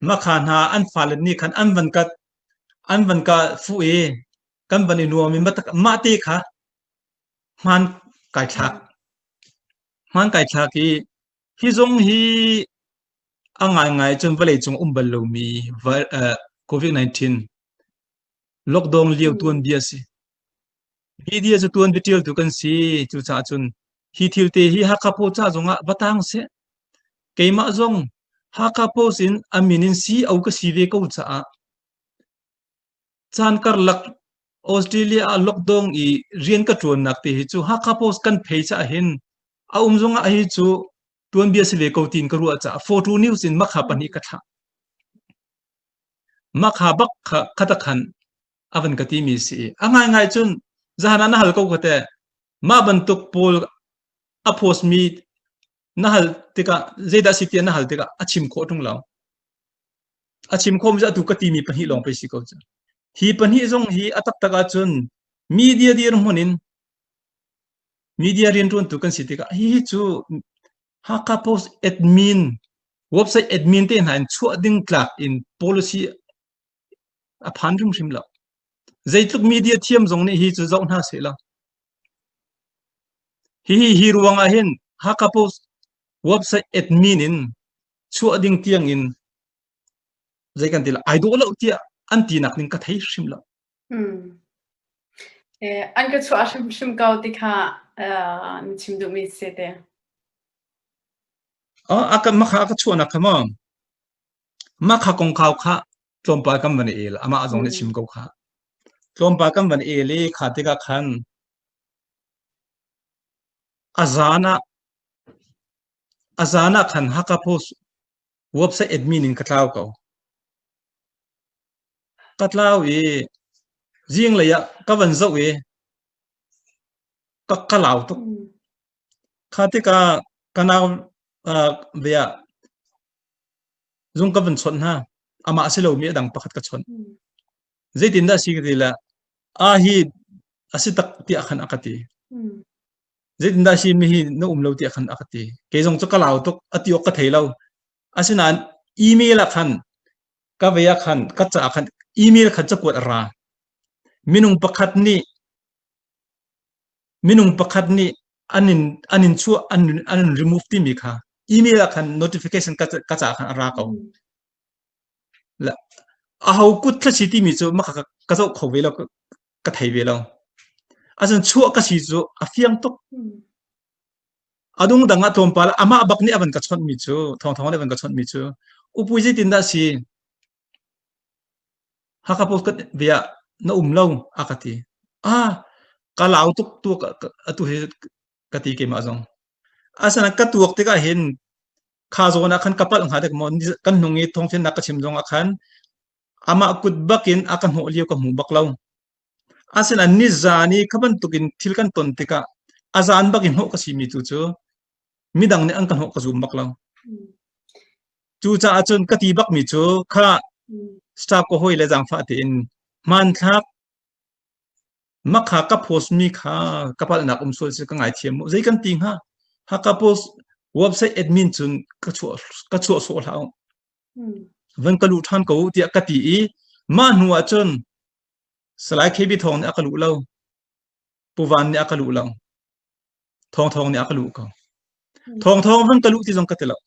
makha hna an fale nih khan an van ka an van ka fuh i kan van i nuam i mah te kha hmaan kai thlak. Hmaan kai thlak i hi zong hi a ngaingai cun vawleicung um bal lomi COVID-19 lockdown lio tuanbia si. Media cu tuanbia ṭialtu kan si. Cucaah cun hi thil te hi Hakha Post ca zongah va tang seh. Keimah zong Hakha Post in a min in CEO ka si ve ko caah caan karlak Australia ah lockdown i rian ka ṭuannak te hi cu Hakha Post kan phei caah hin a um zongah hi cu tuanbia si ve ko tiin ka ruah caah photo news in makha pahnih ka thlah. Makha bak kha khatakhan a van ka timi si i a ngaingai cun zahan ah na hal ko ka te mah bantuk pawl a post mi na hal tikah zeidah si tiah na hal tikah a chim khawh ṭung lo. A chim khawh mi cu atu ka timi pahnih lawng pei si ko cu. Hi pahnih zong hi a taktak ahcun media dirhmun in media rianṭuantu kan si tikah hihi cu Hakha Post admin website admin te hna in chuah ding tlak in policy a phan hrimhrim lo. Zeitluk media thiam zong nih hi cu zoh hna seh law. Hihi hi ruang ah hin Hakha Post website admin in chuah ding tiang in zei kan ti la ai dawh lo tiah an tinak ning ka thei hrim lo. Hmm. Eh, an ka chuah hrimhrim ko ti kha uh, na chim duhmi si te. Oh, aka makha ka chuahnak kha maw? Makha kongkau kha tlawmpal kan van el amah zong nih chim ko kha. Tlawmpal kan van el i kha tikah khan a zan ah a zan ah khan Hakha Post website admin in ka tlau ko. Ka tlau i zinglei ah ka van zoh i ka ka lau tuk. Kha tikah ka nau uh, ve ah zung ka van chawnh hna. Amah a si lomi a dang pakhat ka chawnh. Zeitindah a si ka ti le a hi a si tak tiah khan a ka ti. Zeitindah a si mi hi na um lo tiah khan a ka ti. Kei zong cu ka lau tuk a ti awk ka thei lo. Asinain email ah khan ka vei ah khan ka ca ah khan email khan cakuat a ra. Minung pakhat nih minung pakhat nih an in an in chuah an an in remove timi kha email ah khan notification ka ka ca khan a ra ko. La aho kut thla si timi cu maka ka, ka zoh kho ve lo ka, ka thei ve lo. Asan chuah ka si cu a fiang tuk. A dung dang ah tlawmpal amah bak nih a van ka chawnh mi cu thawng thawng nih a van ka chawnh mi cu upui zeitin dah si Hakha Post ka ve ah na um lo a ka ti. Ah, ka lau tuk tu atu hi ka ti keimah zong. Asana ka tuak tikah hin kha zawn ah khan ka palh hnga dek maw kan hnung i thawngthiannak ka chim zong ah khan amah kut bak in a ka hnawh lio ka hmu bak lo. Asinain nizan i kha bantukin thil kan ton tikah a zan bak in hnawh ka simi tu cu midang nih an ka hnawh ka zum bak lo. Cucaah cun ka ti bakmi cu kha staff ka hawi le zaangfah tein hmanthlak makha ka post mi kha ka palhnak um sual si ka ngaithiam mu. Zei kan ti hnga? Hakha post. Website admin cun ka chuah ka chuah sawh hlah u. Van ka luh ṭhan ko u tiah ka ti i mah hnu ah cun Salai KB Thawng nih a ka luh lo. Pu Van nih a ka luh lo. Thawng Thawng nih a ka luh ko. Thawng Thawng van ka luh ti zong ka ti lo.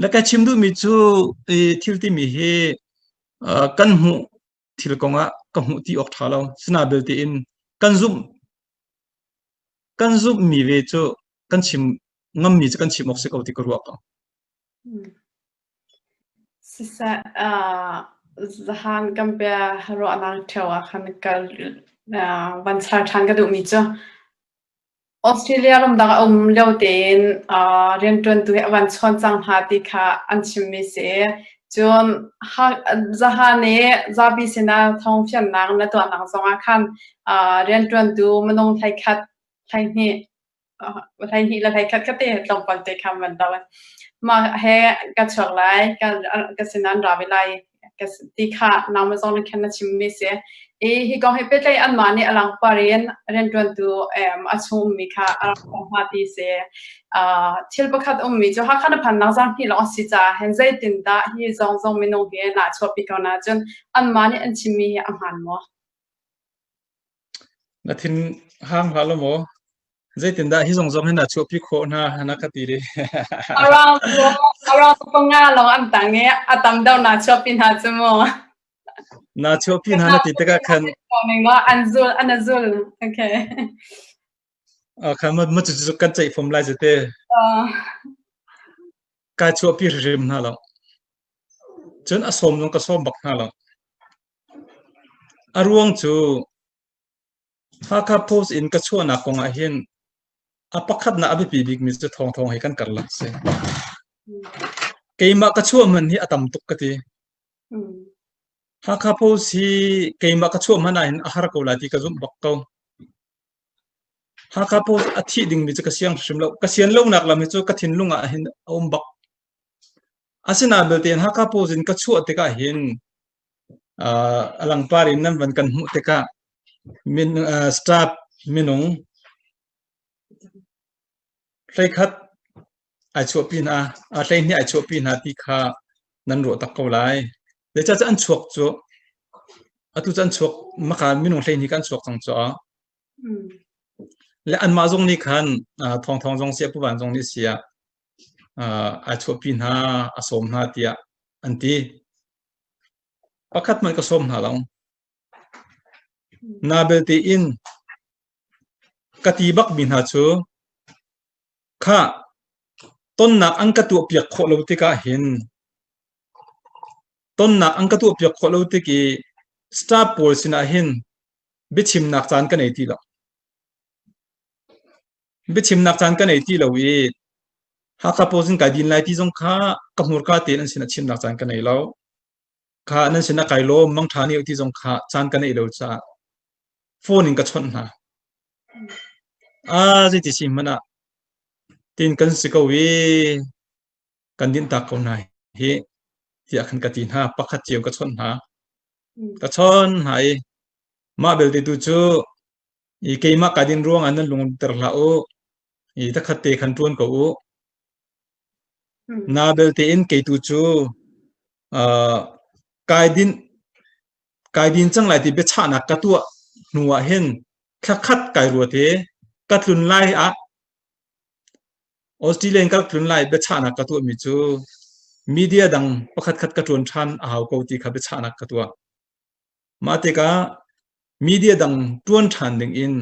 Le ka chim duhmi cu i thil timi hi kan hmuh thil kongah ka hmuh ti awk ṭha lo. Sina belte in kan zumh kan zumhmi ve cu kan chim ngammi cu kan chim awk si ko ti ka ruah ko. Siseh, zahan kan bia ruahnak ṭheo ah khan ka van char ṭhan ka duhmi cu Australia ramdang a um lio tein rianṭuantu hi a van chawn cang hna ti kha an chimmi si. Cun zahan i zapi sinah thawngfiannak na tuahnak zongah khan rianṭuantu minung 11, 12, 12 le 11 kha te tlawmpal te kha van doh. Mah he ka chuak lai, ka sinah an ra ve lai ti kha nangmah zong nih khan na chimmi si. I hi kong he pehtlaih anmah nih a langpar in rianṭuantu a chung ummi kha a rak kong hna ti si. Thil pakhat ummi cu Hakha na phannak zang hnih lawng a si caah hin zeitindah hi zong zong minung hi naa chuahpi ko na cun anmah nih an chimmi hi a hmaan maw? Na thin hang hlah lo maw? Zeitindah hi zong zong hin naa chuahpi khawh hna na ka ti dih. Around around panga lawng an tang i a tam deuh naa chuahpi hna cu mu. Naa chuahpi hna na ti tikah khan an zul an a zul. Okay. Khan ma ma cu kan ceih fom lai te. Kai chuahpi hrim hna lo. Cun a sawm zong ka sawm bak hna lo. A ruang cu Hakha Post in ka chuahnak kong ah hin a pakhatnak a biapi bikmi cu thawngthawng he kan karlak si. Keimah ka chuah man hi a tam tuk ka ti. Hakha Post hi keimah ka chuah man ah hin a har ko lai ti ka zumh bak ko. Hakha Post a thih dingmi cu ka siang hrim lo. Ka sian lonak lam hi cu ka thinlung ah hin a um bak. Asinain belte in Hakha Post in ka chuah tikah hin a langpar in nan van kan hmuh tikah min, staff minung 11 ai chuahpi hna, 12 ai chuahpi hna ti kha nan ruah tak ko lai. Zeicahtiah an chuak cu atu cu an chuak maka minung 12 kan chuak cang cu. Le anmah zong nih khan thawngthawng zong siah puvan zong nih siah ai chuahpi hna, a sawm hna tiah an ti. Pakhat hmanh ka sawm hna lo. Na belte in ka ti bakmi hna cu khah tonnak an ka tuahpiak khawh lo tikah hin tonnak an ka tuahpiak khawh lo tik i staff pawl sinah hin biachimnak caan ka nei ti lo. Biachimnak caan ka nei ti lo i Hakha Post in kai din lai ti zong kha ka hmurka tein an sinah chimnak caan ka nei lo. Kha nan sinah kai lawm mangṭha ni ti zong kha caan ka neih lo caah phone in ka chawnh hna. Ah zeiti si hmanh ah tin kan si ko i kan dinh tak ko hna hi tiah khan ka ti hna pakhat cio ka chawnh hna. Ka chawn hna i mah belte tu cu i keimah ka din ruangah nan lungter hlah u i takhat te khan ṭuan ko u na belte in kei tu cu uh, kai din kai din cang lai ti biachahnak ka tuah hnu ah hin thlakhat kai ruat i ka tlun lai ah Australia in ka tlun lai biachahnak ka tuah mi cu media dang pakhat khat ka ṭuan ṭhan a hau ko ti kha biachahnak ka tuah. Mah tikah media dang ṭuan ṭhan ding in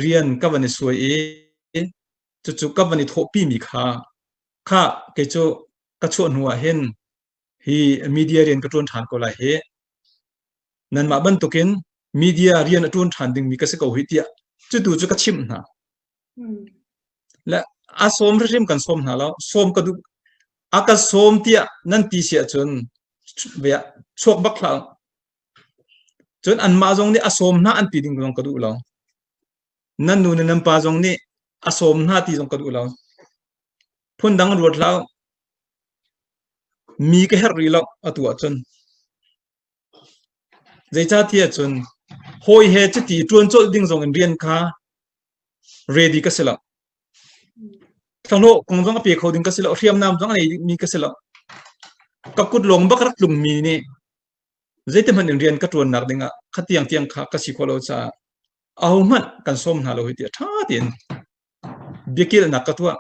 rian ka van i suai i cucu ka van i thawhpimi kha kha kei cu ka chuah hnu ah hin hi media rian ka ṭuan ṭhan ko lai hi nanmah bantukin media rian a ṭuan ṭhan dingmi ka si ko hi tiah cutu cu ka chimh hna. Le a sawm hrimhrim kan sawm hna lo. Sawm ka duh. A ka sawm tiah nan ti si ahcun chuak bak hlah. Cun anmah zong nih a sawm hna an ti ding zong ka duh lo. Nan nu le nan pa zong nih a sawm hna ti zong ka duh lo. Phundang ruat hlah. Mi ka herh rih lo atu ahcun. Zeicahtiah cun hawi he cuti ṭuan colh ding zong in rian kha ready ka si lo. Thlahlawh kong zong a pe kho ding ka si lo, hriamnam zong a nei mi ka si lo. Ka kut lawng bak rak tlung mi nih zeiti hmanh in rian ka ṭuannak ding ah kha tiang tiang kha ka si khawh lo caah ahohmanh kan sawm hna lo hi tiah ṭha tein biakilhnak ka tuah.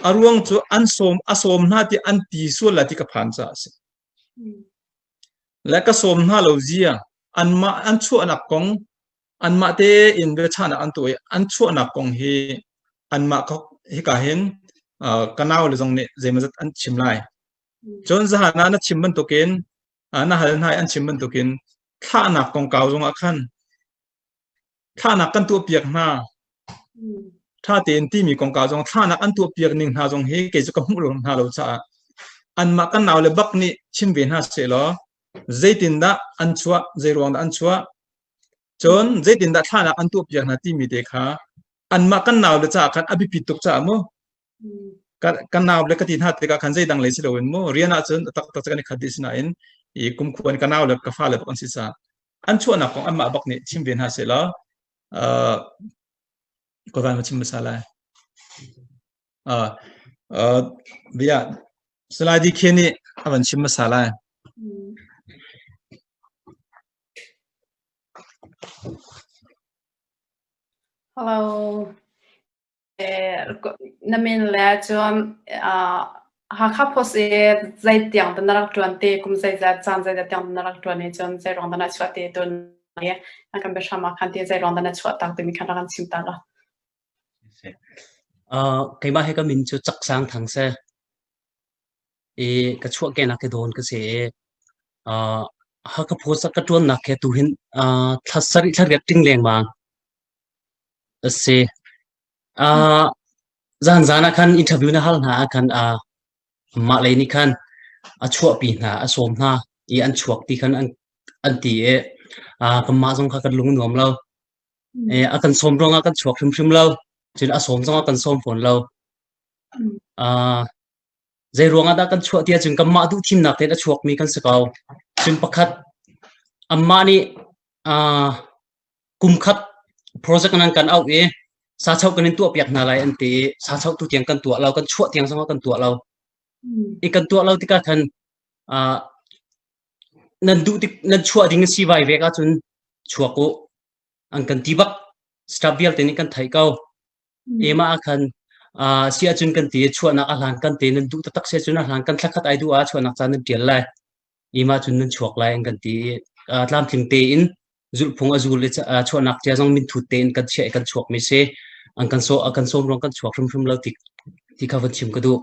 A ruang cu an sawm a sawm hna ti an ti sual lai ti ka phan caah a si. Le ka sawm hna lo zia anmah an chuahnak kong anmah tein biachahnak an tuah i an chuahnak kong hi anmah hika hin ka nau le zong nih zeimawzat an chim lai. Cun zahan ah na chim bantukin na hal hna i an chim bantukin thlahnak kongkau zongah khan thlahnak kan tuahpiak hna ṭha tein timi kongkau zong thlahnak an tuahpiak ning hna zong hi kei cu ka hmuh lo hna lo caah anmah kan nau le bak nih chim ve hna sehlaw zeitindah an chuah zeiruang dah an chuah cun zeitindah thlahnak an tuahpiak hna timi te kha anmah kan nau le caah khan a biapit tuk caah mu Kan nau le ka ti hna tikah khan zeidang lei si loin mu rian ahcun a taktak cu kan i khat dih sinain i kumkhua in ka nau le ka fale bak an si caah an chuahnak kong anmah bak nih chim ve hna sehlaw uh, ka van chim hmasa lai. Uh, uh, bia Salai DK nih a van chim hmasa lai. Hello. Na min le cun Hakha Post i zeitiang dah na rak ṭuan ti, kum zeizat, caan zeizat tiang dah na rak ṭuan i cun zeiruang dah na chuah ti tun i na kan biahram ah khan ti zeiruang dah na chuah tak timi khan rak kan chim ta law. Keimah hi ka min cu Cak Sang Thang si. I ka chuahkehnak hi Dawn ka si i Hakha Post ah ka ṭuannak hi tuhin thla sarih thla riat ṭing lengmang a si. Zanzan ah khan interview na hal hna ah khan mah lei nih khan a chuahpi hna, a sawm hna i an chuak ti khan an ti i kanmah zong kha kan lung nuam lo. A kan sawm ruangah kan chuak hrimhrim lo. Cun a sawm zongah kan sawm fawn lo. Zei ruangah dah kan chuah ti ahcun kanmah duh thimnak tein a chuakmi kan si ko. Cun pakhat anmah nih kum khat project nan kan auh i sachoh kan in tuahpiak hna lai an ti i sachoh tu tiang kan tuah lo kan chuah tiang zongah kan tuah lo i kan tuah lo tikah khan nan duh tik nan chuah ding a si vai vek ahcun chuak u an kan ti bak staff vialte nih kan theih ko ema ah khan si ahcun kan ti chuahnak a hlan kan te nan duh taktak si ahcun a hlan kan thlakhat ai duh ah chuahnak caan nan tial lai ima cun nan chuak lai an kan ti i tlamtling tein zulhphung a zul i chuahnak cia zong minthut tein kan chiah i kan chuakmi si an kan so a kan sawm ruang kan chuak hrimhrim lo ti ti kha van chim ka duh.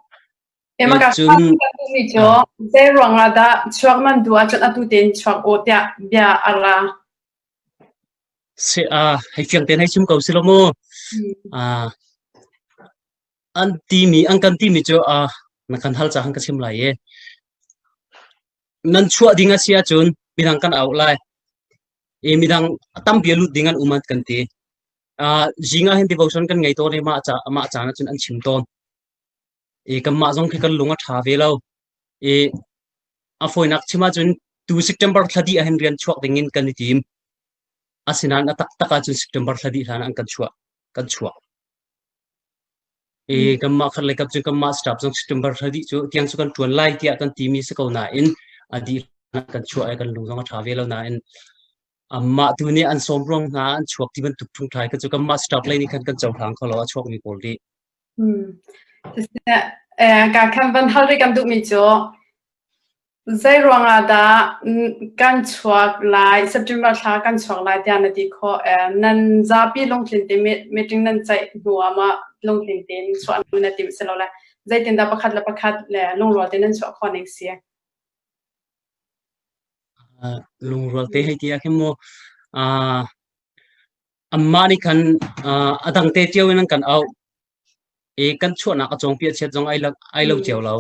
Ema ka Cun mi cu zei ruang ah dah chuak nan duh ahcun atu tein chuak u tiah bia a ra. Si a hei fiang tein hei chim ko si lo mu. An timi an kan timi cu na kan hal caah ka chim lai i nan chuah ding a si ahcun midang kan auh lai i midang tampi a lut ding an um an kan ti. Zing ah hin devotion kan ngei tawn i mah ca mah caan ahcun an chim tawn. I kanmah zong khi kan lung a ṭha ve lo. I a fawinak chim ahcun tu September thla dih ahhin rian chuak ding in kan i tim. Asinain a taktak ahcun September thla dih hlan ah an kan chuah kan chuak. I kanmah khat le kap cu kanmah staff zong September thla dih cu tiang cu kan ṭuan lai tiah kan timi si ko nain a dih kan chuah i kan lung zong a ṭha ve lo nain anmah tu nih an sawm ruang hna an chuak ti bantuk ṭhungṭhai kha cu kanmah staff lei nih khan kan cohlang kho lo a chuakmi pawl nih. Siseh, ka khan van hal rih kan duhmi cu Zei ruangah dah kan chuak lai, September thla kan chuak lai tiah na ti khawh? Nan zapi lungtlin te meeting nan ceih hnu ah maw lungtlin tein chuah na timh silole zeitindah pakhat le pakhat le lungrual tein nan chuah khawh ning si? Lungrual te hei ti ah khin mu anmah nih khan a dang te cio in an kan auh i kan chuahnak a cawngpi a chiat zong ai lo cio lo.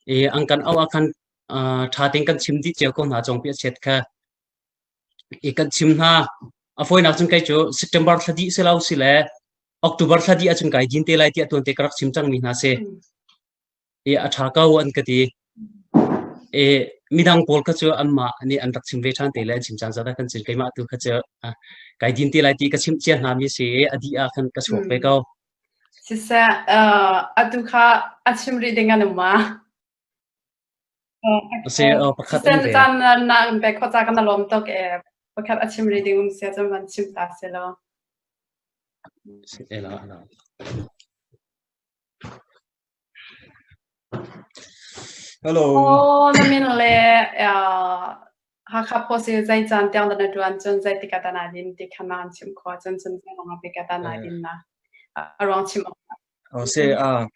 I an kan auh ah khan ṭha tein kan chim dih cio ko hna cawngpi a chiat kha. I kan chim hna. A fawinak cun kei cu September thla dih si lo si le October thla dih ahcun kai din te lai tiah tuan te ka rak chim cangmi hna si. I a ṭha ko an ka ti. I midang pawl kha cu anmah nih an rak chim ve ṭhan te le an chim caan zat ah kan cin keimah tu kha cu kai din te lai ti ka chimh cia hna mi si i a dih ah khan ka chuak ve ko. Siseh, uh, atu kha a chim rih ding an um ma? Si, uh, pakhat um ve. Caan na in pek kho ca kan lawm tuk e. Pakhat a chim rih ding um sia cun van chim ta se lo. Si, ela, ela. Hello. Oh, na min le uh, Hakha Post i zei caan tiang dah na ṭuan cun zeitik ah dah naa din ti kha na kan chimh khawh ahcun cun zei ruangah bik ah dah naa din na a ruang chim awk. Oh, si, ah,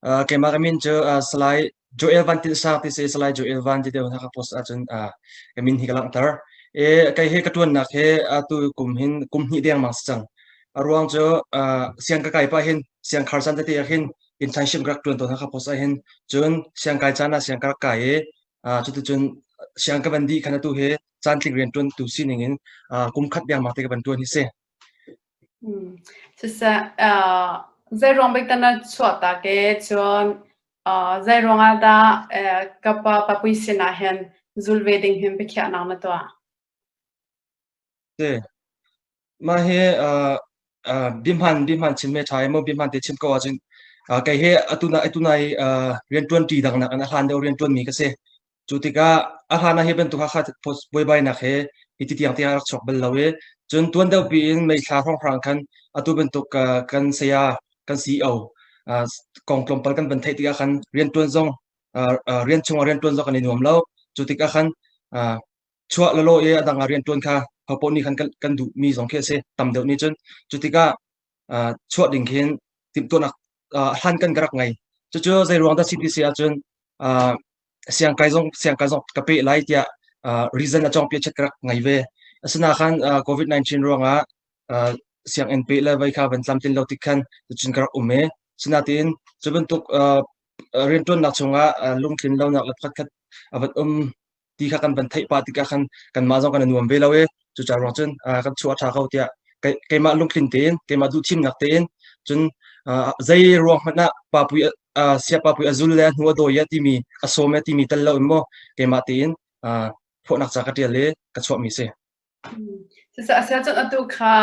ah, keimah ka min cu ah, Salai Joel Van Tin Sang ti si Salai Joel Van ti deuh Hakha Post ahcun ah, ka min hi ka langhter. E, kei he ka ṭuannak he atu kum hin kum hnih dengmang si cang. A ruang cu ah, siang ka kai pah hin siang khar caan tete ah hin internship ka rak ṭuan tawn Hakha Post ah hin cun siang kai caan ah siang ka rak kai i Ah, cuticun siang ka van dih khan atu hi caantling rianṭuantu sining in ah, kum khat dengmang te ka van ṭuan hi si. Hmm. Siseh, uh, zei ruang bik dah na chuah tak e cun uh, zei ruangah dah uh, ka pa papui sinah hin zul ve ding hin biakhiahnak na tuah? Si. Mah hi uh, uh, biahman biahman chim he ṭha i maw biahman te chim ko ahcun uh, kei hi atu na atu nai uh, rianṭuan ṭi dang nak in a hlan deuh rianṭuan mi ka si. Cu tikah a hlan ah hi bantuk Hakha post buaibainak he hi ti tiang tiang a rak chuak bal lo i cun tuan deuh piin May thla hrawnghrang khan atu bantuk uh, kan saya kan CEO uh, kong tlawmpal kan van theih tikah khan rianṭuan zong uh, uh, rian chungah rianṭuan zong kan i nuam lo. Cu tikah khan uh, chuah lawlaw i a dang ah rianṭuan kha hopaoh nih khan kan, kan duhmi zong khi a si tam deuh nih cun cu tikah uh, chuah ding khin timhtuahnak uh, hlan kan ka rak ngei cucu zei ruang dah si ti si ahcun uh, siangkai zong siangkai zong ka peh lai tiah uh, reason a cawng chet ka rak ngei ve asina khan uh, covid-19 ruangah uh, sianginn peh le vai kha van tlamtlin lo tik khan cun ka rak um e sinatin cu bantuk uh, rianṭuannak chungah uh, lungtlin lonak le pakhat a van um ti kha kan van theih pah tikah khan kanmah zong kan i nuam ve lo i cucaah ruang cun kan chuah a ṭha ko tiah keimah lungtlin tein keimah duhthimnak tein cun zei ruang hmanh ah papui siapa pui a zul le a hnu a dawi a timi a sawm e timi tel lo in maw keimah tein phuahnak ca ka ṭial i ka chuahmi si. Cucaah cun atu kha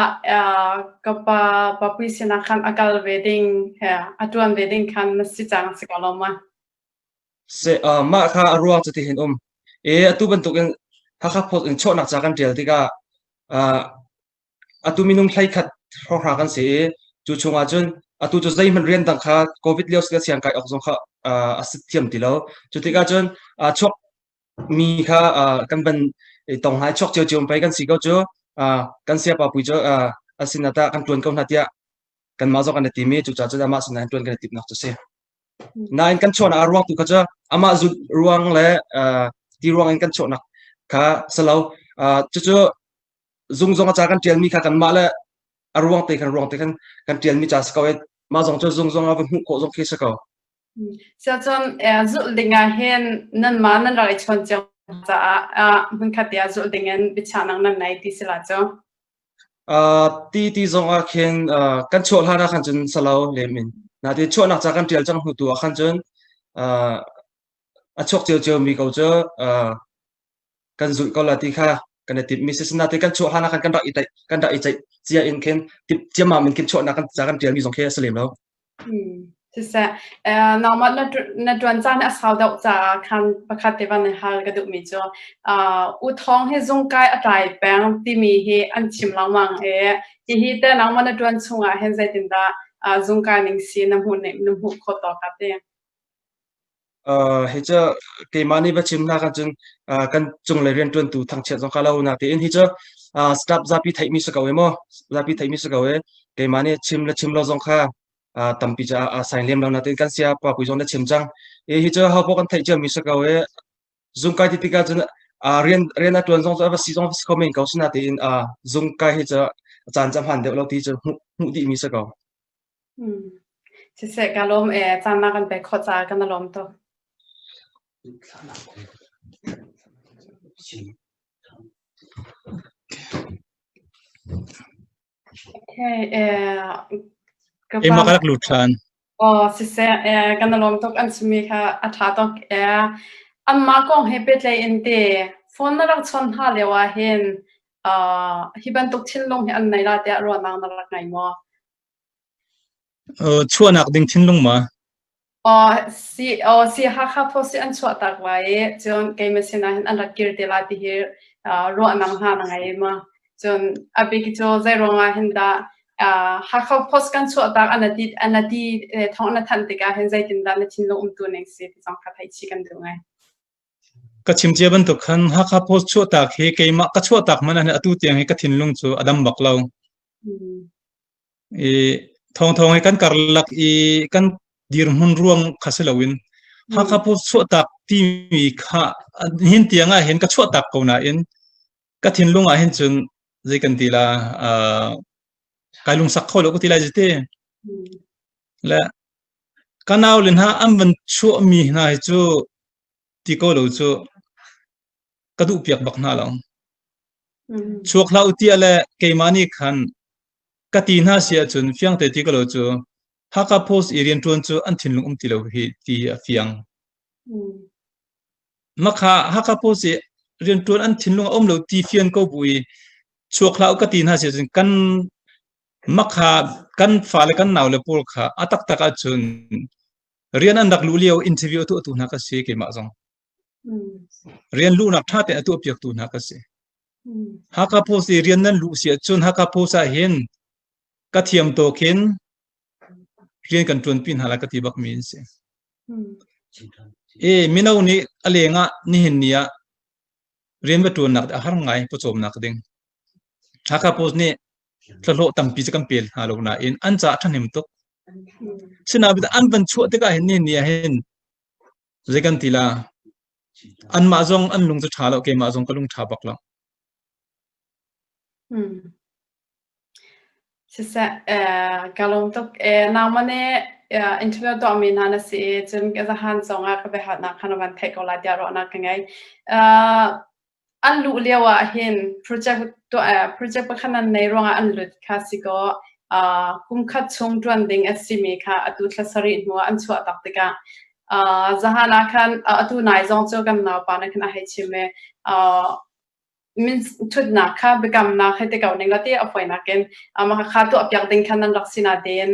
ka pa papui sinah khan a kal ve ding a ṭuan ve ding khan na si cang si ko lo ma? Mah kha a ruang cu tihin um. I atu bantukin Hakha Post in chuahnak ca kan ṭial tikah atu minung 11 hrawkhrang kan si i cu chungah cun atu cu zeihmanh rian dang kha COVID lio si siang kai awk zong kha a si thiam ti lo. Cu tikah cun chuak mi kha kan van tong hna i chuak ciocio pei kan si ko cu kan siapa pui cu a sin ah tah kan ṭuan ko hna tiah kanmah zong kan i tim i cucaah cun amah sinah hin ṭuan kan i timhnak cu a si. Nain kan chuahnak a ruang tu kha cu amah zulh ruang le uh, ti ruang in kan chuahnak kha si lo. Uh, cucu zung zong a ca kan ṭialmi kha kanmah le a ruang te khan ruang te khan kan ṭialmi ca si ko i mah zong cu zung zong ah va hmuh khawh zong khi si ko. Siacun zulh ding ah hin nanmah nan rak i chawn cio caah hmunkhat te ah zulh ding in biachahnak nan nei ti si la cu. Ti ti zong ah khin kan chuah hlan ah khan cun salo lem in. Natin chuahnak ca kan ṭial cang hnu tu ah khan cun a chuak ciocio mi ko cu kan zulh ko la ti kha kan i timhmi si. Natin kan chuah hlan ah khan kan rak i kan rak i ceih cia in khin timh ciammam in khin chuahnak kan ca kan ṭialmi zong khi a si lem lo. Siseh, nangmah na ṭuan caan a sau deuh caah khan pakhat te van in hal ka duhmi cu U Thawng hi zungkai a tlai peng timi hi an chim lengmang i hihi teh nangmah na ṭuan chungah hin zeitindah zungkai ning si na hmuh na hmuh khawh tawk ah ti? Hi cu keimah nih va chim hna kan cun kan cunglei rianṭuantu thangchiat zong kha lo natein hi cu staff zapi theihmi si ko i maw zapi theihmi si ko i keimah nih chim le chim lo zong kha tampi cu a sain lem lo natein kan sia pa pui zong na chim cang. I hi cu ho paoh kan theih ciami si ko i zungkai ti tikah cun rian rian a ṭuan zong cu a va si zong a si kho men ko si natein zungkai hi cu caan cu a hmaan deuh lo ti cu hmuh hmuh dihmi si ko. Siseh ka lawm ee caan na kan pek khawh caah kan i lawm tuk. Okay, eh, Keimah ka rak lut ṭhan. Aw, siseh, eh, kan i lawm tuk an chimmi kha a ṭha tuk. Eh, anmah kong he pehtlaih in te phone na rak chawn hna lio ah hin uh, hi bantuk thinlung hi an nei la tiah ruahnak na rak ngei maw? Chuahnak ding thinlung ma? Aw si aw si Hakha Post hi an chuah tak lai i cun keimah sinah hin an rak kir te lai ti hi ruahnak hna na ngei ma? Cun a bik cu zei ruangah hin dah Hakha Post kan chuah tak an ti an ti thawng na thanh tikah hin zeitindah na thinlung umtu ning si ti zong kha theih chih kan duh ngai. Ka chim cia bantuk khan Hakha Post chuahtak hi keimah ka chuahtak hmanh ah hin atu tiang hi ka thinlung cu a dam bak lo. I thawngthawng hi kan karlak i kan dirhmun ruang kha si loin Hakha Post chuahtak timi kha hin tiang ah hin ka chuahtak ko nain ka thinlung ah hin cun zei kan ti la kai lungsak kho lo ka ti lai te. Le ka nau le hna an van chuahmi hna hi cu ti ko lo cu ka duh piak bak hna lo. Chuak hlah u tiah le keimah nih khan ka ti hna si ahcun fiangte ti ko lo cu Hakha Post i rianṭuan cu an thinlung um ti lo hi ti a fiang. Makha Hakha Post i rianṭuan an thinlung a um lo ti fian ko bu i chuak hlah u ka ti hna si ahcun kan makha kan fale kan naule pawl kha a taktak ahcun rian an rak luh lio interview a tuahtu hna ka si keimah zong. Rian luhnak ṭha tein a tuahpiaktu hna ka si. Hakha Post i rian nan luh si ahcun Hakha Post ah hin ka thiam tawk in rian kan ṭuanpi hna lai ka ti bakmi an si. E mino nih a leng ah nihin ni ah rian va ṭuannak a har ngai pawcawmnak ding. Hakha Post nih thlahlawh tampi cu kan pe hna lo nain an caah ṭhahnem tuk. Sinain an van chuah tikah hin nihin ni ah hin zei kan ti la anmah zong an lung cu ṭha lo keimah zong ka lung ṭha bak lo. Siseh, ka lawm tuk. Nangmah nih interview tuahmi hna na si i cun ka zahan zongah ka biahalnak kha na van theih ko lai tiah ruahnak ka ngei. An luh lio ah hin project tuah project pakhat nan nei ruangah an lut kha si kaw kum khat chung ṭuan ding a simi kha atu thla sarih hnu ah an chuah tak tikah zahan ah khan atu nai zong cu kan naupa nih khan a hei chim i min ṭhutnak kha biakamnak hei ti ko ning law ti a fawinak in mah kha tuahpiak ding khan nan rak si natein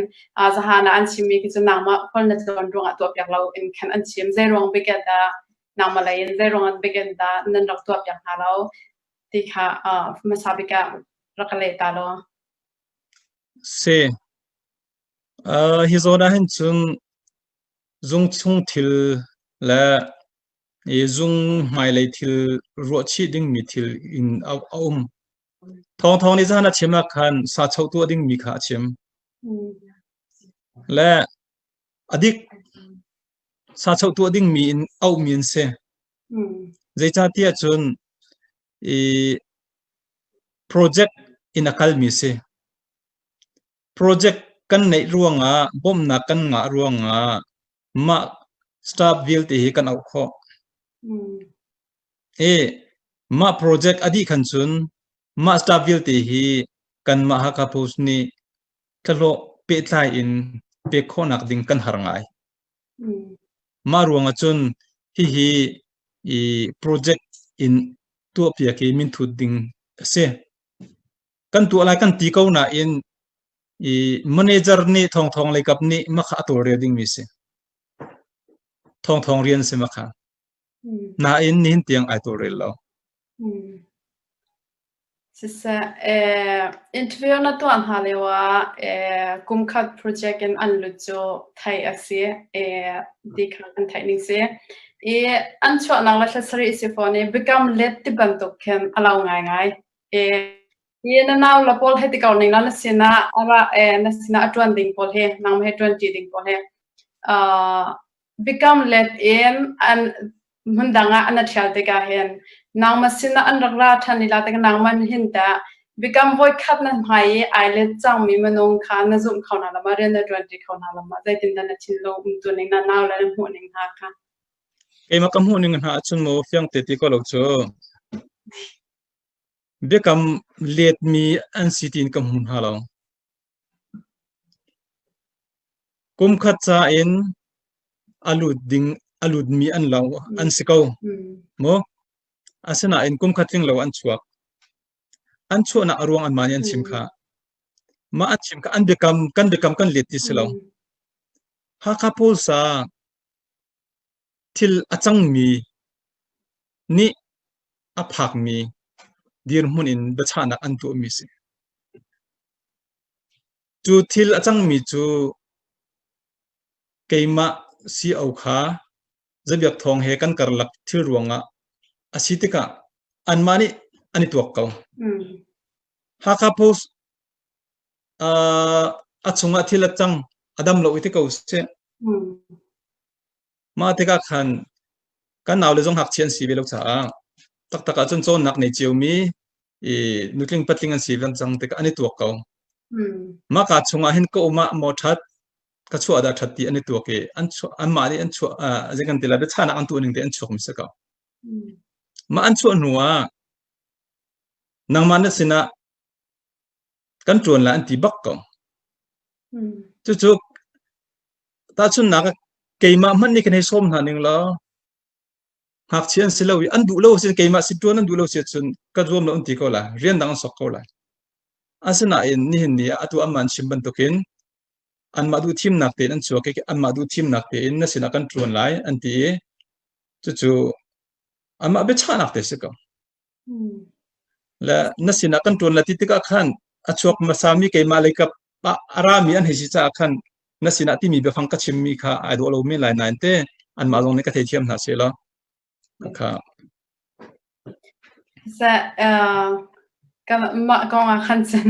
zahan ah an chimmi khi cu nangmah khual na tlawn ruangah tuahpiak lo in khan an chim. Zei ruang bik ah dah nangmah lei in zei ruang an bik in dah nan rak tuahpiak hna lo ti kha hmasa bik ah rak ka leh ta law. Si. Hi zawn ah hin cun zung chung thil le i zung hmailei thil ruahchih dingmi thil in a um. Thawngthawng nih zahan a chim ah khan sa cho tuah dingmi kha a chim. Le a dik sa cho tuah dingmi in auhmi an si. Zeicahtiah cun i project in a kalmi si. Project kan neih ruangah bawmhnak kan ngah ruangah mah staff vialte hi kan auh khawh. I mah project a dih khan cun mah staff vialte hi kanmah Hakha Post nih thlahlawh pehtlai in pek khawhnak ding kan har ngai. Mah ruangah cun hihi i project in tuahpiak i minthut ding a si. Kan tuah lai kan ti ko nain i manager nih thawngthawng leikap nih makha a tawlrel dingmi si. Thawngthawng rian si makha. Nain nihin tiang ai tawlrel lo. Siseh, interview na tuah hna lio ah kumkhat project in an lut cu theih a si ti kha kan theih ning si. I an chuahnak le thla sarih si fawn i biakam let ti bantuk khin a lo ngaingai. Hi na nau le pawl he ti ko ning law na sinah a ra na sinah a ṭuan ding pawl hi nangmah he ṭuan ṭi ding pawl hi biakam let in an hmundang ah an ṭhial tikah hin nangmah sinah an rak ra ṭhan lila tikah nangmah hin tah biakam voikhat na hmai i ai let cangmi minung kha na zumh kho hna lo ma rian na ṭuan ṭi kho hna lo ma zeitindah na thinlung umtu ning na nau le na hmuh ning hna kha Keimah ka hmuh ning hna ahcun maw fiang te ti ko lo cu biakam letmi an si tiin ka hmu hna lo. Kum khat ca in a lut ding a lutmi an lo an si ko maw? Asinain kum khat tling lo an chuak. An chuahnak a ruang anmah nih an chim kha. Mah an chim kha an biakam kan biakam kan let ti si lo. Hakha Pawlsa thil a cangmi nih a phakmi dirhmun in biachahnak an tuahmi a si. Cu thil a cangmi cu keimah CO kha Zabiak Thawng he kan karlak thil ruangah a si tikah anmah nih an i tuak ko. Hakha Post a chungah thil a cang a dam lo i ti ko seh. Mah tikah khan kan naule zong ngakchia an si ve lo caah taktak ahcun cawnnak nei ciomi i nutling patling an si ve cang tikah an i tuak ko. Mah ka chungah hin ka um ah maw ṭhat ka chuah dah ṭhat ti an i tuak i an chuah anmah nih an chuah zei kan ti lai biachahnak an tuah ning te an chuak mi si ko. Mah an chuah hnu ah nangmah na sinah kan ṭuan lai an ti bak ko. Cucu tahchunhnak ah keimah hmanh nih kan hei sawm hna ning law ngakchia an si lo i an duh lo si keimah si ṭuan an duh lo si ahcun ka zuam lo an ti ko lai rian dang an sok ko lai. Asinain nihin ni ah atu anmah an chim bantukin anmah duh thimnak tein an chuak i anmah duh thimnak tein na sinah kan ṭuan lai an ti i cucu anmah biachahnak te si ko. Le na sinah kan ṭuan la ti tikah khan a chuak hmasami keimah lei kap ah a rami an hei si caah khan na sinah timi biafang ka chimmi kha ai dawh lo men lai nain te anmah zong nih ka theithiam hna seh law kha Seh, mah kong ah khan cun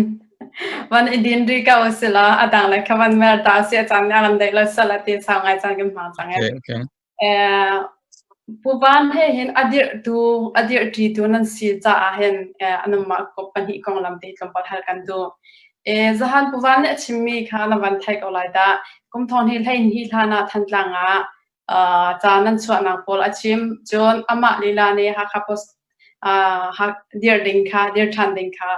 van i din rih ko usih law a dang le kha van mer ta usih a caan nih a kan deih lo sal a ti sau ngai caan kan hmang cang. Okay, okay. Pu Van he hin a dirhtu a dirhṭitu nan si caah hin anmah pahnih konglam te tlawmpal hal kan duh. Zahan Pu Van nih a chimmi kha na van thei ko lai dah. Kum thong hnih 12 hlan ah Thantlang ah ca nan chuahnak pawl a chim. Cun amah lila nih Hakha Post dir ding kha dir ṭhan ding kha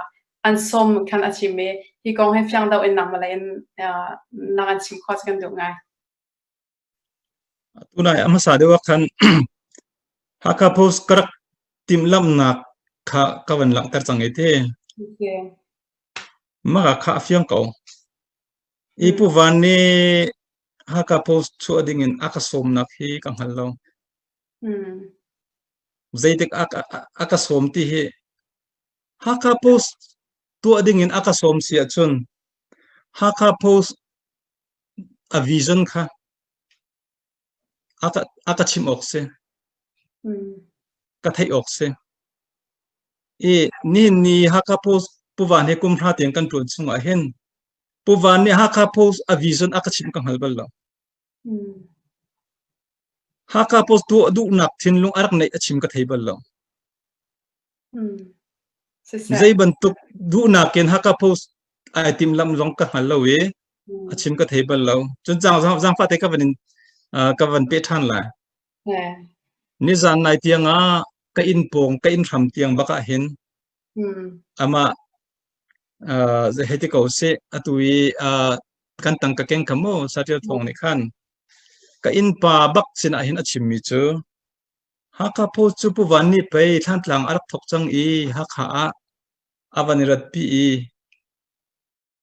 an sawm khan a chim i hi kong hi fiang deuh in nangmah lei in na kan chim khawh cu kan duh ngai. Tunai a hmasa deuh ah khan Hakha Post ka rak timhlamhnak kha ka van langhter cang i te. Mah kha a fiang ko. I Pu Van nih Hakha Post chuah ding in a ka sawmnak hi ka hngal lo. Zeitik a ka sawm ti hi Hakha Post tuah ding in a ka sawm si ahcun Hakha Post A vision kha a ka, a ka chimh awk si. Ka theih awk si. I nihin ni Hakha Post Pu Van he kum hra tiang kan ṭuan chungah hin Pu Van nih Hakha Post a vision a ka chimh ka hngal bal lo. Hakha Post tuah duhnak thinlung a rak neih a chim ka thei bal lo. Zei bantuk duhnak in Hakha Post ai timhlamh zong ka hngal lo i a chim ka thei bal lo. Cun zaangfah te ka van in ka van peh ṭhan lai. Nizan nai tiang ah ka inn pawng ka inn hram tiang bak ah hin amah hei ti ko sih atu i kan tangka keng kha mu Saṭial Thawng nih khan ka innpa bak sinah hin a chimmi cu Hakha Post cu Pu Van nih pei Thlantlang a rak thawk cang i Hakha ah a van i ratpi i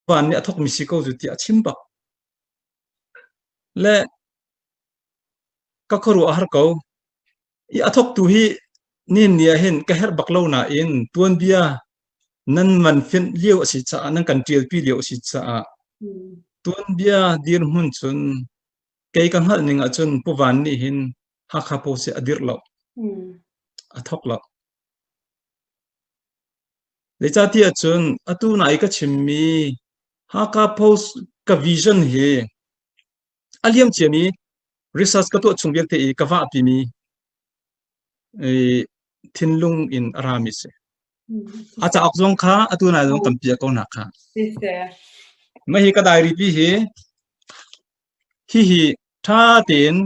Van nih a thawkmi si ko cu tiah a chim bak. Le ka khuaruah a har ko. I a thawktu hi nihin ni ah hin ka herh bak lo nain tuanbia nan man fenh lio a si caah nan kan ṭialpi lio a si caah tuanbia dirhmun cun kei ka hngalh ning ahcun Pu Van nih hin Hakha Post hi a dirh lo. A thawk lo. Zeicahtiah cun atu na i ka chimmi Hakha Post ka vision hi a liam ciami research ka tuah chung vialte i ka vahpimi i thinlung in a rami si. A cauk zong kha atu nai zong kan piah ko na kha. Mah hi ka diary pi hi hihi ṭha tein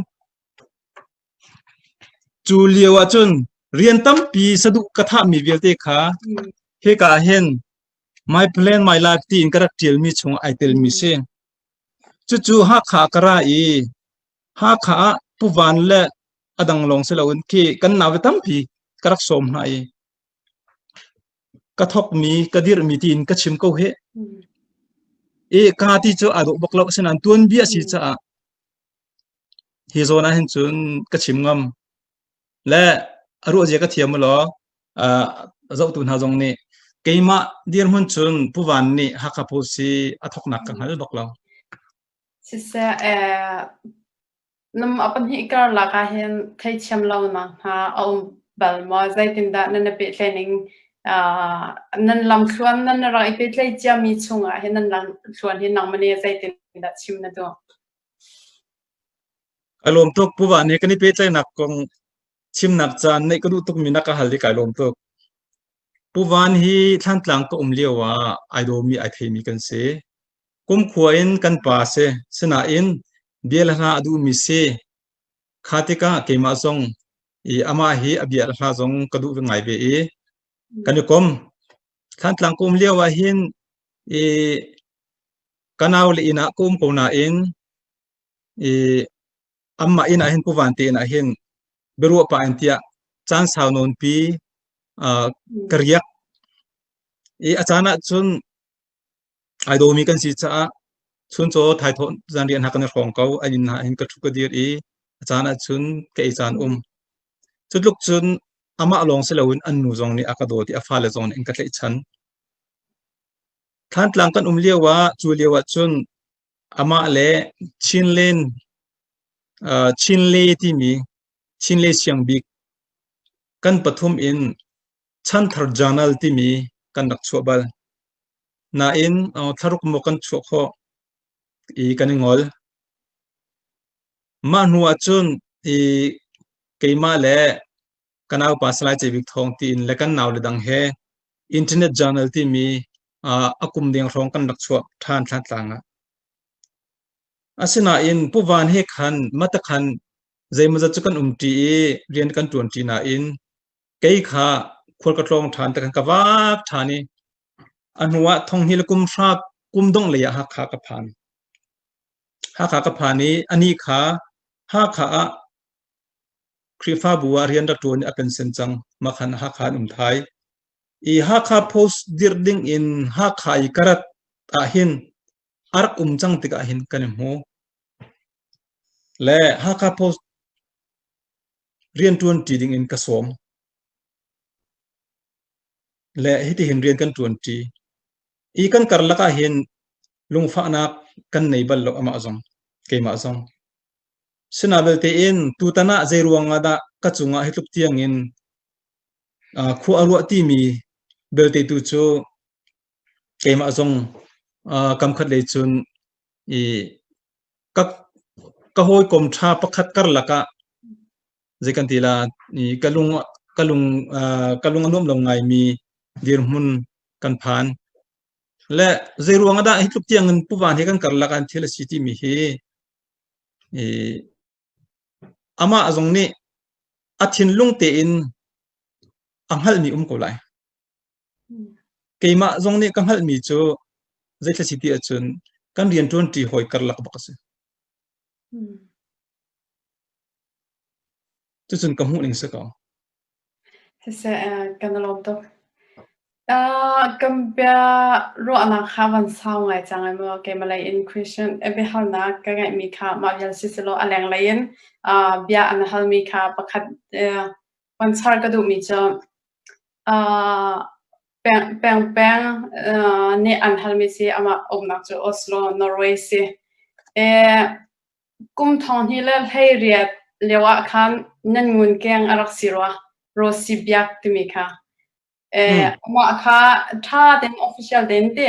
Cu lio ahcun rian tampi saduh ka thahmi vialte kha hika ah hin My Plan My Life tiin ka rak ṭialmi chungah ai telmi si. Cucu Hakha ka ra i Hakha ah Pu Van le a dang lawng si loin khi kan naute tampi ka rak sawm hna i ka thawkmi ka dirhmi tiin ka chim ko hih. I ka ti cu aa dawh bak lo asinain tuanbia a si caah. Hi zawn ah hin cun ka chim ngam. Le a ruah zia ka thiam law uh, zohtu hna zong nih keimah dirhmun cun Pu Van nih Hakha Post hi a thoknak ka hngal bak lo. Siseh, eh, Nam a pahnih karlak ahhin theithiam lonak hna a um bal maw? Zeitindah nan i pehtlaih ning? Uh, nan lamthluan nan rak i pehtlaih ciami chungah hin nan lamthluan hi nangmah nih zeitindah chim na duh? Ka lawm tuk. Pu Van he kan i pehtlaihnak kong chimnak caan neih ka duh tukmi na ka hal i kai lawm tuk. Pu Van hi Thlantlang ka um lio ah ai dawmi ai theimi kan si. Kumkhua in kan pa a si. Sinain bia le hla a duhmi si. Kha tikah keimah zong i amah hi a bia le hla zong ka duh ngai ve i kan i kom. Thlantlang ka um lio ah hin i ka nau le inn ah ka um ko nain i anmah inn ah hin Pu Van te inn ah hin biaruah pah in tiah caan sau nawnpi uh, ka riak. I a caan ah cun ai dawmi kan si caah chuncaw thaithawh zanriah hna kan i hrawng ko. An inn hna hin ka ṭhu ka dir i a caan ah cun ka ei caan um. Cu tluk cun amah lawng si loin an nu zong nih a ka dawt i a fale zong nih an ka tlaihchan. Thlantlang kan um lio ah cu lio ah cun amah le Chinlen uh, Chinle timi Chinle Siangbik kan pathum in Chanthar Journal timi kan rak chuah bal. Nain thlaruk maw kan chuah khawh i kan i ngol. Mah hnu ahcun i keimah le ka naupa Salai Cebik Thawng tiin le kan nau le dang he Internet Journal timi a kum deng hrawng kan rak chuah ṭhan Thlantlang ah. Asinain Pu Van he khan matakhan zeimawzat cu kan umṭi i rian kan ṭuanṭi nain kei kha khual ka tlawng ṭhan te khan ka vak ṭhan i a hnu ah thonghni le kum hra kum dongh lei ah Hakha ka phan. Hakha ka phan i anih kha Hakha ah Khrihfabu ah rian rak ṭuan i a pension cang. Mah khan Hakha an um thai. I Hakha Post dirh ding in Hakha i ka rat ah hin a rak um cang tikah hin kan i hmu. Le Hakha Post rianṭuan ṭi ding in ka sawm. Le hitihin rian kan ṭuan ṭi. I kan karlak ah hin lungfahnak kan nei bal lo amah zong, keimah zong. Sina belte in tutan ah zei ruang ah dah ka cungah hi tluk tiang in khua a ruah timi belte tu cu keimah zong kamkhat lei cun i ka ka hawikom ṭha pakhat karlak ah zei kan ti la i ka lung ka lung ka lung a nuam lo ngaimi dirhmun kan phan. Le zei ruang ah dah hi tluk tiang in Pu Van hi kan karlak ah thil a si timi hi i amah zong nih a thinlung tein a hngalhmi um ko lai. Keimah zong nih ka hngalhmi cu zeithla si ti ahcun kan rianṭuanṭi hawi karlak bak a si. Cucun ka hmuh ning si ko. Siseh, kan i lawm tuk. Kan bia ruahnak kha van sau ngai cang ai maw? Keimah lei in Christian biahalnak ka ngeihmi kha mah vial si selaw a lenglei in bia an halmi kha pakhat van char ka duhmi cu Peng peng nih an halmi si amah umnak cu Oslo, Norway si. Kum 2018 lio ah khan nan ngunkeng a rak si rua, Rosy Biak timi kha. Amah kha ṭha tein official tein ti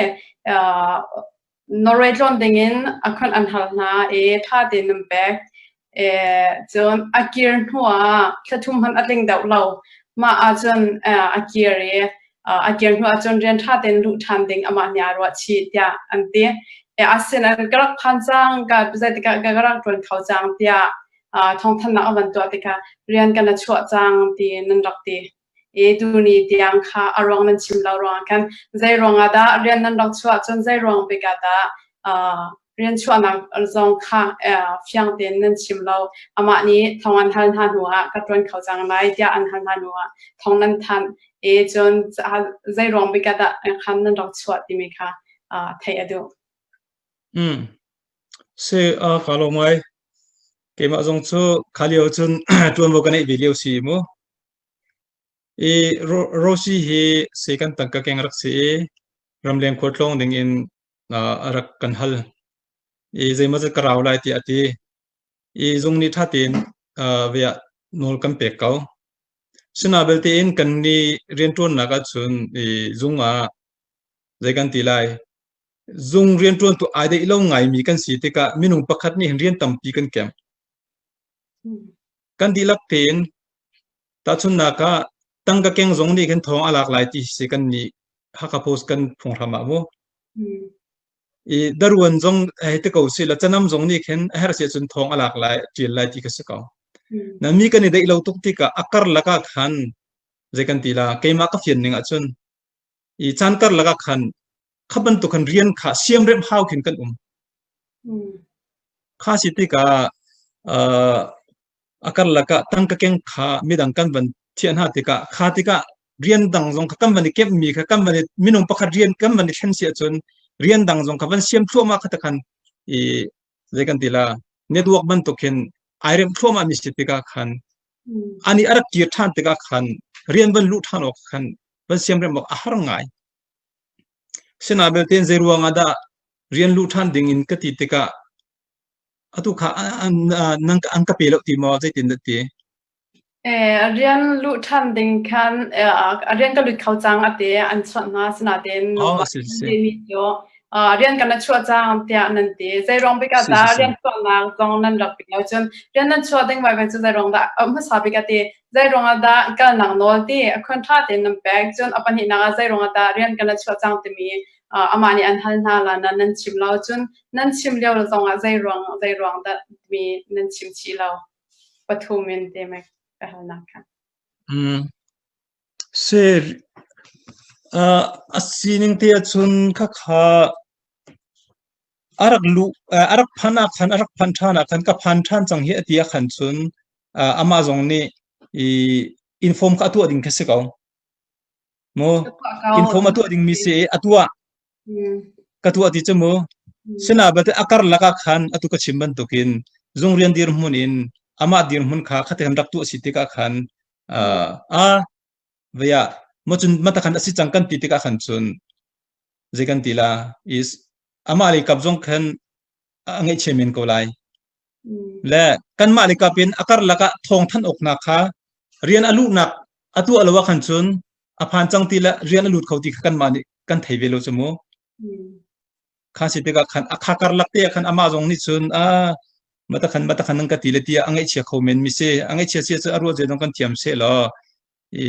Norway tlawn dingin a khon an hal hna i ṭha tein an pek. Cun a kir hnu ah thla thum hmanh a tling deuh lo. Mah ahcun a kir i a kir hnu ahcun rian ṭha tein luh ṭhan ding amah nih aa ruah chih tiah an ti. Asinain ka rak phan cang, ka zeitikah ka rak ṭuan kho cang tiah thawngthanhnak a van tuah tikah rian kan i chuah cang ti nan rak ti. I tuni tiang kha a ruang nan chim lo ruangah khan zei ruangah dah rian nan rak chuah cun zei ruang bik ah dah rian chuahnak zong kha fiang tein nan chim lo. Amah nih thong an hal hna hnu ah ka ṭuan kho cang lai tiah an hal hna hnu ah thong nan thanh i cun zei ruang bik ah dah khan nan rak chuah timi kha theih a duh. Si, ka lawm ngai. Keimah zong cu kha lio cun ṭuanvo ka neih ve lio si mu. I Rosie hi si kan tangka keng rak si i ramleng khualtlawng ding in a rak kan hal. I zeimawzat ka rau lai tiah a ti. I zung nih ṭha tein ve ah nawl kan pek ko. Sina belte in kan nih rianṭuannak ahcun i zung ah zei kan ti lai zung rianṭuantu ai deih lo ngaimi kan si tikah minung pakhat nih hin rian tampi kan kemh. Kan dihlak tein tahchunhnak ah tangka keng zong nih khin thawng a lak lai ti si kan nih Hakha Post kan phunghram ah mu. I daruan zong hei ti ko si la canam zong nih khin a herh si ahcun thawng a lak lai ṭial lai ti ka si ko. Na mi kan i deih lo tuk tikah a karlak ah khan zei kan ti la keimah ka fian ning ahcun i caan karlak ah khan kha bantuk khan rian kha siamremh hau khin kan um. Kha si tikah uh, a karlak ah tangka keng kha midang kan van thiah hna tikah kha tikah rian dang zong kha kan van i kemhmi kha kan van i minung pakhat rian kan van i thlen si ahcun rian dang zong kha van siam thluahmah kha takhan i zei kan ti la network bantuk hin ai remh thluahmah mi si tikah khan ani a rak kir ṭhan tikah khan rian van luh ṭhan awk khan van siamrem awk a har ngai. Sinain belte zei ruang ah dah rian luh ṭhan ding in ka ti tikah atu kha nan an ka pe lo ti maw zeitin dah ti? Rian luh ṭhan ding khan rian ka lut kho cang a ti an chawnh hna sinain Oh, si si. timi cu rian kan na chuah cang tiah nan ti. Zei ruang bik ah dah rian chuahnak zong nan rak pek lo cun rian nan chuah ding vai cu zei ruang dah hmasa bik a ti zei ruang ah dah kalnak nawl ti a khon ṭha tein nan pek cun a pahnihnak ah zei ruang ah dah rian kan na chuah cang timi amah nih an hal hna la na nan chim lo cun nan chim lio zong ah zei ruang zei ruang dah timi nan chim chih lo pathum in te mek ka halnak kha. Mm. Si, uh, a sining te ahcun khakha a rak luh a rak phan ah khan a rak phan ṭhan ah khan ka phan ṭhan cang hi a ti ah khan cun uh, amah zong nih i inform kha a tuah ding kha si ko. Mu inform a tuah ding mi si i a tuah ka tuah ti cu mu sina balte a karlak ah khan atu ka chim bantukin zung rian dirhmun in amah dirhmun kha khate kan rak tuah si tikah khan a vaya mo cun mata khan asi cang kan ti tikah khan cun zei kan ti la is amah lei kap zong khan a ngaihchia men ko lai le kanmah lei kap in a karlak ah thawng than awknak kha rian a luhnak a tuah lo ah khan cun a phan cang ti le rian a lut kho ti kha kanmah nih kan thei ve lo cu mu kha si tikah khan a kha karlak te ah khan amah zong nih cun a mata khan mata khan nan ka ti le tiah a ngaihchia kho men mi si a ngaihchia sia cu a ruah zia zong kan thiam se law i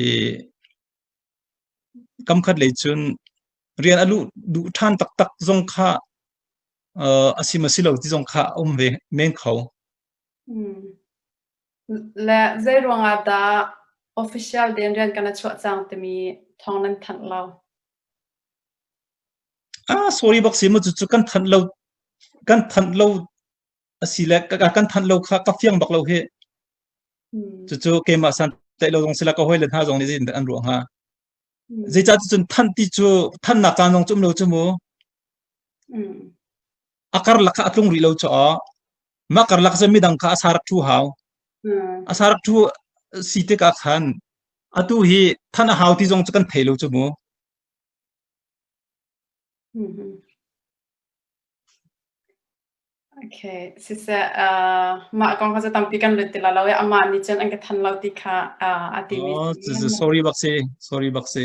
kam khat lei cun rian a luh duh ṭhan taktak zong kha a si ma si lo ti zong kha a um ve men kho. Le zei ruangah dah official tein rian kan chuah cang timi thawng nan thanh lo? Ah, sorry bak si mu cu kan thanh lo kan thanh lo asi le kan thanh lo kha ka fiang bak lo hi. Cucu keimah san tlaih lo zong sila ka hawi le hna zong nih zeitin an ruah hnga. Zeicah cun thanh ti cu thannak caan zong cu um lo cu mu. A karlak kha a tlung rih lo caah mah karlak cu midang kha a sa rak ṭhu hau. A sa rak ṭhu si tikah khan atu hi than a hau ti zong cu kan thei lo cu mu. Okay, siseh uh, mah kong kha cu tampi kan lut ti la lo i amah nih cun an ka than lo ti kha uh, a timi Oh, sorry bak si, sorry bak si.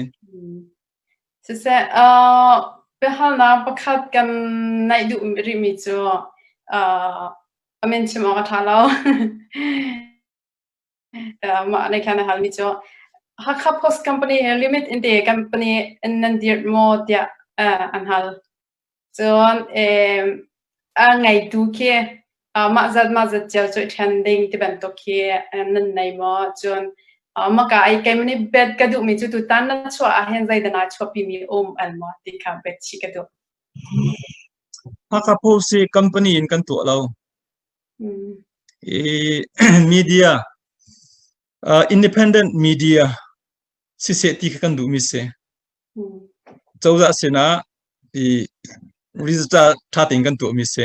Siseh, uh, biahalnak pakhat kan naih duh rihmi cu uh, a min chim awk a ṭha lo. Uh, mah lei khan a halmi cu Hakha Post Company he limit in te company in nan dirh maw tiah uh, an hal. Cun um, a ngeitu khi uh, mah zat mah zat cio cu i ṭhen ding ti bantuk khi nan nei maw? Cun uh, maka ai keimah nih bet ka duhmi cu tutan na chuah ahhin zeidah naa chuahpimi um al maw ti kha bet chih ka duh. Hakha Post hi company in kan tuah lo. Mm. I media uh, independent media siseh ti kha kan duhmi si. Cozah sinah i register ṭha tein kan tuahmi si.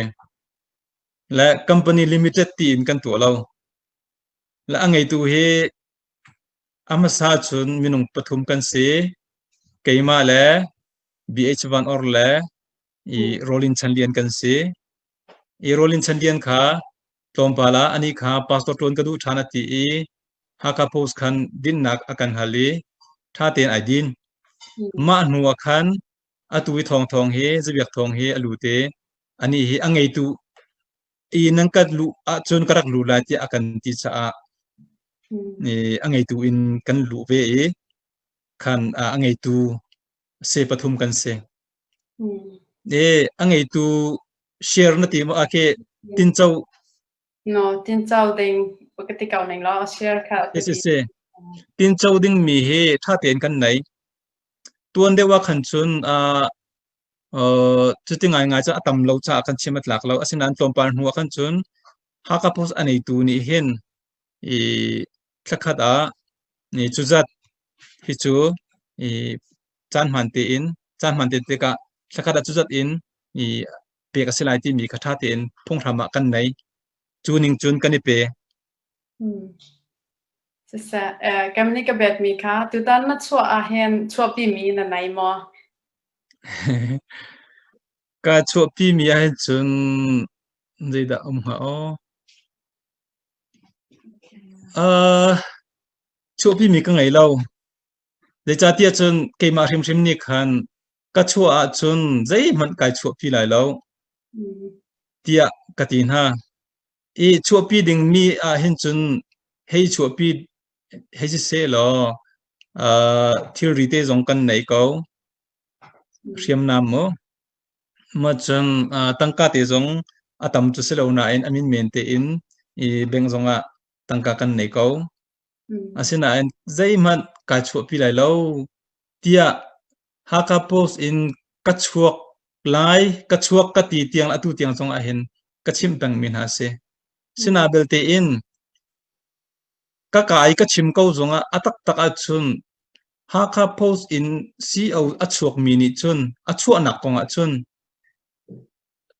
Le company limited tiin kan tuah lo. Le a ngeitu hi a hmasa cun minung pathum kan si. Keimah le BH Van Or le i Rolin Chan Lian kan si. I Rolin Chan Lian kha tlawmpal ah anih kha pastor ṭuan ka duh ṭhan a ti i Hakha Post khan dinnak a kan hal i ṭha tein ai din. Mah hnu ah khan atu i thawngthawng hi Zabiak Thawng hi a lut i anih hi a ngeitu i nan kan luh ahcun ka rak lu lai tiah a kan ti caah i a ngeitu in kan luh ve i khan a ngeitu se pathum kan si. I a ngeitu share na ti maw ake tinco No, tinco ding ka ti ko ning law share kha si si tinco ding mi hi tha tein kan nei. Tuan deuh ah khan cun uh, cuti ngaingai cu a tam lo caah kan chim a tlak lo. Asinain tlawmpal hnu ah khan cun Hakha Post a neitu nih hin i thlakhat ah i cuzat hi cu i caan hmaan tein caan hmaan te tikah thlakhat ah cuzat in i pek a si lai timi kha ṭha tein phunghram ah kan nei. Cu ning cun kan i pe. Hmm. Siseh, eh, kam nih ka betmi kha tutan na chuah ahhin chuahpimi na nei maw? Ka chuahpimi ahhin cun zeidah um hnga aw? Uh, chuahpimi ka ngei lo. Zeicahtiah cun keimah hrimhrim nih khan ka chuah ahcun zeihmanh kai chuahpi lai lo tiah ka ti hna. I chuahpi dingmi ah hin cun hei chuahpi hei siseh law uh, thilri te zong kan nei ko. Hriamnam mu. Ma cun uh, tangka te zong a tam cu si lo nain a min men tein i bank zongah tangka kan nei ko. Asinain zeihmanh kai chuahpi lai lo tiah Hakha Post in ka chuak lai, ka chuak ka ti tiang atu tiang zong ah hin ka chimh pengmi hna a si. Sina belte in ka kai ka chim ko zongah a taktak ahcun Hakha Post in CO a chuakmi nih cun a chuahnak kong ah cun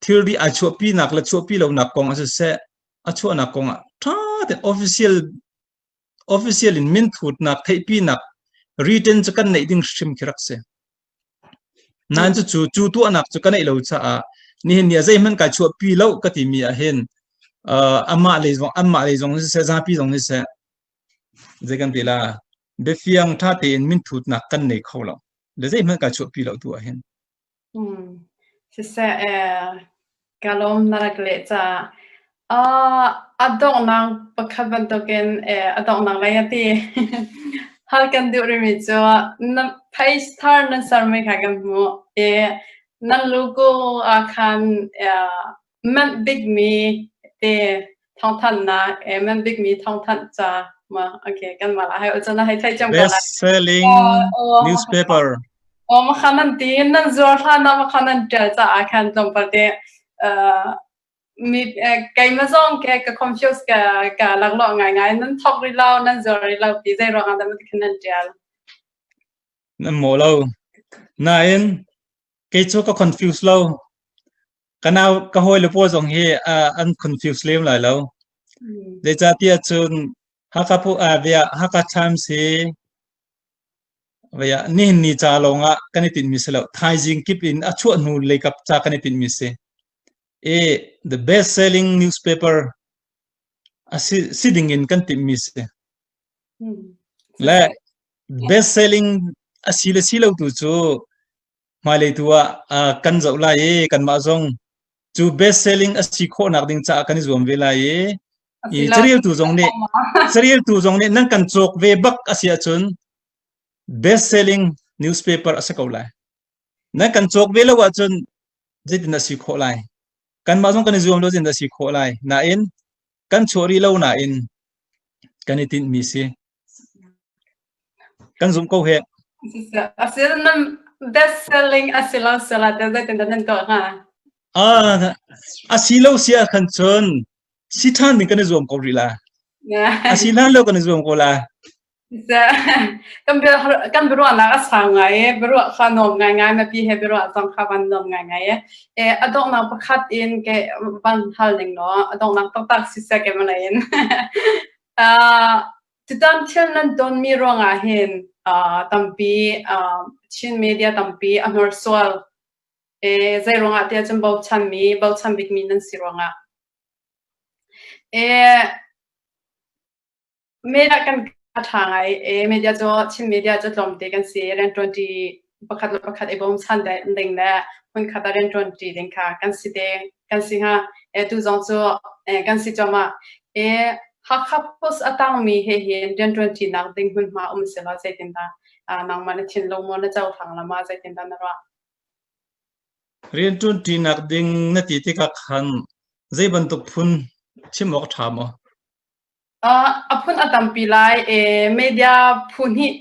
thilri ai chuahpinak le chuahpi lonak kong ah siseh a chuahnak kong ah ṭha tein official official in minthutnak theihpinak written cu kan neih ding hrim khi rak si. Nain cucu cu tuahnak cu ka neih lo caah nihin ni ah zeihmanh kai chuahpi lo ka timi ah hin uh, amah lei zong anmah lei zong siseh zapi zong siseh zei kan ti la biafiang ṭha tein minthutnak kan nei kho lo le zeihmanh kai chuahpi lo tu ah hin Hmm. Siseh, eh, ka lawm na rak leh caah. Uh, a donghnak pakhat bantukin eh, a donghnak lei a ti. Hal kan duh rihmi cu na page thar nan sermi kha kan hmuh i nan logo ah khan eh, manh bikmi te thawngthanhnak eh, manh bikmi thawngthanh ca ma okay kan mah la hai cun hei thei cem ko lai. Best selling newspaper. Aw ma kha nan ti nan zuar hlan ah ma kha nan ṭial caah khan tlawmpal te uh, mi keimah zong ke ka confuse ka ka laklawh ngaingai nan thok rih lo nan zuar rih lo ti zei ruangah dah khin nan ṭial Nan mawh lo. Nain kei cu ka confuse lo. Ka nau ka hawile pawl zong hi uh, an confuse lem lai lo. Zeicahtiah cun Hakha pu uh, via Hakha Times hi via nihin ni ca lawngah kan i tinhmi si lo. Thaizing kip in a chuah hnu leikap ca kan i tinhmi si. I the best selling newspaper a si, si ding in kan timhmi si. Le best selling a si le si lo tu cu hmailei tu ah kan zoh lai i kanmah zong cu best selling a si khawhnak ding caah kan i zuam ve lai i i careltu zong nih careltu zong nih nan kan cawk ve bak a si ahcun best selling newspaper a si ko lai. Nan kan cawk ve lo ahcun zeitin a si khawh lai? Kanmah zong kan i zuam lo zeitin a si khawh lai? Nain kan chuah rih lo nain kan i tinhmi si. Kan zumh ko heh. Asil nan best selling a si lo sila te zeitin dah nan tuah hnga? Ah, a si lo si ah khan cun si ṭhan ding kan i zuam ko rih la. A si hlan lo kan i zuam ko la. Kan kan biaruahnak a sau ngai i biaruah kha nuam ngaingai mipi he biaruah zong kha van nuam ngaingai i e a donghnak pakhat in ke van hal ning law a donghnak taktak siseh ke malay in. Uh, tutan thil nan tonmi ruangah hin uh, tampi uh, Chin media tampi a hnorsual e zei ruangah tiah cun bochanmi bochan bikmi nan si ruangah e Media kan a ṭha ngai i media cu Chin media cu tlawmte kan si. Rianṭuanṭi pakhat le pakhat i bawmchan ding le hmunkhat ah rianṭuanṭi ding kha kan si te kan si hnga. E tu zong cu kan si cuahmah. E Hakha Post a tangmi he hin rianṭuanṭinak ding hmunhma um selaw zeitindah nangmah na thinlung maw na cohlang la ma zeitindah na ruah? Rianṭuanṭinak ding na ti tikah khan zei bantuk phun chim awk a ṭha maw? A phun a tampi lai i media phu hnih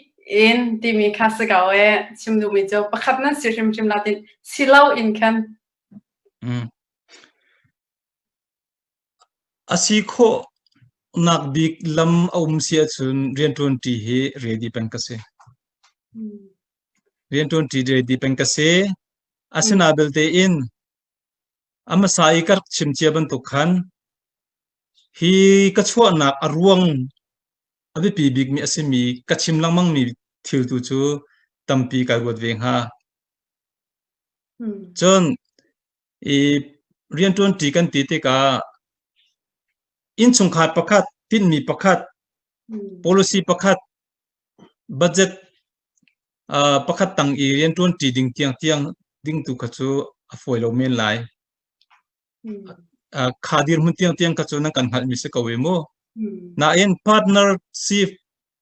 in timi kha si ko i chim duhmi cu pakhat nan si hrimhrim la tin si lo in khan. Mm. A si khawhnak bik lam a um si ahcun rianṭuanṭi hi ready peng ka si. Rianṭuanṭi ready peng ka si. Asina belte in A hmasa i ka rak chim cia bantuk khan hi ka chuahnak a ruang a biapi bikmi a simi ka chim lengmangmi thil tu cu tampi kai ruat ve hnga. Cun i rianṭuanṭi kan ti tikah innchungkhar pakhat, tinhmi pakhat, policy pakhat, budget pakhat tang i rianṭuanṭi ding tiangtiang ding tu kha cu a fawi lo men lai. Kha dirhmun tiangtiang kha cu nan kan hngalhmi si ko i mu. Nain partnership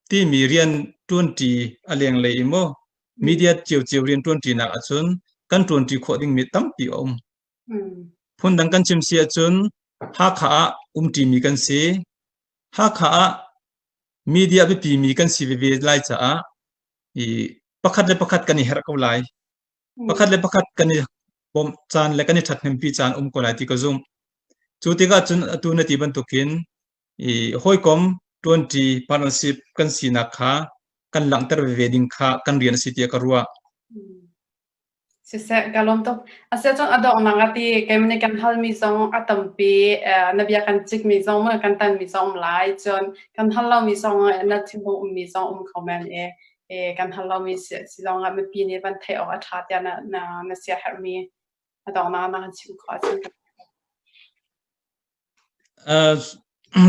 timi rian ṭuanṭi a lenglei i mu media ciocio rian ṭuanṭinak ahcun kan ṭuanṭi khawh dingmi tampi a um. Phundang kan chim si ahcun Hakha ah umṭimi kan si. Hakha ah media biapimi kan si veve lai caah i pakhat le pakhat kan i herh ko lai. Pakhat le pakhat kan i bawmh caan le kan i ṭhathnempi caan um ko lai ti ka zumh. Cu tikah cun atu na ti bantukin i hawikom ṭuanṭi partnership kan sinak kha kan langhter veve ding kha kan rian a si tiah ka ruah. Siseh, ka lawm tuk. Asiahcun a donghnak ah ti keimah nih kan halmi zong a tampi, na bia kan cikmi zong maw kan tanmi zong um lai. Cun kan hal lomi zong na thinlung ummi zong um kho men i, i kan hal lomi si, si zong ah mipi nih van theih awk a ṭha tiah na, na, na siaherhmi a donghnak na kan chim khawh ahcun. Uh,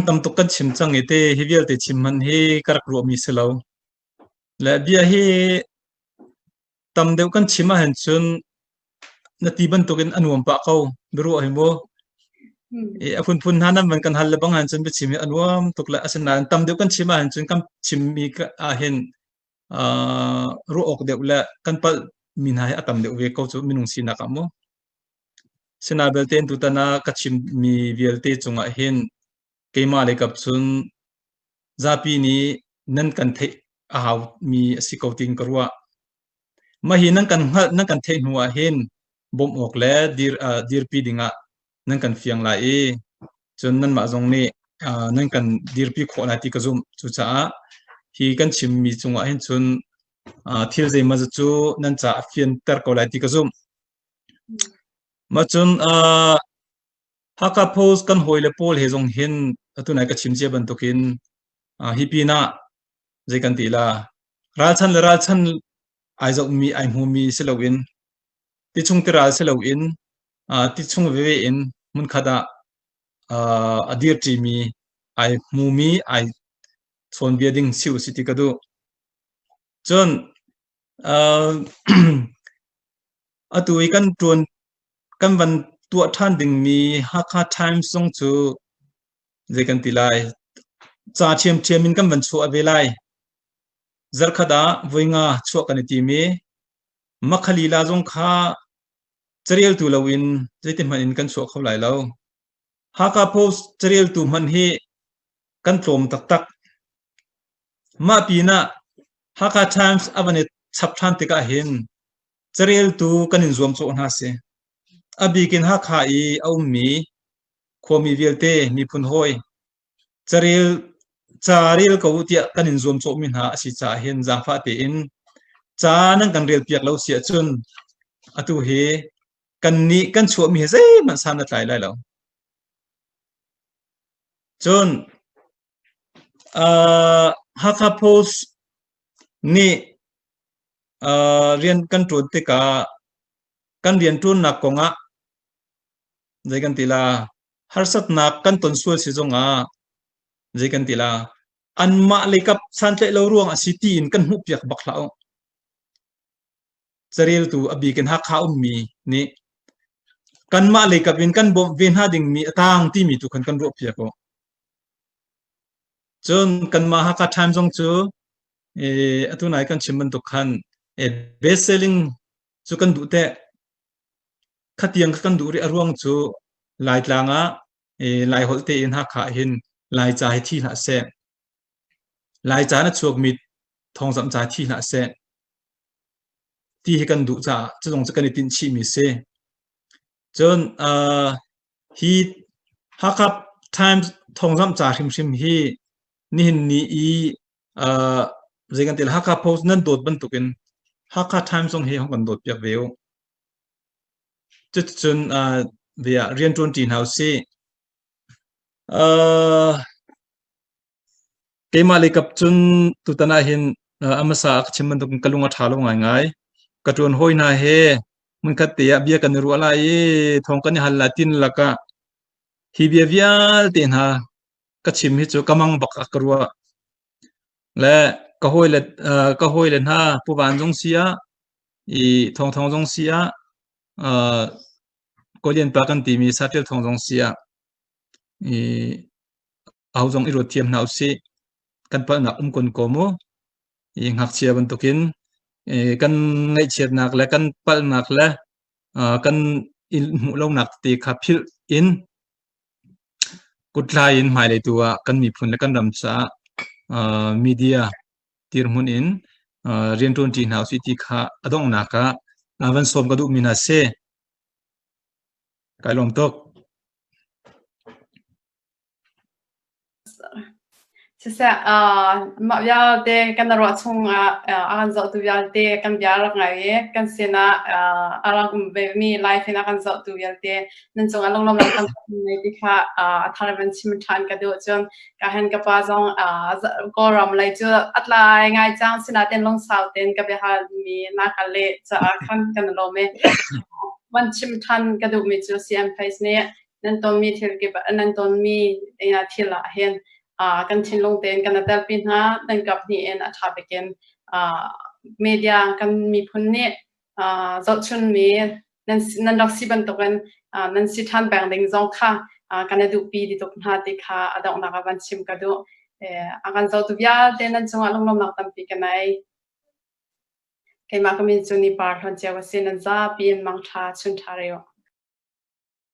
tam tuk kan chim cang i te hi vialte chim man hi ka rak ruahmi si lo. Le bia hi Tam deuh kan chim ahhin cun na ti bantukin a nuam pah ko biaruah hi mu. I a phunphun hna nan van kan hal le bang ahhin cun biachim hi a nuam tuk le asinain tam deuh kan chim ahhin cun kan chimmi ahhin uh, ruah awk deuh le kan palh mi hna hi a tam deuh ve ko cu minung sinak ah mu. Sina belte tutan ah ka chimmi vialte cungah hin keimah lei kap cun zapi nih nan kan theih a haumi a si ko tiin ka ruah. Mah hi nan kan hngalh nan kan theih hnu ah hin bawmh awk le dir uh, dirpi dingah nan kan fiang lai i cun nanmah zong nih uh, nan kan dirpi khawh lai ti ka zumh. Cucaah hi kan chimmi cungah hin cun uh, thil zeimawzat cu nan ca a fianter ko lai ti ka zumh. Mah cun uh, Hakha Post kan hawile pawl he zong hin atu nai ka chim cia bantukin uh, hi pinah zei kan ti la ralchan le ralchan ai zohmi ai hmumi si loin tichung tiral si loin uh, tichung veve in hmunkhat ah uh, a dirṭimi ai hmumi ai chawnbia ding si u si ti ka duh. Cun uh, atu i kan ṭuan kan van tuah ṭhan dingmi Hakha Times zong cu zei kan ti lai ca ṭhiamṭhiam in kan van chuah ve lai. Zarkhat ah voi nga chuah kan i tim i Makha lila zong kha careltu loin zeitihmanh in kan chuah kho lai lo. Hakha Post careltu hmanh hi kan tlawm taktak. Mah pinah Hakha Times a van i chap ṭhan tikah hin careltu kan in zuamcawh hna si. A bik in Hakha i a ummi khuami vialte miphun hawi carel Ca rel ko u tiah kan in zuamcawhmi hna a si caah hin zaangfah tein ca nan kan relpiak lo si ahcun atu hi kannih kan chuahmi hi zeihmanh san a tlai lai lo. Cun uh, Hakha Post nih uh, rian kan ṭuan tikah kan rian ṭuannak kongah zei kan ti la harsatnak kan ton sual si zongah zei kan ti la anmah leikap santlaih lo ruang a si tiin kan hmuhpiak bak hlah u. Careltu a bik in Hakha ummi nih kanmah leikap in kan bawmh ve hna dingmi a tang timi tu khan kan ruahpiak u. Cun kanmah Hakha Times zong cu atu nai kan chim bantuk khan best selling cu kan duh teh. Khatiang kha kan duh rih a ruang cu Laitlang ah Laiholh tein Hakha ah hin Laica hi thi hlah seh. Laica in a chuakmi thawngzamh ca thi hlah seh ti hi kan duh caah cu zong cu kan i tinh chihmi a si. Cun uh, hi Hakha Times thawngzamh ca hrimhrim hi nihin ni i uh, zei kan ti Hakha Post nan dawt bantukin Hakha Times zong hi hong kan dawt piak ve u. Cuticun uh, ve ah rian ṭuan ṭi hna usih. Uh, keimah lei kap cun tutan ah hin uh, a hmasa ah ka chim bantukin ka lung a ṭha lo ngaingai. Ka ṭuan hawi hna he hmunkhat te ah bia kan i ruah lai i thawng kan i hal lai tin lakah hi bia vialte hna ka chim hi cu ka mang bak ah ka ruah. Le ka hawile uh, ka hawile hna Pu Van zong si ah i Thawng Thawng zong si ah uh, Kawlian pa kan timi Saṭil Thawng zong si ah i aho zong i ruat thiam hna usih. Kan palhnak um kun ko mu. I ngakchia bantukin i kan ngaihchiatnak le kan palhnak le uh, kan i hmuh lonak tete kha philh in Kuttlai in hmailei tu ah kan miphun le kan ram caah uh, media dirhmun in uh, rianṭuanṭi hna usih ti kha a donghnak ah uh, van sawm ka duhmi hna si. Kai lawm tuk. Siseh, mah vialte kan ruah chungah a kan zohtu vialte kan bia rak ngai i kan sinah a rak um vemi live in a kan zohtu vialte nan cungah lunglawmhnak tampi ngei ti kha a thar van chim ṭhan ka duh. Cun ka hen ka pa zong Kawlram lei cu a tlai ngai cang sinain lungsau tein ka biahalmi na ka leh caah khan kan i lawm i van chim ṭhan ka duhmi cu CM Face nih nan tonmi thil kip nan tonmi thil ah hin kan thinlung tein kan i telpi hna nan kap hnih in a ṭha bik in media kan miphun nih zohchunmi nan nan rak si bantukin nan si ṭhan peng ding zong kha kan i duhpi ti tuk hna ti kha a donghnak ah van chim ka duh. A kan zohtu vialte nan cungah lunglawmhnak tampi ka nei. Keimah ka min cu Ni Par Hlawn Ceu a si. Nan zapi in mangṭha chun ṭha reu.